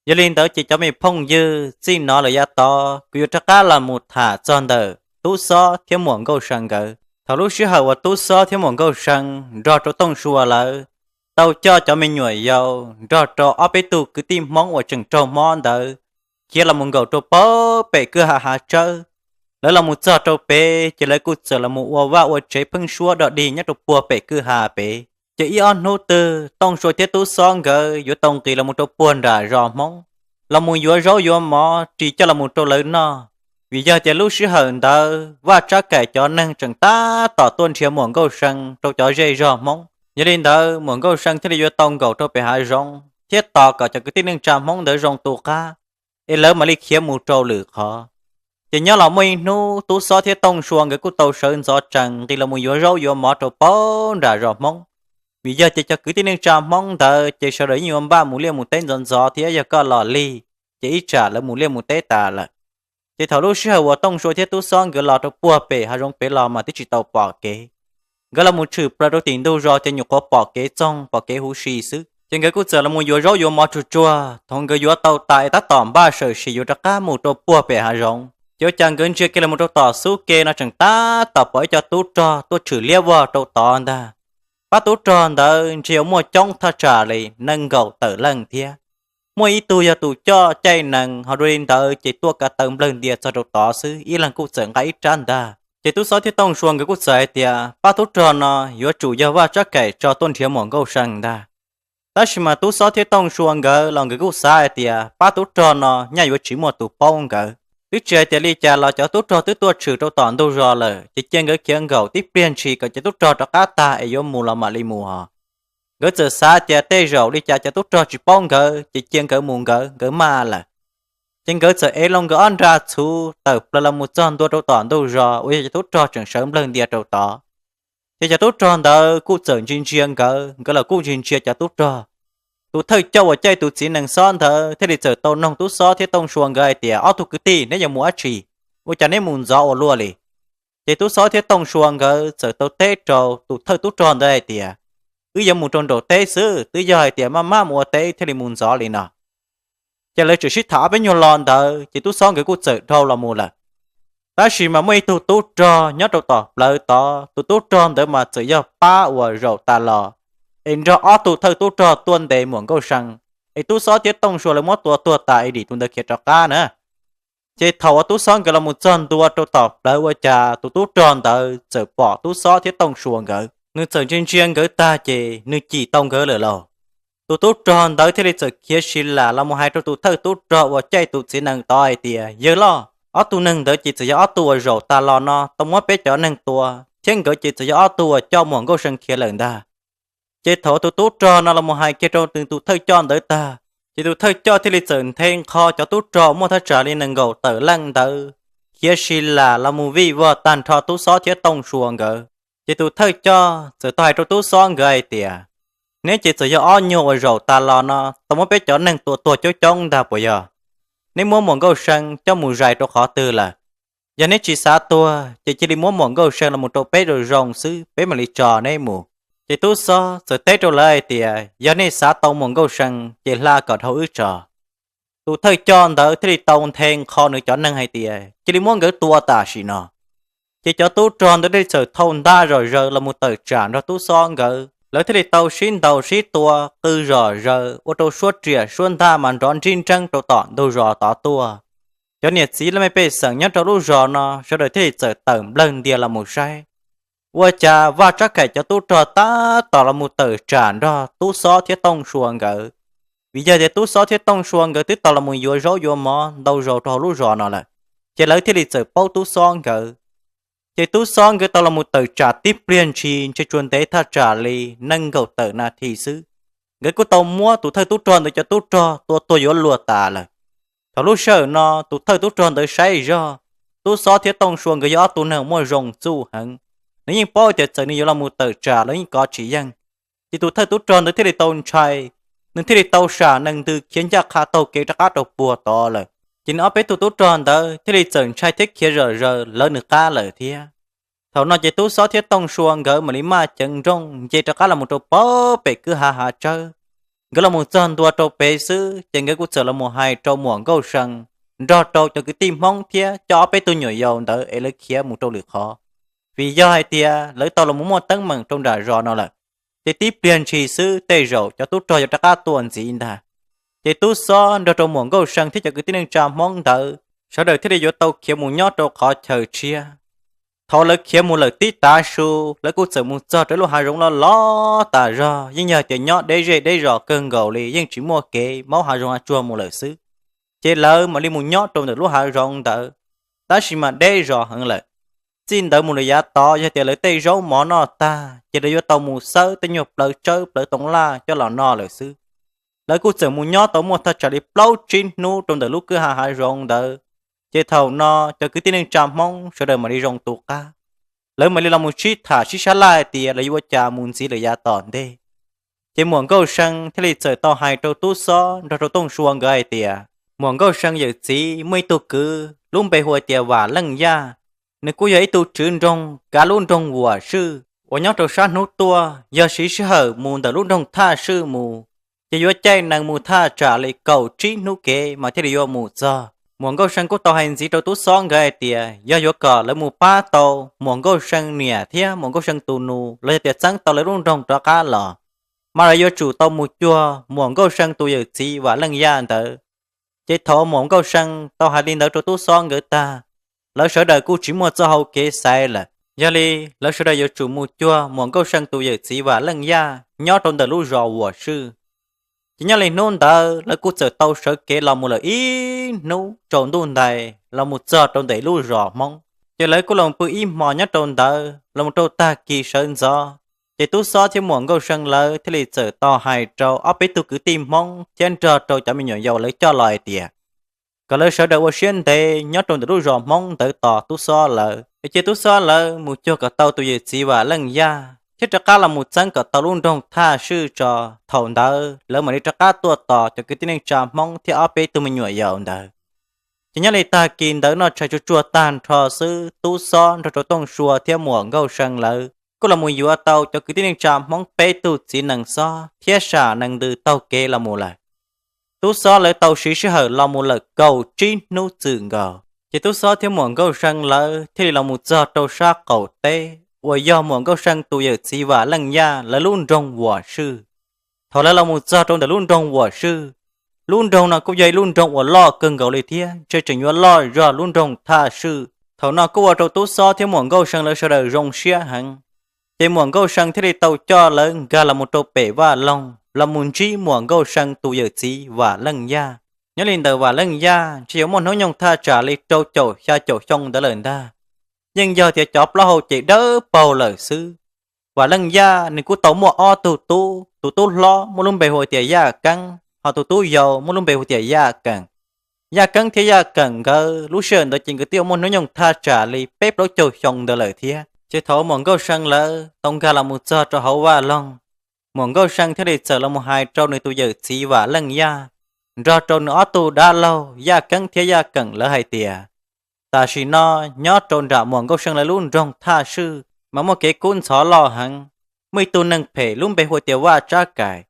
Yog li ntawd ces cov me phooj ywg, txij no lawm yav tod kuv yuav rov qab los mus tham txog ntawm Tub Xob thiab Muam Nkauj See nkawd. Thaum lub sij hawm uas Tub Xob thiab Muam Nkauj See nrog rau Tooj Sua lawv tau coj cov me nyuam yaus nrog rau ob peb tug kwv tij Hmoob uas tseem raug mob ntawd khiav los mus nkaum rau pem kwj ha Hav Tsawb. Lawv los mus txog rau pem ces lawv kuj txawm los mus ua vaj ua tsev pheeb suab dog dig nyob rau puag pem kwj ha pem. Ces ib ob hnub twg Tooj Sua thiab Tub Xob nkawd yuav tau nqis los mus rau puag nram zos Hmoob, los mus yuav zaub yuav mov ris coj los mus rau lawv noj. Vim yog tias lub sij hawm ntawd Vaj Tsab Kaim cov neeg tseem tab tom tuaj nrhiav Muam Nkauj See rau cov zej zog Hmoob. Yog li ntawd Muam Nkauj See thiaj li yuav tau nkaum rau pem hav zoov thiab tos kom cov kwv tij neej tsa Hmoob ntawd zoo tu qab, es lawv mam li khiav mus rau lwm qhov. Ces nyob los muaj ib hnub Tub Xob thiab Tooj Sua nkawd kuj tau sawv ntxov tsees nqis los mus yuav zaub yuav mov rau pem nram zos Hmoob. Vim yog ces cov kwv tij neej tsa Hmoob ntawd ces sawv daws yeej yuav npaj mus liaj mus teb ntxov ntxov thiab yog koj los lig, ces ib tsam lawv mus liaj mus teb tas lawm. Ces thaum lub sij hawm uas Tooj Sua thiab Tub Xob nkawd los rau puag pem hav zoov pem los mas twb tsis tau pom kev. Nkawd los mus tshwm plaws rau tim ntug zos ces nyuam qhuav pom kev txoog pom kev huv si xwb. Ces nkawd kuj txawm los mus yuav zaub yuav mov tsuag tsuag, thaum nkawd yuav tau tas es tab tom npaj sam sim yuav rov qab mus rau puag pem hav zoov, ces ua cas nkawd ntsia kiag los mus rau tom xub ke no tseem tab tom pom ib co tub rog tuaj tshwm liab vog rau tod ntag. Pab tub rog ntawd ntshe yuav muaj coob thaj tsam li nees nkaum tawm leej thiab. Muaj ib tug yog tus coj caij nees, ho dua li ntawd ces tuaj ko taw nplawg ntia txog rau tod xwb, ib leeg kuj txawm nqa ib rab ntag. Ces Tub Xob thiab Tooj Sua nkawd kuj txawm hais tias pab tub rog no yuav tsum yog Vaj Tsab Kaim tso tuaj nrhiav Muam Nkauj See ntag. Tab sis mas Tub Xob thiab Tooj Sua nkawd los nkawd kuj xav hais tias pab tub rog no nyaj yuav tsis muaj tus paub nkawd. Twb tsis hais tias li cas los cov tub rog twb tuaj tshwm rau tom ntug zos lawm, ces cia nkawd khiav nkaum tib pliag ntshis kom cov tub rog rov qab tag es yuav mus los mam li mus hos. Nkawd txawm xav tias tej zaum li cas cov tub rog tsis paub nkawd ces cia nkawd mus nkawd, nkawd maj lawm. Ces nkawd txawm ev loo nkawd ob nra txhuv tawm plaws los mus txog ntua rau tom ntug zos uas yog cov tub rog tseem sawv nplawg ntia rau tod. Ces cov tub rog ntawd kuj txawm ntsia ntsia nkawd, nkawd los kuj ntsia ntsia cov tub rog. Tus thawj coj uas caij tus txiv nees xob ntawd thiaj li txawm tau noog Tub Xob thiab Tooj Sua nkawd hais tias, ob tug kwv tij, neb yuav mus dab tsi? Ua cas neb mus ntxov ua luaj li? Ces Tub Xob thiab Tooj Sua nkawd txawm tau teb rau tus thawj tub rog ntawd hais tias, wb yuav mus rau nraum teb xwb, twb yog hais tias maj maj mus ua teb thiaj li mus ntxov li no. Ces lawv tseem sib tham ob peb nyuag lo ntawd ces Tub Xob nkawd kuj txawm dhau los mus lawm. Tab sis mas muaj ib tug tub rog nyob rau tom plawv tod, tus tub rog ntawd mas txawm yog pab uas zaum tas los, es nrog ob tug thawj tub rog tuaj ntes Muam Nkauj See, es tub xob thiab Tooj Sua lawv muab tua tuag tas es dim tus ntawd khiav rov qab na. Ces thaum uas tub xob nkawd los mus txog ntua rau tom plawv ua cas tus tub rog ntawd txawm pom tub xob thiab Tooj Sua nkawd, nws txawm ntsia ntsia nkawd tag ces nws cim tau nkawd lawm lauj. Tus tub rog ntawd thiaj li txawm khiav si lam los mus hais rau tus thawj tub rog uas caij tus txiv nees tod hais tias, Yawg loj, ob tug neeg ntawd ces txawm yog ob tug uas zaum tas los no tau muab peb cov neeg tua, thiab nkawd ces txawm yog ob tug uas coj Muam Nkauj See khiav lawm ntag. Ces thaum tus tub rog no los mus hais kiag rau nws tus thawj coj ntawd tag, ces tus thawj coj thiaj li txawm nthe nqho cov tub rog muaj thaj tsam li nees nkaum tawm leej ntawd khiav si lam los mus vij vog tag nrho tub xob thiab Tooj Sua nkawd. Ces tus thawj coj txawm tau hais rau tub xob nkawd hais tias, Neb ces txawm yog ob nyuag uas zaum tas los no tau muab peb cov neeg tua tuag coob coob ntag puas yog? Neb muab Muam Nkauj See coj mus zais rau qhov twg lawm? Yog neb tsis xav tuag ces cia li muab Muam Nkauj See los mus rau peb zoo zoo xwb, peb mam li tso neb mus. Ces tub xob txawm teb rau lawv hais tias, Yog nej xav tau Muam Nkauj See ces hla kom dhau wb tso. Tus thawj coj ntawd thiaj li tau nthe nqho nws cov neeg hais tias, Cia li muab nkawd tua tam sim no. Ces cov tub rog ntawd thiaj li txawm thau ntaj zom zaws los mus tawm tsam nrog tub xob nkawd, lawv thiaj li tau sib ntaus sib tua qw zom zaws ua rau suab riam suab ntaj mas nrov nrib nreeb rau tom ntug zos tod tuaj. Cov niam txiv laj mej pej xeem nyob rau lub zos no sawv daws thiaj li txawm tawm nplawg ntias los mus saib, ua cas Vaj Tsab Kaim cov tub rog tab tom los mus tawm tsam nrog tub xob thiab Tooj Sua nkawd. Vim yog tias tub xob thiab Tooj Sua nkawd twb tau los mus yuav zaub yuav mov ntau zaus rau hauv lub zos no lawm, ces lawv thiaj li txawm paub tub xob nkawd. Ces tub xob nkawd tau los mus tawm tsam tib pliag ntshis ntshe tsuas ntev thaj tsam li nees nkaum tawm nas this xwb, nkawd kuj tau muab tus thawj tub rog ntawd cov tub rog tua tuag yuav luag tas lawm. Thaum lub sij hawm no tus thawj tub rog ntawd saib zog, tub xob thiab Tooj Sua nkawd yog ob tug neeg muaj zoo txuj heev, nws yeej paub tias txawm nws yuav los mus tawm tsam los yeej kov tsis yeej. Ces tus thawj tub rog ntawd thiaj li tau ntshai, nws thiaj li tau sam nees ntws khiav ncaj qha taug kev rov qab rau puag tod lawm. Ces nws ob peb tug tub rog ntawd thiaj li txawm ntshai thiab khiav zom zaws lawv nws qab lawm thiab. Thaum no ces tub xob thiab Tooj Sua nkawd mam li maj ceev nrooj nce rov qab los mus rau pem kwj ha hav tsawb. Nkawd los mus txog ntua rau pem xwb ces nkawd kuj txawm los mus hais rau Muam Nkauj See nrog rau cov kwv tij Hmoob thiab coj ob peb tug nyuam yaus ntawd es lawv khiav mus rau lwm qhov, vim yog hais tias lawv tau los mus muaj teeb meem rau nram zos no lawm, ces tib pliag ntshis xwb tej zaum cov tub rog yuav rov qab tuaj ntxiv ntag. Ces tub xob nrog rau Muam Nkauj See thiab cov kwv tij neej tsa Hmoob ntawd sawv daws thiaj li yuav tau khiav mus nyob rau qhov chaw tshiab. Thaum lawv khiav mus lawm tib tav su, lawv kuj txawm mus txog rau lub hav zoov loj loj tas zog, yeej yog tias nyob deb zej deb zos kawg nkaus li, yeej tsis muaj kev maub hav zoov hav tsuag mus lawm xwb. Ces lawv mam li mus nyob rau ntawm lub hav zoov ntawd, tab sis mas deb zos heev lawm. Txij ntawd mus lawm yav tod yog tias lawv tej zaub mov noj tag ces lawv yuav tau mus xawb tej nyuag plawv tsawb plawv toov laj coj los noj lawm xwb. Lawv kuj txawm mus nyob tau muaj thaj tsam li plaub tsib hnub rau ntawm lub kwj ha hav zoov ntawd. Ces thaum no cov kwv tij neej tsa Hmoob sawv daws mam li zoo tu qab, lawv mam li los mus sib tham sib sab laj hais tias lawv yuav ua cas mus ntxiv lawm yav tom ntej. Ces Muam Nkauj See thiaj li txawm tau hais rau tub xob nrog rau Tooj Sua nkawd hais tias, Muam Nkauj See yawm txiv muaj ib tug kwv lub npe hu hais tias Vam Leej Yaj, nws kuj yog ib tug tswv nroog kav lub nroog Vuam Swj uas nyob rau sab hnub tuaj, yog siv sij hawm mus ntawm lub nroog Thaj Swj mus, ces yuav caij nees mus thaj tsam li kaum tsib hnub kev mas thiaj li yuav mus txog. Muam Nkauj See kuj tau hais ntxiv rau tub xob nkawd hais tias yog yuav kom lawv mus pab tau Muam Nkauj See niam thiab Muam Nkauj See tus nus los yog tias txeeb tau lawv lub nroog rov qab los, mas lawv yuav tsum tau mus cuag Muam Nkauj See tus yawm txiv Vam Leej Yaj ntawd. Ces thaum Muam Nkauj See tau hais li ntawd rau tub xob nkawd tag, lawv sawv daws kuj tsis muaj txoj hau kev xaiv lawm, yog li lawv sawv daws yuav tsum mus cuag Muam Nkauj See tus yawm txiv Vam Leej Yaj nyob rau ntawm lub zos Vuam Swj. Ces nyob li hnub ntawd lawv kuj txawm tau sawv kev los mus lawm ib hnub tsaus ntuj ntais los mus txog rau ntawm lub zos Hmoob. Ces lawv kuj los pw ib hmos nyob rau ntawd los mus rau tag kis sawv ntxov, ces tub xob thiab Muam Nkauj See lawv thiaj li txawm tau hais rau ob peb tug kwv tij Hmoob thiab nrog rau cov me nyuam yaus lawv coj los hais tias kom lawv sawv daws ua siab ntev nyob rau ntawm lub zos Hmoob ntawd tos tub xob lawv, es cia tub xob lawv mus cuag kom tau tus yawm txiv Vam Leej Yaj thiab rov qab los mus txeeb kom tau lub nroog Thaj Swj tso. Thaum ntawd lawv mam li rov qab tuaj tos cov kwv tij neej tsa Hmoob thiab ob peb tug me nyuam yaus ntawd. Ces nyob li tag kis ntawd noj tshais tsuag tsuag tag nrho xwb, tub xob nrog rau Tooj Sua thiab Muam Nkauj See lawv kuj los mus yuav tau cov kwv tij neej tsa Hmoob peb tug txiv nees xob thiab sam nees ntws taug kev los mus lawm. Tub xob lawv tau siv sij hawm los mus lawm kaum tsib hnub txwm nkaus, Ces Tub Xob thiab Muam Nkauj See lawv thiaj li los mus txog rau sab qaum teb uas yog Muam Nkauj See tus yawm txiv Vam Leej Yaj lawv lub nroog Vuam Swj. Thaum lawv los mus txog rau ntawm lub nroog Vuam Swj, lub nroog no kuj yog ib lub nroog uas loj kawg nkaus li thiab ntshe tseem yuav loj zog lub nroog Thaj Swj. Thaum no kuj ua rau Tub Xob thiab Muam Nkauj See lawv sawv daws zoo siab heev. Ces Muam Nkauj See thiaj li tau coj lawv nkag los mus rau pem vaj loog los mus ntsib Muam Nkauj See tus yawm txiv Vam Leej Yaj. Nyob li ntawm Vam Leej Yaj ntshe yuav muaj hnub nyoog thaj tsam li rau caum xya caum xyoo ntawd lawm ntag. Yeej yog tias cov plaub hau ces dawb paug lawm xwb. Vam Leej Yaj nws kuj tau muaj ob tug tub, tus tub hlob muaj lub npe hu tias Yaj Keeb, ho tus tub yau muaj lub npe hu tias Yaj Keem. Yaj Keeb thiab Yaj Keem nkawd lub sij hawm ntawd ces nkawd twb yuav muaj hnub nyoog thaj tsam li peb plaub caug xyoo ntawd lawm thiab. Ces thaum Muam Nkauj See lawv tau nkag los mus txog rau hauv vaj loog, Muam Nkauj See thiaj li txawm los mus hais rau nws tus yawm txiv Vam Leej Yaj nrog rau nws ob tug dab laug Yaj Keeb thiab Yaj Keem lawv hais tias, tam sim no nyob rau nram Muam Nkauj See lawv lub nroog Thaj Swj mas muaj kev kub ntxhov loj heev. Muaj ib tug neeg phem lub npe hu tias Vaj Tsab Kaim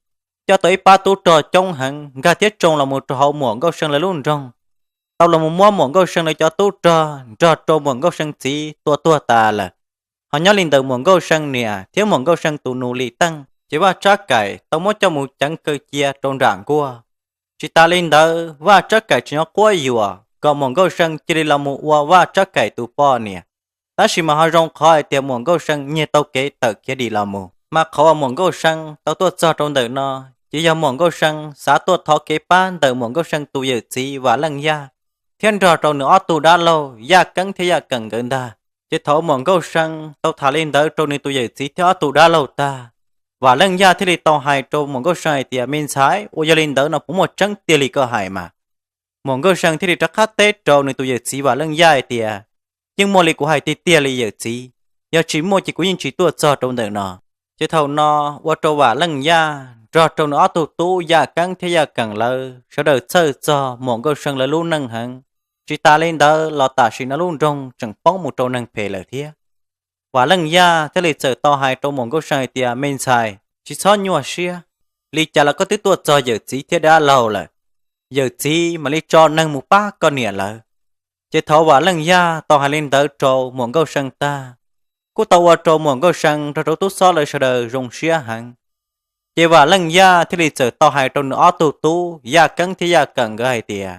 coj tau ib pab tub rog coob heev nkag thiab tsoo los mus rau hauv Muam Nkauj See lawv lub nroog, tau los mus muab Muam Nkauj See lawv cov tub rog nrog rau Muam Nkauj See txiv tua tuag tas lawm. Ho nyob li ntawm Muam Nkauj See niam thiab Muam Nkauj See tus nus Lis Teej ces Vaj Tsab Kaim tau muab coj mus ceev kaw cia rau nram nkuaj. Tsis tas li ntawd, Vaj Tsab Kaim tseem nyob quab yuam kom Muam Nkauj See cia li los mus ua Vaj Tsab Kaim tus poj niam. Tab sis mas ho zoo qhov hais tias Muam Nkauj See nyiag tau kev tawm khiav dim los mus, mas qhov uas Muam Nkauj See tau tuaj txog rau ntawm no ces yog Muam Nkauj See xav tuaj thov kev pab ntawm Muam Nkauj See tus yawm txiv Vam Leej Yaj thiab nrog rau nws ob tug dab laug Yaj Keeb thiab Yaj Keem nkawd ntag. Ces thaum Muam Nkauj See tau tham li ntawd rau nws tus yawm txiv thiab ob tug dab laug tag, Vam Leej Yaj thiaj li tau hais rau Muam Nkauj See hais tias, me ntxhais, uas yog li ntawd no puas muaj tseeb tiag li koj hais mas? Muam Nkauj See thiaj li rov qab teb rau nws tus yawm txiv Vam Leej Yaj hais tias, yeej muaj li kuv hais tiag tiag li yawm txiv, yog tsis muaj ces kuv yeej tsis tuaj txog rau ntawm no. Ces thaum no ua rau Vam Leej Yaj nrog rau nws ob tug tub Yaj Keeb thiab Yaj Keem lawv sawv daws txhawj txog Muam Nkauj See lawv lub neej heev. Tsis tas li ntawd los tam sim no lub nroog tseem poob mus rau neeg phem lawm thiab. Vam Leej Yaj thiaj li txawm tau hais rau Muam Nkauj See hais tias, me ntxhais, tsis txhob nyuaj siab, li cas los koj twb tuaj txog yawm txiv thiab dab laug lawm, yawm txiv mam li tso neeg mus pab koj niam lawv. Ces thaum Vam Leej Yaj tau hais li ntawd rau Muam Nkauj See tag, kuj tau ua rau Muam Nkauj See nrog rau Tub Xob lawv sawv daws zoo siab heev. Ces Vam Leej Yaj thiaj li txawm tau hais rau nws ob tug tub Yaj Keeb thiab Yaj Keem nkawd hais tias,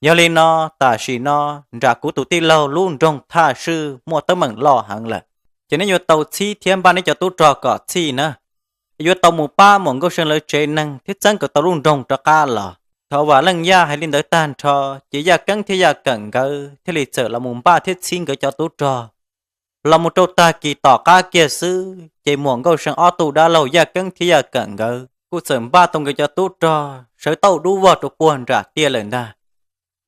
yog li no, tam sim no nram kuv tus tij laug lub nroog Thaj Swj muaj teeb meem loj heev lawm, ces neb yuav tau txhib thiab npaj neb cov tub rog kom txhij na, yuav tau mus pab Muam Nkauj See lawv tsev neeg thiab txeeb kom tau lub nroog rov qab los. Thaum Vam Leej Yaj hais li ntawd tag nrho, ces Yaj Keeb thiab Yaj Keem nkawd thiaj li txawm los mus npaj thiab txhib nkawd cov tub rog. Los mus rau tag kis tom qab kiag xwb, ces Muam Nkauj See ob tug dab laug Yaj Keeb thiab Yaj Keem nkawd kuj txawm npaj tau nkawd cov tub rog sawv tauj dub vog rau puag nram tiaj lawm ntag.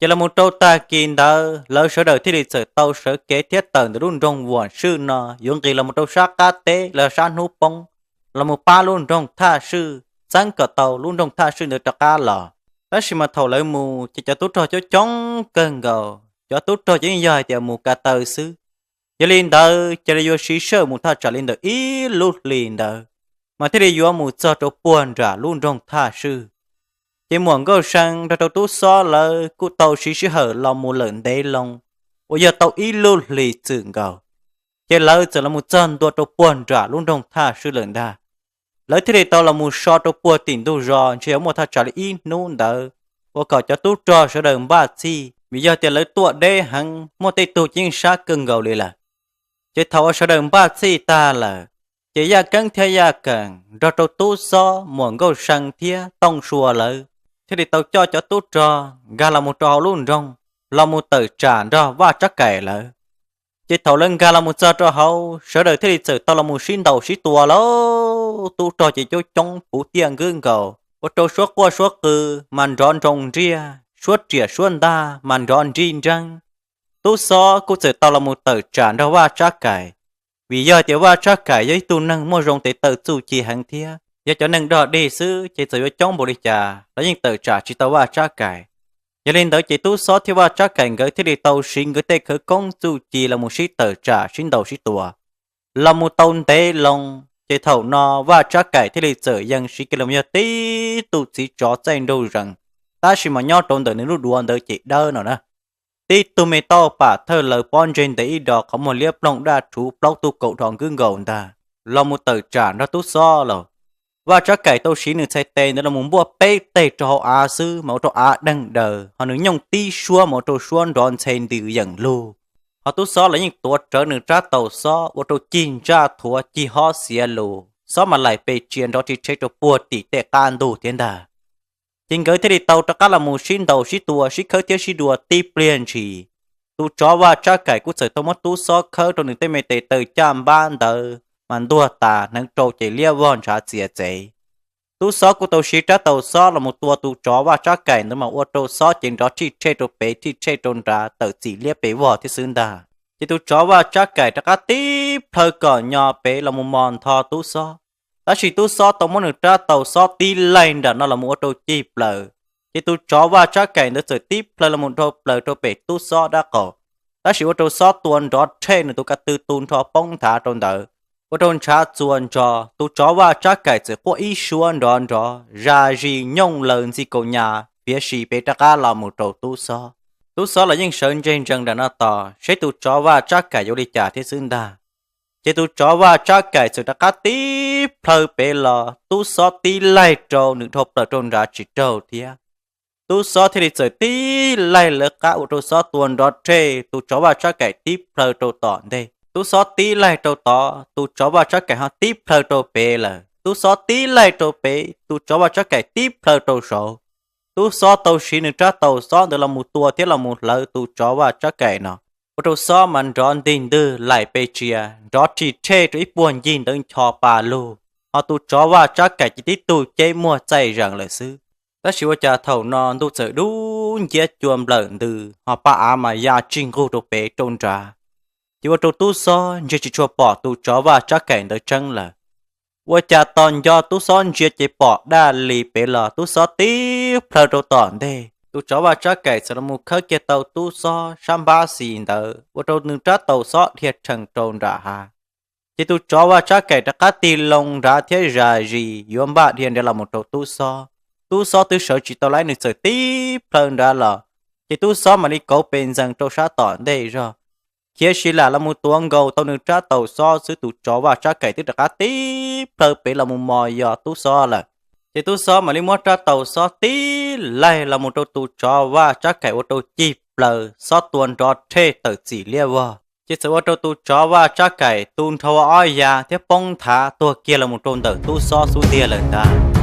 Ces los mus rau tag kis ntawd lawv sawv daws thiaj li txawm tau sawv kev thiab tawm ntawm lub nroog Vuam Swj no yuav nqis los mus rau sab qab teb los sab hnub poob, los mus pab lub nroog Thaj Swj, txeeb kom tau lub nroog Thaj Swj ntawd rov qab los. Tab sis mas thaum lawv mus ces cov tub rog coob coob kawg nkaus, cov tub rog ces yeej yog hais tias mus ka taw xwb. Yog li ntawd cia li yuav siv sij hawm mus thaj tsam li ntawm ib lub hlis ntawd, mas thiaj li yuav mus txog rau puag nram lub nroog Thaj Swj. Ces Muam Nkauj See nrog rau Tub Xob lawv kuj tau siv sij hawm los mus lawm ntev loo, uas yog tau ib lub hlis txwm nkaus, ces lawv txawm los mus txog ntua rau puag nram lub nroog Thaj Swj lawm ntag. Lawv thiaj li tau los mus so rau puag tim ntug zos ntshe yuav muaj thaj tsam li ib hnub ntawd, ua kom cov tub rog sawv daws npaj txhij, vim yog tias lawv tuaj deb heev, muaj tej tug ces yeej sab kawg nkaus li lawm. Ces thaum uas sawv daws npaj txhij tag lawm, ces Yaj Keeb thiab Yaj Keem nrog rau Tub Xob, Muam Nkauj See thiab Tooj Sua lawv thiaj li tau coj cov tub rog nkag los mus rau hauv lub nroog, los mus tawm tsam nrog Vaj Tsab Kaim lawv. Ces thaum lawv nkag los mus txog rau hauv, sawv daws thiaj li txawm tau los mus sib ntaus sib tua lauj. Tub rog ces coob coob puv tiaj nkwb nkaus, ua rau suab quaj suab qw mas nrov nroo nriaj, suab riam suab ntaj mas nrov nrib nreeb. Tub Xob kuj txawm tau los mus tawm tsam nrog Vaj Tsab Kaim, vim yog tias Vaj Tsab Kaim yog ib tug neeg muaj zoo tes taw txuj ci heev thiab, yog cov neeg dog dig xwb ces txawm yuav coob npaum li cas los yeej tawm tsam tsis tau Vaj Tsab Kaim. Yog li ntawd ces Tub Xob thiab Vaj Tsab Kaim nkawd thiaj li tau siv nkawd tej khawv koob txuj ci los mus sib tawm tsam sib ntaus sib tua los mus tau ntev loo. Ces thaum no Vaj Tsab Kaim thiaj li txawm yees siv kiag los yog tib tug txiv tsov txaij nraug zees, tab sis mas nyob rau ntawm nws lub duav ntawd ces dawb no na. tib tug me tauj pam thawj lawv pob ntseg ntev ib dos qhov muag liab ploog daj rhuv plaub tug kaum dhos nkwb nkaus ntag los mus tawm tsam nrog tub xob lawm. Vaj Tsab Kaim tau siv nws txhais tes ntawd los mus npuaj peb teg rau hauv av xwb mas ua rau av deeg daws, ho nws nyooj tib suab mas ua rau suab nrov ntxhe ntws yeem lug. Ho tub xob los yeej tuav rawv nws rab taus xob ua rau cig ntsaj thuav cig hob xiav lus, xob mas laim pes tsia nrov ri rhe rau puag tim tej qab ntug thiab ntag. Ces nkawd thiaj li tau rov qab los mus sib ntaus sib tua sib khawb thiab sib dua tib pliag ntshis. Tus tsov Vaj Tsab Kaim kuj txawm tau muab tub xob khawb rau nws tej me tes taw caj npab ntawd mas ntuag tas hneev rau ces liab vog ntshav txias txev. Tub xob kuj tau siv rab taus xob los mus tua tus tsov Vaj Tsab Kaim ntawd mas ua rau xob ces nrov rhij rhe rau pem rhij rhe rau nrad tawm txim liab pes vog thiab xwb ntag. Ces tus tsov Vaj Tsab Kaim rov qab tib plhaw kom nyo pem los mus mos ntho tub xob. Tab sis tub xob tau muab nws rab taus xob tib laig nram no los mus ua rau cig plaws. Ces tus tsov Vaj Tsab Kaim ntawd txawm tib plhaw los mus dhau plaws rau pem tub xob dab qaum, tab sis ua rau xob tua nrov rhe nws tus ka tw tu nrho poob nthav rau ntawd, ua rau ntshav txuas ntso. Tus tsov Vaj Tsab Kaim txawm quaj ib suab nrov nrov zas zis nyooj laws ntxi kaus nyas fiav si pem rov qab los mus rau tub xob. Tub xob los yeej sawv ntseg ntsees nram no tos seb tus tsov Vaj Tsab Kaim yuav li cas thiab xwb ntag. Ces tus tsov Vaj Tsab Kaim txawm rov qab tib plhaw pem los tub xob tib laig rau nws dhau plaws rau nrad tsis raug thiab. Tub xob thiaj li txawm tib laig lawv qab ua rau xob tua nrov rhe, tus tsov Vaj Tsab Kaim tib plhaw rau tom ntej, tub xob tib laig rau tod, tus tsov Vaj Tsab Kaim ho tib plhaw rau pem lawm, tub xob tib laig rau pem, tus tsov Vaj Tsab Kaim tib plhaw rau saud. Tub xob tau siv nws rab taus xob ntawd los mus tua thiab los mus hlawv tus tsov Vaj Tsab Kaim no, ua rau xob mas nrov ntig ntwg laim pes tsia, nrov ri rhe rau ib puag ncig ntawd ncho pa lug, ho tus tsov Vaj Tsab Kaim ces tib tug ceb muag txaij zees lawm xwb. Tab sis ua cas thaum no ntuj txawm dub nciab cua nplawm ntws, ho paj av mas ya tsig nqug rau pem rau nrad, ces ua rau tub xob ntsia tsis tshua pom tus tsov Vaj Tsab Kaim ntawd tseeb lawm. Ua cas tos nco tub xob ntsia ces pom daj li pem los tub xob tib plhaw rau tom ntej, tus tsov Vaj Tsab Kaim txawm los mus khawb kiag tau tub xob sab npab xis ntawd ua rau nws rab taus xob dhia rhees rau nram hav. Ces tus tsov Vaj Tsab Kaim rov qab tig loo nrad thiab zas zis yuav npaj dhia nrad los mus rau tub xob. Tub xob twb sawv tsis tau lawm, nws txawm tib plhaw nrad los, ces tub xob mam li kauv pes ntxees rau sab tom ntej zog, khiav si lam los mus tuav nkaus tau nws rab taus xob xwb tus tsov Vaj Tsab Kaim twb rov qab tib plhaw pem los mus mos yos tub xob lawm. Ces tub xob mam li muab rab taus xob tib laig los mus rau tus tsov Vaj Tsab Kaim ua rau cig plaws, xob tua nrov rhe tawm txim liab vog. Ces txawm ua rau tus tsov Vaj Tsab Kaim tu nrho ua ob yav thiab poob nthav tuag kiag los mus rau ntawm tub xob xub ntiag lawm ntag.